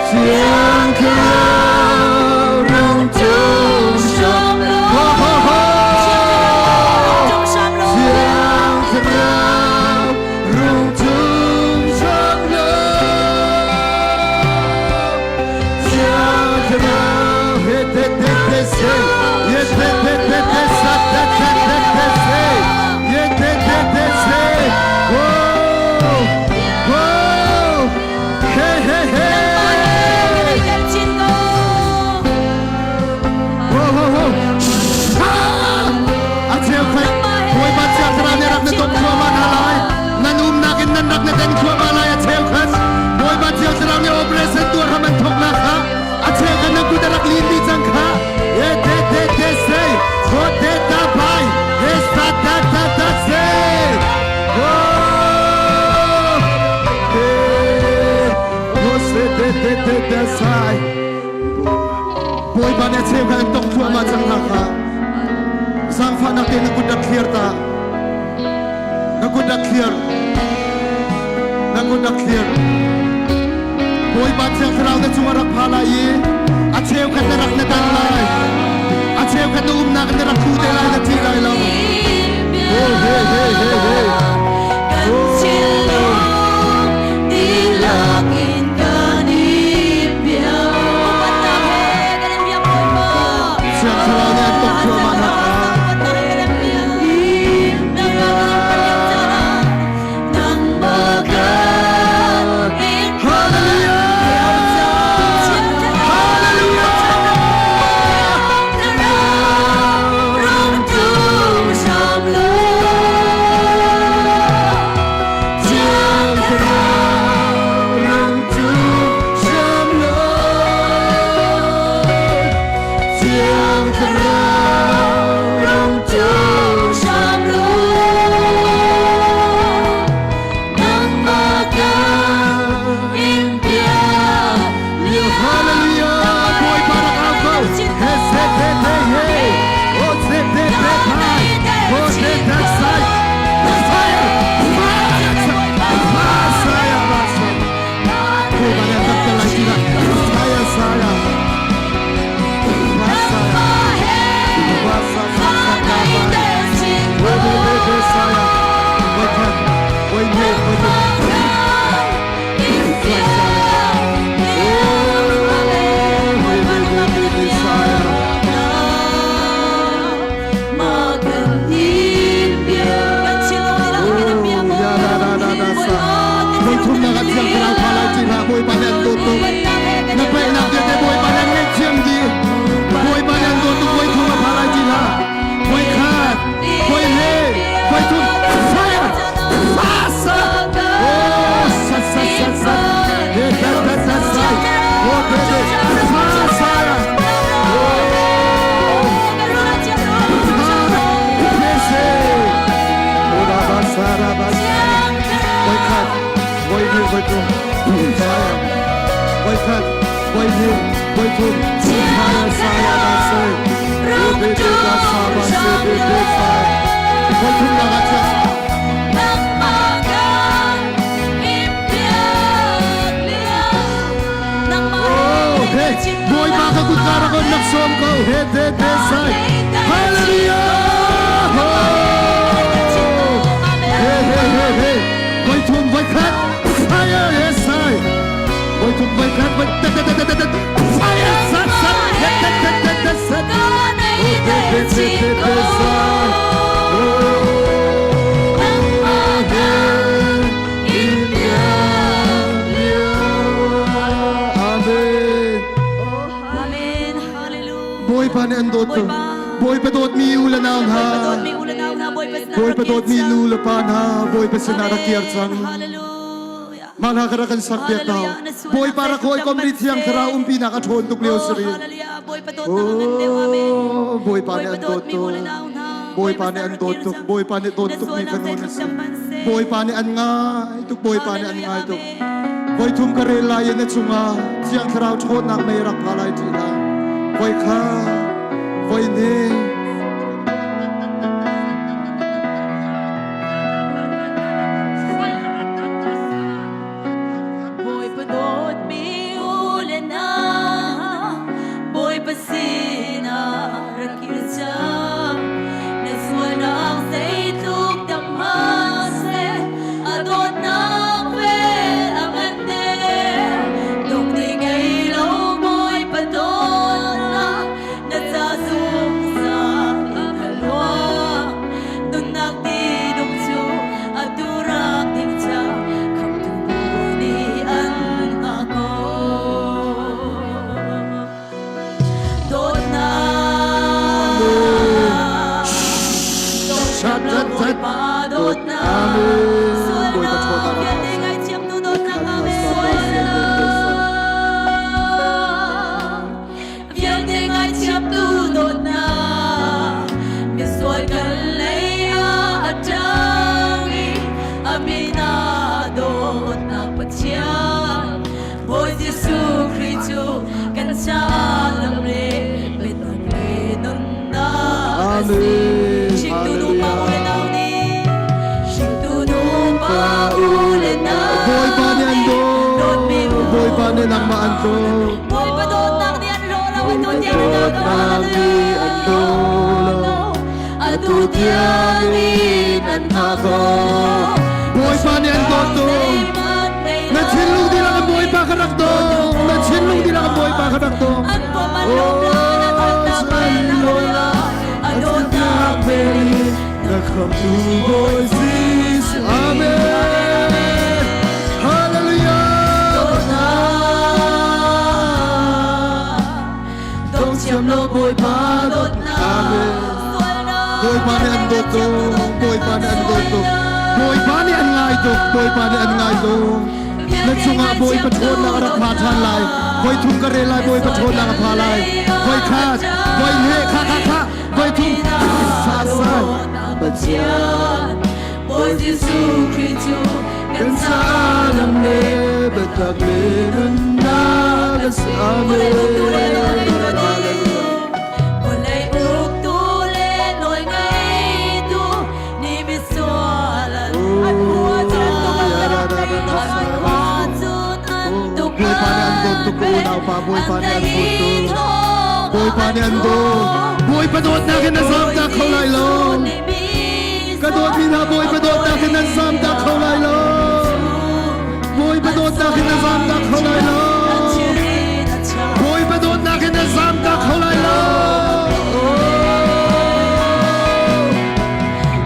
Thiang Thlarau rung tum Ho ho ho! Thiang Thlarau rung tum sang lo. Thiang Thlarau he te te te se ye te te te te sa te te te te se ye te te te se oh oh hey hey hey ho ho ho a cheu khai Bawipa Thiang Thlarau nih rak na dawt thluahmah hna lai nan umnak in nan rak na den thluahmah lai a cheu khan Bawipa Thiang Thlarau nih operation tuah hram an thawknak kha a cheu khan nan kut a rak lin dih cang kha he te te te se ho te ta bai he sa ta ta ta se ho he ho se te te te te sai Bawipa nih a cheu kha an tong thluahmah cang hna kha zaangfahnak tein na kut rak thliar ta na kut rak thliar na kut rak thliar Bawipa Thiang Thlarau na cungah rak pha lai i a cheukhat na rak na dan lai a cheukhat na umnak na rak thu te lai na thi lai lo hey hey hey hey hey
Kan thinlung dihlak in kan i bia. Upatnak he kan in bia Bawipa.
Thiang Thlarau nih an tok thluahmah hna kha
Upatnak he kan in bia. Nangmah kan in
Hallelujah Hallelujah
Rung tum sam lo.
Voi thum. Fire. Voi khat. Voi hnih. Voi thum. Fire saya da se. Be be da sa ba se be be sa. Voi thum na ga cha. Oh, hey, Bawipa ka kut ka rak on nak sawm ko. He te te sai. Hallelujah! Hey, hey, hey, hey. Voi thum, voi khat. Fire, yes, sai. Voi thum, voi khat, voi te te te te te te. Fire, sat, sat. Te te te te te sat. Oh, te te te te te sai. Oh, Amen.
Amen. Hallelujah.
Bawipa nih an dawt ko. Bawipa dawtmi u le nau hna. Bawipa dawtmi nu le pa hna. Bawipa sinah rak kir cang.
Hallelujah.
Mah hna kha rak kan sak piak hna. Bawipa rak hawikom ri thiang thlarau umpi nak a ṭhawn tuk lio si rih. Oh, Bawipa nih an dawt tuk. Bawipa nih an dawt tuk. Bawipa nih dawt tuk mi fanu na si. Bawipa nih an ngai tuk. Bawipa nih an ngai tuk. Voi thum ka rel lai i na cungah Thiang Thlarau ṭhawnnak mei rak pha lai ṭih hlah. Voi kha, voi ni,
Bawipa dawtmi u le nau, Bawipa sinah rak kir cang. Na sualnak zeitluk tam hmanhseh, a dawtnak vel a ngan deuh. Lungdi ngei lo Bawipa dawtnak, na ca zungzal in a luang. Nunnak tidung cu atu rak ding cang, khamhtu Bawi nih an hngah ko. Dawtnak, dawtnak Bawipa dawtnak, sualnak vialte ngaihthiamtu dawtnak, amen. Sualnak vialte ngaihthiamtu dawtnak, misual kan lei ah a ṭang i a min ah dawtnak Pathian. Bawi Jesuh Khrih cu kan caah lam le biatak le nunnak a si. Hringtu nupa u le nau nih, hringtu nupa u le nau
Bawipa nih an
dawt mi
dawt. Bawipa nih nangmah an dawt.
Bawipa dawtnak nih an hlaw lo, atu tiang in
Dawtnak nih an hlaw lo.
Atu tiang in an hngah ko.
Bawipa nih an dawt tuk. Na thinlung dihlak in Bawipa ka rak dawt. Na thinlung dihlak in Bawipa ka rak dawt.
An pom an lawm la na dawtnak vel a dawtnak vel
Na khamtu Bawi Jesuh. Amen. Hallelujah.
Dong thiam lo Bawipa dawtnak.
Amen. Bawipa nih an dawt tuk. Bawipa nih an dawt tuk. Bawipa nih an ngai tuk. Bawipa nih an ngai tuk. Na cungah Bawipa ṭhawnnak a rak pha ṭhan lai. Voi thum ka rel lai Bawipa ṭhawnnak a pha lai. Voi khat, voi hnih, kha kha kha, voi thum. Sa sa.
Pathian, Bawi Jesuh Khrih cu kan
Kan
caah
lam le biatak le nunnak a si. Amen.
Vawlei uktu le nawl ngeitu nih misual an
An hua cun tuk an ka rak tei
an hua cun an tuk
Bawipa nih an dawt tuk unaupa Bawipa nih an dawt tuk Bawipa nih an dawt Bawipa dawtnak in na zamtak kho lai lo Ka dawtmi hna Bawipa dawtnak in nan zamtak kho lai lo Bawipa dawtnak in na zamtak kho lai lo Bawipa dawtnak in na zamtak kho lai lo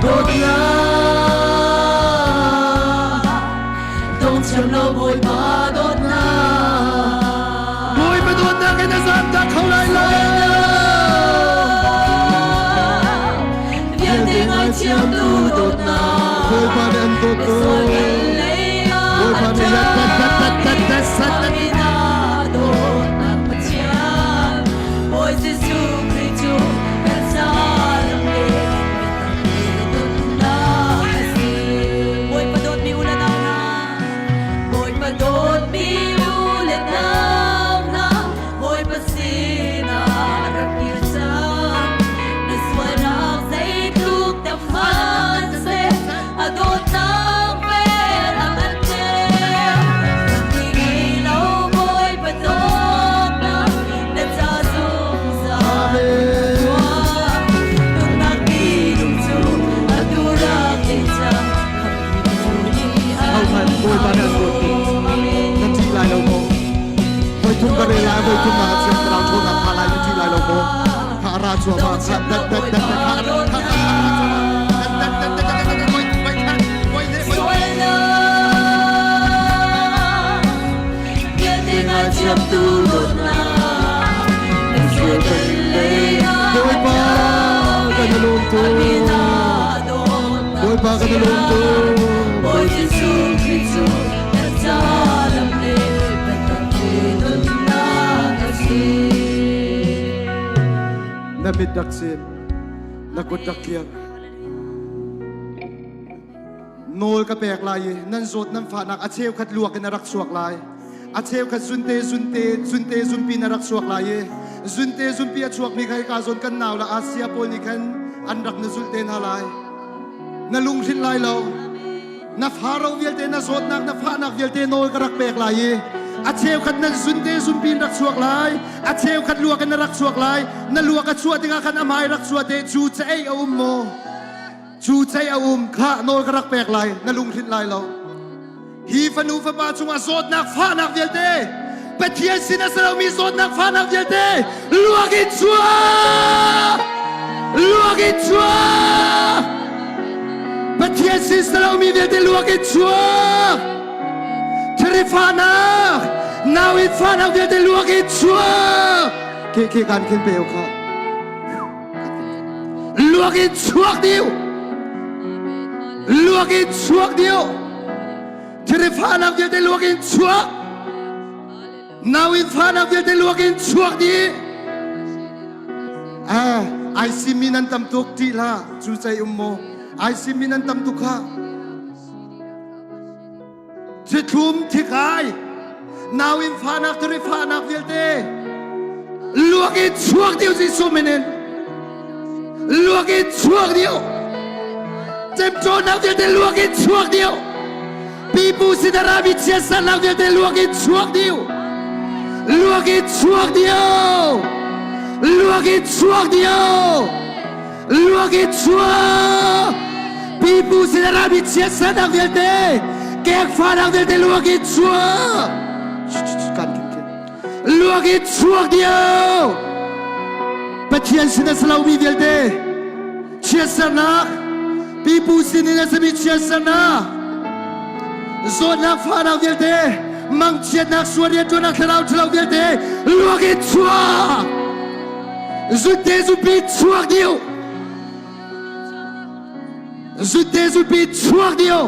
Dawtnak dong thiam lo Bawipa dawtnak
Bawipa dawtnak in na zamtak kho lai lo
Vialte ngaithiamtu dawtnak
Bawipa nih an dawt tuk Bawipa nih dat dat dat dat dat dat sat dat
dawtnak Pathian Bawi Jesuh Khrih cu kan caah lam le nunnak a si.
Bawipa dawtmi u le nau hna,
Bawipa
Voi thumnak a Thiang Thlarau ṭhawnnak pha lai na ṭih lai lo maw? Kha a ra cuahmah. Kha dat dat dat dat kha kha kha a ra cuahmah. Dat dat dat dat dat dat voi voi khat voi hnih voi
Sualnak vialte ngaithiamtu dawtnak nan sual kan lei ah
Bawipa kan i lawm tuk. Bawipa kan i lawm tuk.
Bawi Jesuh Khrih cu kan ca lam le biatak te nunnak a si.
Na mit rak sim, na kut rak tliang. Nawl ka pek lai i nan zawt nan fahnak a cheukhat luak in a rak chuak lai. A cheukhat zunte zunte zunte zunpi in a rak chuak lai i zunte zunpi a chuakmi kha hika zawn kan nau le Asia pawl nih khan an rak na zulh te hna lai. Na lunghrinh lai lo. Na faro vialte na zawtnak na fahnak vialte nawl ka rak pek lai i a cheukhat nan zunte zunpi in rak chuak lai. A cheukhat luak in na rak chuak lai. Na luak a chuah tikah khan a hmai rak chuah te cu ca ei a um maw? Cu cei a um kha nawl ka rak pek lai, na lunghrinh lai lo. Hi fanu fapa cungah zawtnak fahnak vialte, Pathian sin a si lomi zawtnak fahnak vialte, luak in chuah! Luak in chuah! Pathian sin si lomi vialte luak in chuah! Thiri fahnak, nau in fahnak vialte luak in chuah! Ke ke kan khin pe kha. Luak in chuak diu. Luak in chuak diu. Thiri fahnak vialte luak in chuak. Nau in fahnak vialte luak in chuak dih. Ah, ai simi nan tam tuk ti hlah cu cei um maw? Ai simi nan tam tuk kha. Thithlum thikai nau in fahnak thiri fahnak vialte luak in chuak dih Jesuh min in luak in chuak dih cemcawnnak vialte luak in chuak dih pipu sinara mi chiatsernak vialte luak in chuak dih luak in chuak dih luak in chuak dih Luak in chuak! Pipu sin a rami chiatsernak vialte, kekfanak vialte luak in chuak! Kan Luak in chuak dio! Pathian sin a si lomi vialte, chiatsernak, pipu sin in a simi chiatsernak, zawtnak fahnak vialte, mangchiatnak, sual rianṭuannak thlarau ṭhalo vialte, luak in chuak! Zute zupi chuak dih u. Zute zupi chuak dih u.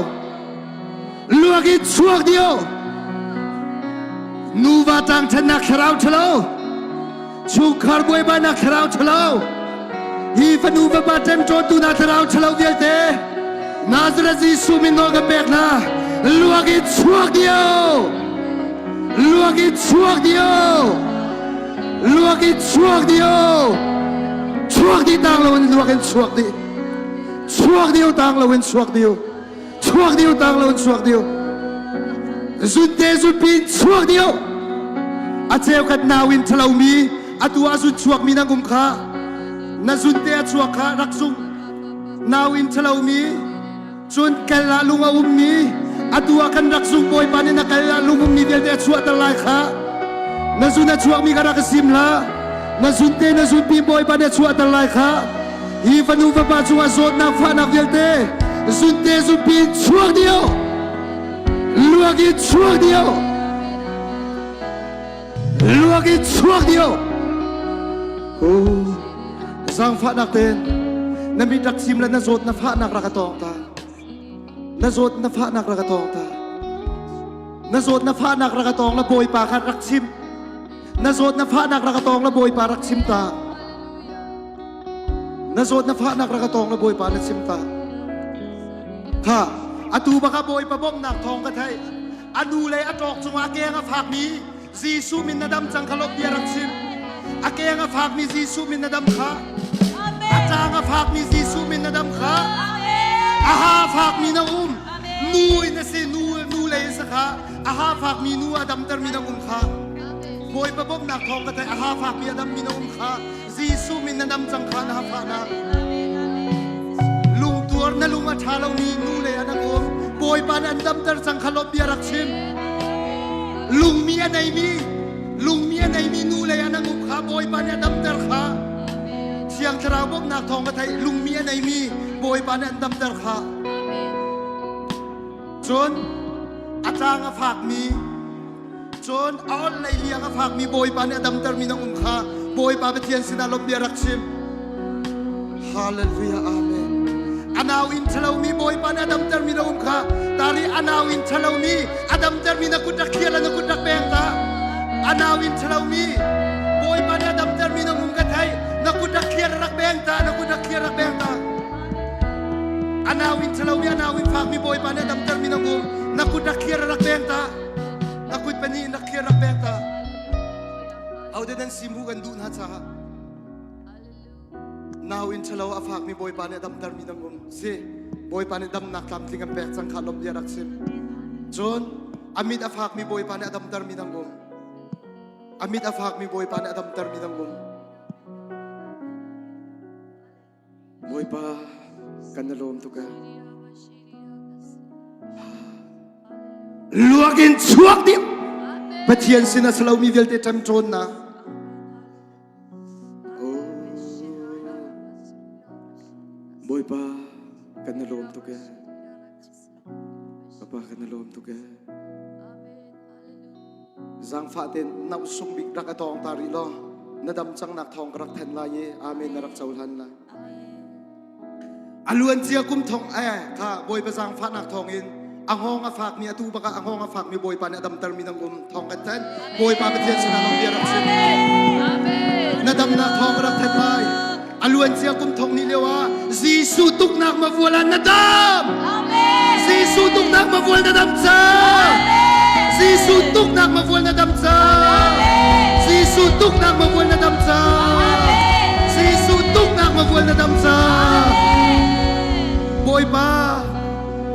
Luak in chuak dih u. Nuva tang ṭhennak thlarau ṭhalo. Chungkhar buaibainak thlarau ṭhalo. Hi fanu fapa ṭemṭawntu hna thlarau ṭhalo vialte Nazareth Jesuh min nawl kan pek hna. Luak in chuak dih u. Luak in chuak dih u. Luak in chuak dih o. Chuak dih tang lo in luak in chuak dih. Chuak dih tang lo in chuak dih. Chuak dih tang lo in chuak dih. Zunte zunpi in chuak dih. A cheukhat nau in ṭhalo mi atu ah zun chuak mi na ngum kha na zunte a chuak kha rak zung nau in ṭhalo mi Cun kal ah lung a ummi atu ah kan rak zung Bawipa nih na kal ah lung ummi vialte a chuahter lai kha. Na zun a chuakmi kha rak i sim hlah. Na zunte na zunpi Bawipa nih a chuahter lai kha. Hi fanu fapa cungah zawtnak fahnak vialte zunte zunpi in chuak dih u. Luak in chuak dih u. Luak in chuak dih u. Oh, zaangfahnak tein na mit rak sim le na zawt na fahnak rak a tawng ta. Na zawt na fahnak rak a tawng ta. Na zawt na fahnak rak a tawng la Bawipa kha rak chim. Na zawt na fahnak rak a tawng la Bawipa rak chim ta. Na zawt na fahnak rak a tawng la Bawipa na chim ta. Kha atu baka Bawipa bawmhnak thawng ka theih. A nu le a ṭawk cungah keng a fakmi Jesuh min na dam cang kha lawmh bia rak chim. A keng a fakmi Jesuh min na dam kha. A ṭang a fakmi Jesuh min na dam kha. A ha fakmi na um. Nu in a si nu nu lei in sa kha. A ha fakmi nu a damtermi na um kha. Bawipa bawmhnak thawng ka theih a ha fakmi a dammi na um kha. Jesuh min na dam cang kha na ha fahnak. Lungtuar na lung a ṭha lomi nu lei ah na um. Bawipa nih an damter cang kha lawmh bia rak chim. Lungmi a neimi. Lungmi a neimi nu lei ah nan um kha Bawipa nih a damter kha. Thiang Thlarau bawmhnak thawng ka theih. Lungmi a neimi Bawipa nih an damter kha. Cun a tlang a fakmi, cun a ol lei liang a fakmi Bawipa nih a damtermi na um kha Bawipa Pathian sinah lawmhbia rak chim. Hallelujah, Amen. A nau in ṭhalomi Bawipa nih a damtermi na um kha tari a nau in ṭhalomi a damtermi na kut rak thlial na kut rak peng ta. A nau in ṭhalomi Bawipa nih a damtermi na um ka thei na kut rak thlial rak beng ta na kut rak thlial rak beng ta. A nau in ṭhalomi a nau in fakmi Bawipa nih a damtermi na um na kut rak thlial rak beng ta. Na kut pahnih in rak thlial rak beng ta. Haude nan simu kan duh hna caah Nau in ṭhalo a fakmi Bawipa nih a damtermi nan um si. Bawipa nih damnak tlamtling an pek cang kha lawmh bia rak chim. Cun a mit a fakmi Bawipa nih a damtermi nan um. A mit a fakmi Bawipa nih a damtermi nan um. Bawipa kan na lawm tuk e. Luak in chuak dih. Pathian sin a salomi vialte ṭemṭawnnak. Bawipa kan na lawm tuk ee. Papa kan na lawm tuk ee. Zaangfah tein nauh sung bik rak a tawng ta rih law na dam cangnak thawng ka rak then lai i amen na rak cohlan lai. A luan cia kum thong eh kha Bawipa zaangfahnak thawng in a hngawng a fakmi atu bak ah a hngawng a fakmi Bawipa nih a damtermi nang um thawng kan thanh. Bawipa Pathian sinah lawng bia rak chim. Na damnak thawng ka rak thanh lai. A luan cia kum thong ni lio ah Jesuh tuknak ma vual ah na dam. Jesuh tuknak ma vual na dam cang. Jesuh tuknak ma vual na dam cang. Jesuh tuknak ma vual na dam cang. Jesuh tuknak ma vual na dam cang. Bawipa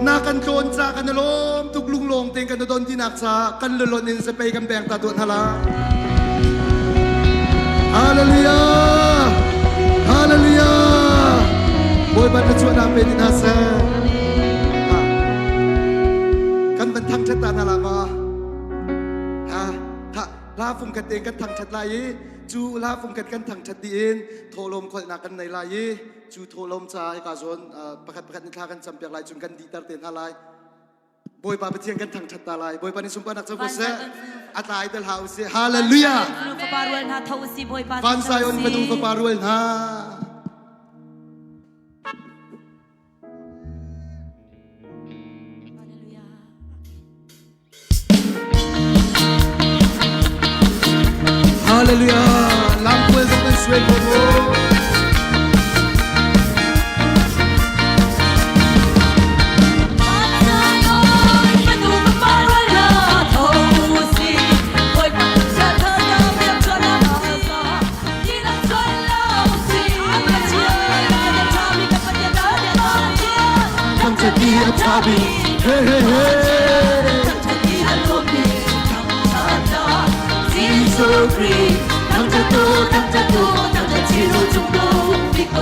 na kan tlawn ca kan lawm tuk lunglawng tein kan don tinak ca kan lulon in zapei kan beng ta tuah hala. Hallelujah! Hallelujah! Bawipa na chuahnak pe ti hna seh. Kan van thangṭhat ta hna la ma? Ha, tha, hla fung khat tein kan thangṭhat lai i cu hla fung khat kan thangṭhat dih in thawhlawm kholhnak kan nei lai i cu thawhlawm ca hika zawn pakhat pakhat ni thla kan campiak lai cun kan dihter te hna lai. Bawipa Pathian kan thangṭhat ta lai. Bawipa nih sunparnak co ko seh. A tlai tel hau seh. Hallelujah.
Fanu fapa rual hna tho usi Bawipa.
Van Zion fanu fapa rual hna. Hallelujah. Lamkual zong kan suai ko mu. Hey, hey, hey.
Jesus Christ, 当家多，当家多，当家记录中国的歌。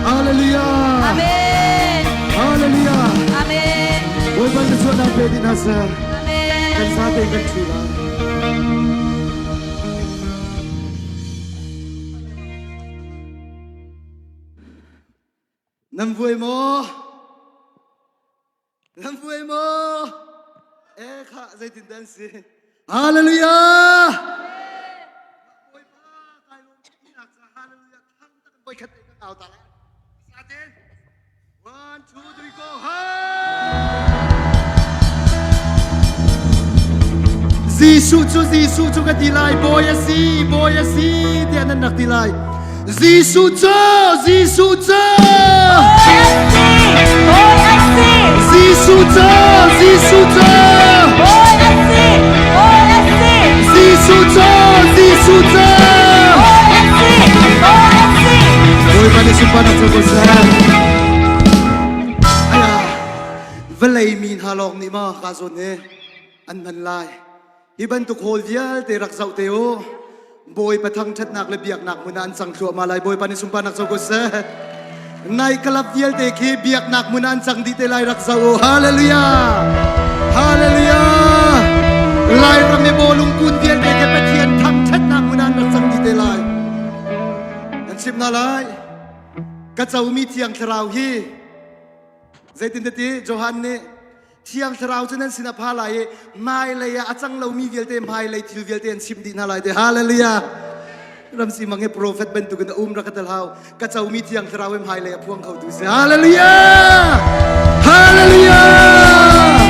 Hallelujah.
Amen.
Hallelujah.
Amen.
Bawipa na suahnak pe din hna seh.
Amen.
Kan sa te kan thu lai. Nan vuai maw? Nan vuai maw? Eh kha zeitin dan si? Hallelujah! Bawipa kai lawm tinak ca hallelujah thang tak voi khat te kan au ta lai. Saten. 1 2 3 go. Jesuh cu Jesuh cu ka ti lai bawi a si bawi a si tiah nan rak ti lai Jesuh cu Jesuh cu Jesuh cu Jesuh cu Jesuh cu Jesuh cu Bawipa nih sunparnak cu ko seh. Aya vawlei mi hna lawng nih ma ka zawn hi an hman lai. Hi bantuk hawl vialte rak zoh te u. Bawipa thangṭhatnak le biaknak hmun ah an cang thluahmah lai. Bawipa nih sunparnak co ko seh. Nai kalap vialte khi biaknak hmun ah an cang dih te lai rak zoh u. Hallelujah! Hallelujah! Lairam i bawlung kun vialte khi Pathian thangṭhatnak hmun ah an rak cang dih te lai. Nan chim hna lai. Ka comi Thiang Thlarau hi zeitin ti Johan nih Thiang Thlarau cu nan sin a pha lai i hmailei ah a cang lomi vialte hmailei thil vialte an chimh dih hna lai te. Hallelujah! Ramsi mang hi prophet bantukin a um rak ka tel hau. Ka comi Thiang Thlarau hi hmailei a phuang kho tu si. Hallelujah! Hallelujah!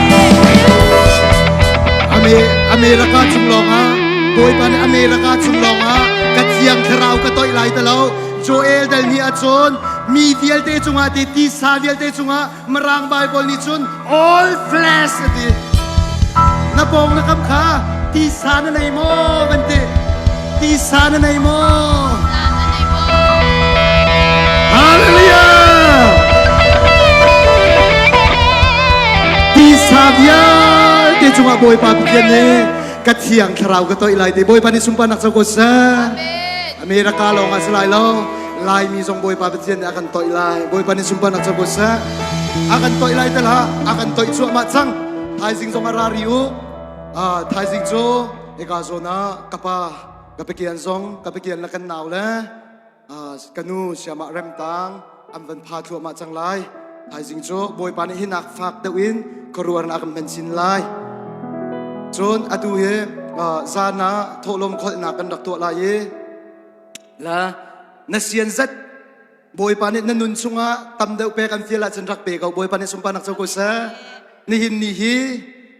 Ame America chung lawngah Bawipa nih America chung lawngah ka Thiang Thlarau ka toih lai ti lo. Joel dal nih ahcun mi vialte cungah ti tisa vialte cungah Mirang Bible nih cun all flesh a ti. Na pawng na kam kha tisa na nei maw kan ti. Tisa na nei maw? Hallelujah! Tisa vialte cungah Bawipa Pathian nih ka thiang thlarau ka toih lai ti. Bawipa nih sunparnak co ko seh. America lawng ah si lai lo. Laimi zong Bawipa Pathian nih a kan toih lai. Bawipa nih sunparnak co ko seh. A kan toih lai te hlah. A kan toih cuahmah cang. Thaizing zong a ra ri u. Ah, thaizing cu eka zawn ah ka pa ka pakian zong ka pakian le kan nau le ah, ka nu siamah remtang an van pha thluahmah cang lai. Thaizing cu Bawipa nih hinak fak deuh in khuaruahnak a kan hman chin lai. Cun atu hi ah, zan ah thawhlawm kholhnak kan rak tuah lai i La na sian zat Bawipa nih na nun chungah tam deuh pek an fial ahcun rak pe ko. Bawipa nih sunparnak co ko seh. Nihin ni hi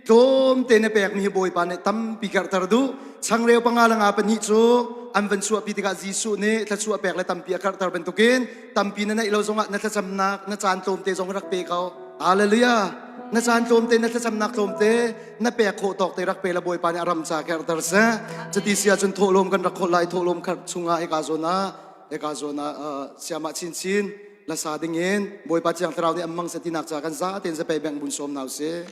tlawmte na pekmi hi Bawipa nih tampi karhter duh. Changreu panga le nga pahnih cu an van chuahpi tikah Jesuh nih thluachuah pek le tampi a karhter bantukin tampi na neih lo zongah na thlacamnak na caan tlawmte zong rak pe ko. Hallelujah. Na caan tlawmte na thlacamnak tlawmte na pek khawh tawk te rak pe la Bawipa nih a ram ca kerter seh. Cuti si ahcun thawhlawm kan rak khawlh lai thawhlawm khat chungah hika zawn ah hika zawn ah siamah chinchin lasa dingin Bawipa Thiang Thlarau nih an mang seh tinak ca kan za tein zapei beng bun sawm hna usih.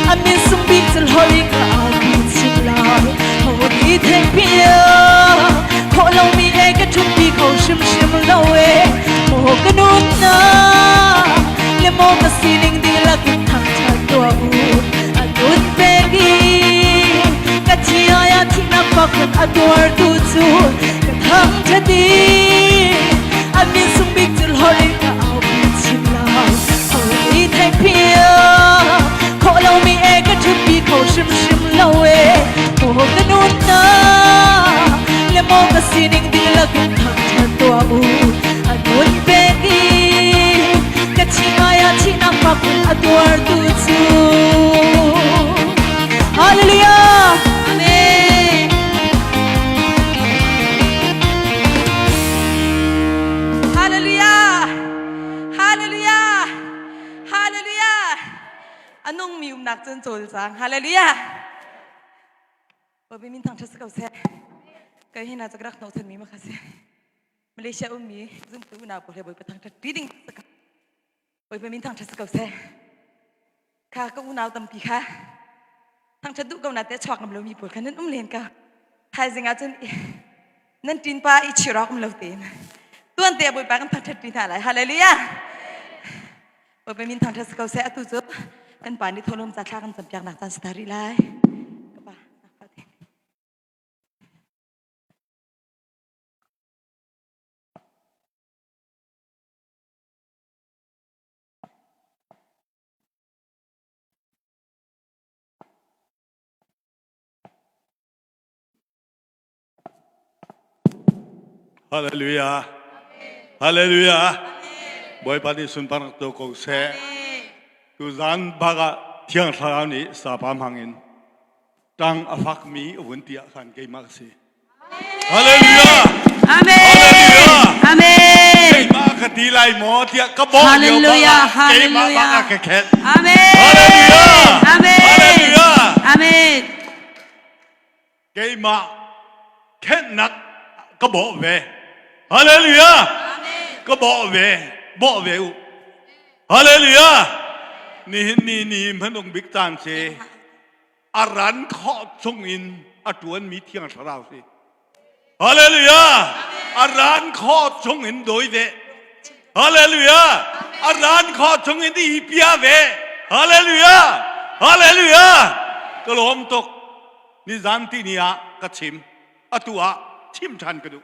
Amin sung bik chul hori ka au chin lai ho ni theng pia. Sining dihlak in thangṭhat tuah u. A nun pek i ka chimai ah thihnak fak in a tuartu cu. Hallelujah!
Amen. Hallelujah! Hallelujah! Hallelujah! A nungmi umnak cun cawlcang. Hallelujah! Bawi min thangṭhat si ko seh. Kai hi na cakrak hnawh chanmi ma kha si. Malaysia ummi zumtu unau pawl he Bawipa thangṭhat ṭi ding Bawipa min thangṭhat si ko seh. Kha ka unau tampi kha thangṭhat duh ko na te chuak ngam lomi pawl kha nan um len ka. Thaizing ah cun nan ṭin pa i chir awk um lo tein tuan te Bawipa kan thangṭhat ṭi hna lai. Hallelujah. Bawipa min thangṭhat si ko seh. Atu cu kan pa nih tholum ca thla kan campiaknak caan si ta rih lai. Ka pa,
Hallelujah. Hallelujah. Bawipa nih sunparnak tu ko seh. Tuzan bak ah Thiang Thlarau nih sapa hmang in tang a fakmi a vun ti ah khan keimah ka si. Hallelujah.
Amen.
Hallelujah.
Amen.
Keimah ka ti lai maw tiah ka bawh lio bak
Hallelujah.
ah keimah bak
Hallelujah.
ah ka khet.
Amen.
Hallelujah.
Amen.
Hallelujah.
Amen.
Keimah khenhnak ka bawh ve. Hallelujah. Ka bawh ve. Bawh ve u. Hallelujah. Nihin ni ni hmanung bik caan si. A ran khawh chung in a tuan mi thiang thlarau si. Hallelujah. A ran khawh chung in doi ve. Hallelujah. A ran khawh chung in i pia ve. Hallelujah. Hallelujah. Ka lawm tuk. Nizan ti ni ah ka chim. Atu ah chim ṭhan ka duh.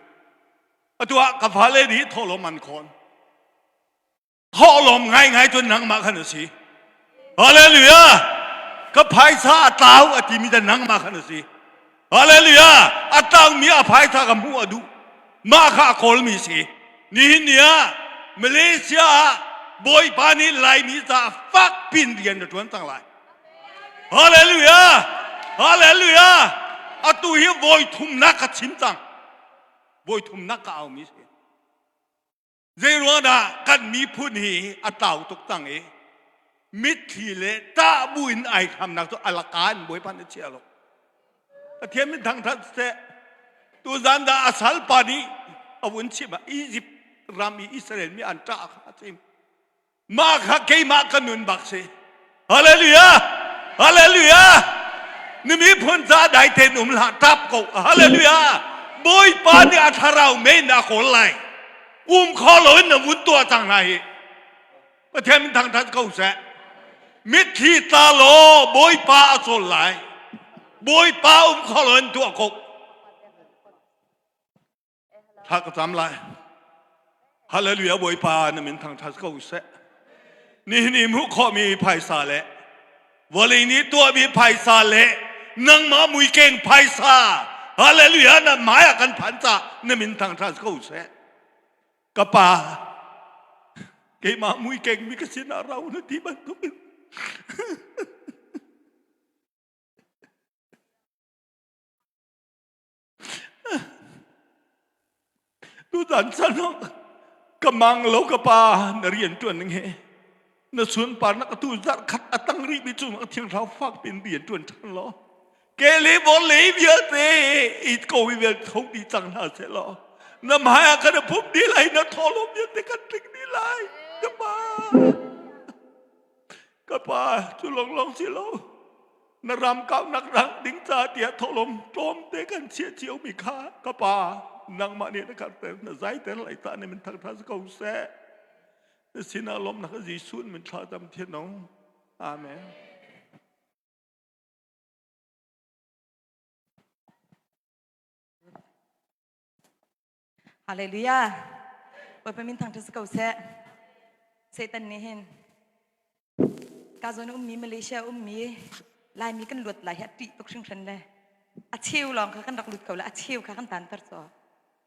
Atu ah ka fale nih thawhlawm an khawn. Thawhlawm ngaingai cun nangmah khan a si. Hallelujah. Ka phaisa a tlau a timi da nangmah khan a si. Hallelujah. A tlaumi a phaisa ka hmuh a duh. Mah kha a kawlmi si. Nihin ni ah Malaysia ah Bawipa nih Laimi caah fak pin rian na ṭuan cang lai. Hallelujah! Hallelujah! Atu hi voi thumnak ka chim cang. Voi thumnak ka aumi si. Zei ruang dah kan miphun hi a tlau tuk cang i mitthli le ṭah bu in ai hramnak cu alaka in Bawipa nih chia lo. Pathian min thangṭhat seh. Tuzan dah a salpa nih a vun chim ah Egypt ram i Israel mi an ṭah kha a chim. Mah kha keimah ka nun bak si. Hallelujah! Hallelujah! Na miphun ca dai tein um hlah ṭap ko. Hallelujah! Bawipa nih a thlarau men a kawl lai. Um kho loin na vun tuah cang hna hi. Pathian min thangṭhat ko seh. Mitthli tla law Bawipa a cawl lai. Bawipa um kho loin tuah ko. Thla ka cam lai. Hallelujah Bawipa na min thangṭhat ko seh. Nihin i hmuh khawhmi phaisa le vawlei nih tuahmi phaisa le nangmah muikeng phaisa Hallelujah na hmai ah kan phan ca na min thangṭhat ko seh. Ka pa keimah muikeng mi ka sinah rau na ti bantukin Tutan chan ah ka mang lo ka pa na rian ṭuan ning he na sunparnak atu zarh khat a tang rih mi cung ah thiang thlarau fak piin rian ṭuan ṭhan law ke le bol le vialte it ko mi vialte tho dih cang hna seh law na hmai ah kan pum dih lai na thawhlawm vialte kan tling dih lai ka pa ka pa cu lawnglawng si lo na ram kaunak rang ding ca tiah thawhlawm tlawmte kan chiah cio mi kha ka pa nangmah nih na karter na zaiter lai ta ne min thangtha ko seh na sinah lawmnak Jesuh min thla dam thian Amen.
Hallelujah. Bawipa min thangṭhat si ko seh. Satan nih hin ka zawn ummi Malaysia ummi Laimi kan luat lai hi a ṭih tuk hringhran le a cheu lawng kha kan rak lut ko le a cheu kha kan tanter caw.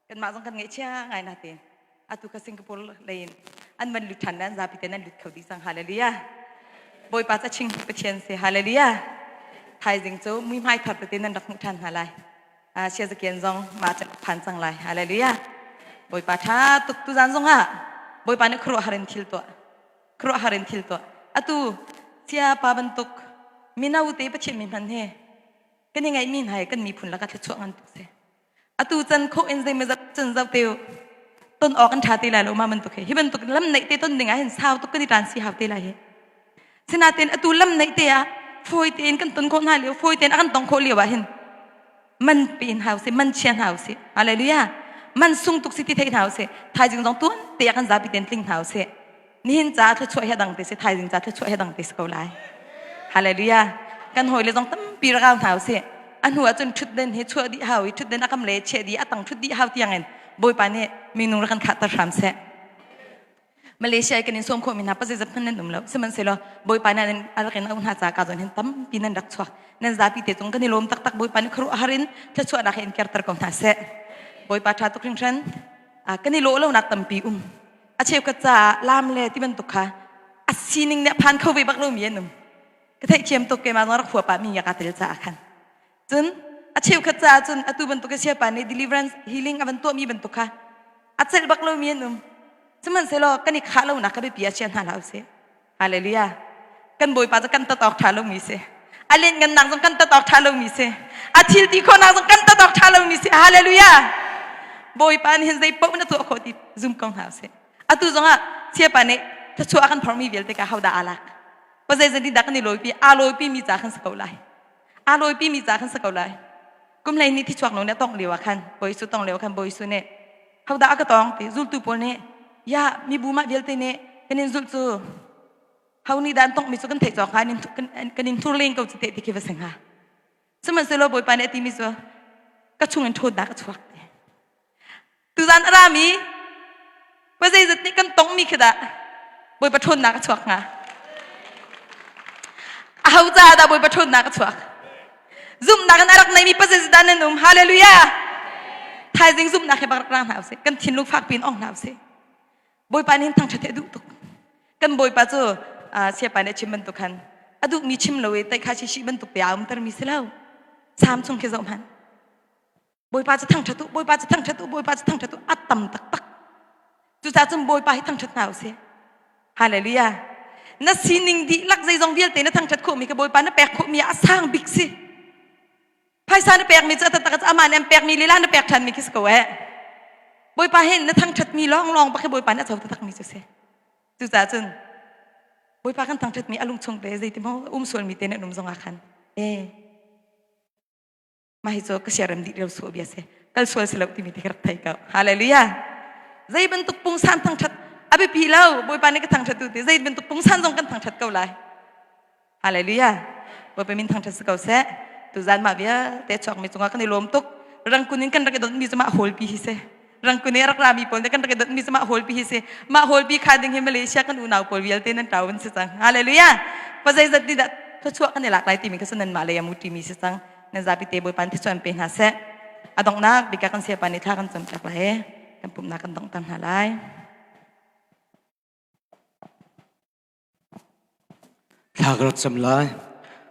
Kanmah zong kan ngaihchia ngai natein atu ka Singapore lei in an van lut ṭhan le an zapi ten an lut kho dih cang. Hallelujah. Bawipa ca ching Pathian si. Hallelujah. Thaizing cu muihmai thar tete nan rak hmuh ṭhan hna lai. Siazakian zong mah phan cang lai. Hallelujah. Bawipa ṭha tuk tuzan zong ah Bawipa nih khuaruahhar in thil tuah. Khuaruahhar in thil tuah. Atu sia pa bantuk mino te Pathian mi hman he kan i ngaihmi hna he kan miphun lakah thluachuah ngan tuk si. Atu can khawh in zeimawzat cun zoh te u. Ton awk an ṭha te lai lo ma bantuk hi. Hi bantuk lam neih te ton ding ah hin sau tuk kan i ṭan si hau te lai hi. Sinain atu lam neih te ah fawi tein kan ton khawh hna lio, fawi tein a kan tong khawh lio ah hin man pe in hau si, man chia hna usih. Hallelujah. Man sung tuk si ti thei hna usih. Thaizing zong tuan te ah kan zapi tein tling hna usih. Nihin ca thluachuah hi a dang te si, thaizing ca thluachuah hi a dang te si ko lai. Hallelujah. Kan hawile zong tampi rak au hna usih. A hnu ahcun ṭhutden hi chuah dih hau i ṭhutden a kam le chiah dih a tang ṭhut dih hau tiangin Bawipa nih minung rak kan khahter hram seh. Malaysia i kan in sawm khawhmi hna pazeizat hmanh nan um lo. Sihmanhsehlaw Bawipa nih a rak in auh hna caah ka zawn hin tampi nan rak chuak. Nan zapi te cung kan i lawm taktak. Bawipa nih khuaruahhar in thluachuahnak he in kerter ko hna seh. Bawipa ṭha tuk hringhran. Kan i lawh lonak tampi um. A cheukhat caah lam le ti bantuk kha a sining nih a phan kho ve bak lomi an um. Ka theihthiam tuk keimah zong rak hua pah mi ka tel caah khan. Cun a cheukhat caah cun atu bantuk i siapa nih deliverance healing a van tuahmi bantuk kha a celh bak lomi an um. Sihmanhsehlaw kan i khah lonak kha biapi ah chia hna hlah usih. Hallelujah. Kan Bawipa cu kan tat awk ṭha lomi si. A lianngannak zong kan tat awk ṭha lomi si. A thil ti khawhnak zong kan tat awk ṭha lomi si. Hallelujah. Bawipa nih hin zei paoh na tuah khawh ti zum ko hna usih. Atu zongah siapa nih thluachuah a kan phormi vialte ka hodah aa lak. Pazei dah kan i lawipi aa lawipi mi ca khan si ko lai. Aa lawipi mi ca khan si ko lai. Kum hlei nih thichuak lo nih a tongh lio ah khan Bawi Jesuh tongh lio ah khan Bawi Jesuh nih hodah a ka tong ti zultu pawl nih ya mibu mah vialte nih kan in zulh cu ho nih dah an tonghmi cu kan theih cawk hnga kan in thur leng ko cu te ti khi va si hnga sihmanhsehlaw Bawipa nih a timi cu ka chung in ṭhawnnak a chuak ti tuzan a rami pa zeizat nih kan tongmi khi dah Bawipa ṭhawnnak a chuak hnga aho caah dah Bawipa ṭhawnnak a chuak zumhnak in a rak neimi pa zeizat dah nan um hallelujah thaizing zumhnak he bak rak ra hna usih kan thinlung fak piin ong hna usih Bawipa nih hin thangṭhat hi a duh tuk kan Bawipa cu siapa nih a chim bantuk khan a duhmi chim lo i taih kha shi bantuk te aa umtermi si lo Salm chung khi zoh hmanh Bawipa cu thangṭhat u, Bawipa cu thangṭhat u, Bawipa cu thangṭhat u, a tam taktak. Cucaah cun Bawipa hi thangṭhat hna usih. Hallelujah. Na sining dihlak zeizong vialte na thangṭhat khawhmi kha Bawipa na pek khawhmi ah a sang bik si. Phaisa na pekmi cu a taktak amah nih an pekmi lila na pek ṭhanmi khi si ko eh. Bawipa hin na thangṭhatmi lawnglawng bak hi Bawipa nih a co taktakmi cu si. Cucaah cun Bawipa kan thangṭhatmi a lungchung te zeiti maw um sualmi te nan um zongah khan eh mah hi cu ka siarem dih lio suah bia si kal sual si lo timi ti ka rak thei ko hallelujah zei bantuk pungsan thangthat a biapi lo bawipa nih ka thangthat tu ti zei bantuk pungsan zong kan thangthat ko lai hallelujah bawipa min thangthat si ko seh tuzan mah vialte chuak mi cungah kan i lawm tuk rangkun in kan rak i dot mi cu mah hawlpi hi si rangkun i rak rami pawl nih kan rak i dot mi cu mah hawlpi hi si mah hawlpi kha ding hi Malaysia kan unau pawl vialte nan ṭau an si cang hallelujah pa zeizat ni dah thluachuah kan i lak lai timi kha cu nan mah lei a muṭi mi si cang nan zapi te Bawipa nih thluachuah in pe hna seh a donghnak bik ah kan siapa nih thla kan campiak lai kan pumhnak kan donghter hna lai
Thla ka rak cam lai.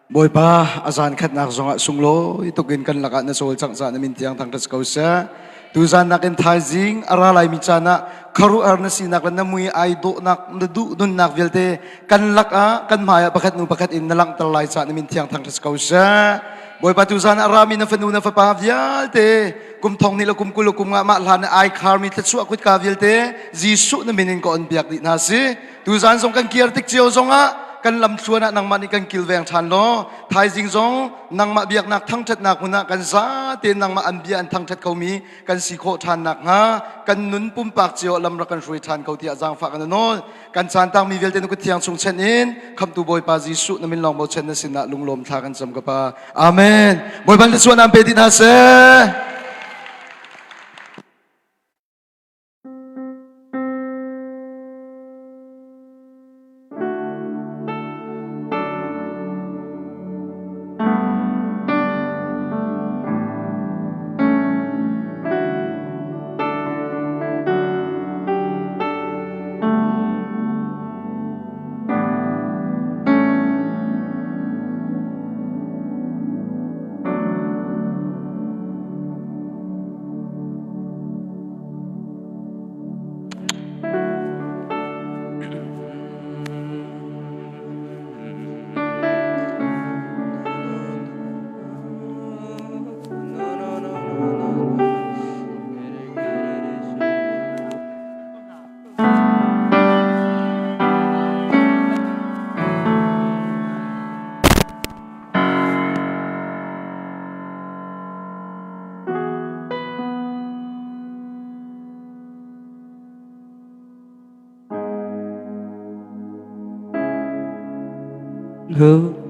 Bawipa, a zan khatnak zongah sunglawi tukin kan lakah na cawlcangh caan na min tiang thangṭhat ko seh. Tuzan nakin thaizing a ra laimi caan ah khuaruahhar na sinak le na mui ai dawhnak na duh nunnak vialte kan lakah kan hmai ah pakhat hnu pakhat in na langhter lai caan na min thiang thangṭhat ko seh. Bawipa tuzan ah a rami na fanu na fapa vialte kum thong nih le kum 20 le kum nga mah hlan ai kharmi thluachuah kutka vialte Jesuh na min in ka on piak dih hna si. Tuzan zong kan kir tik cio zongah kan lamthluan ah nangmah nih kan kilveng ṭhan law thaizing zong nangmah biaknak thangṭhatnak hmun ah kan zatein nangmah an bia an thangṭhat khomi kan si khawh ṭhan nakhnga kan nun pumpak cio ah lam rak kan hruai ṭhan ko tiah zaangfah kan nawl. Kan caan tangmi vialte na kut thiang chung chenh in khamtu Bawipa Jesuh na min lawng bochan na sinah lunglawm thla kan cam ka pa. Amen. Bawipa thluachuah naan pe dih hna seh.
Hu.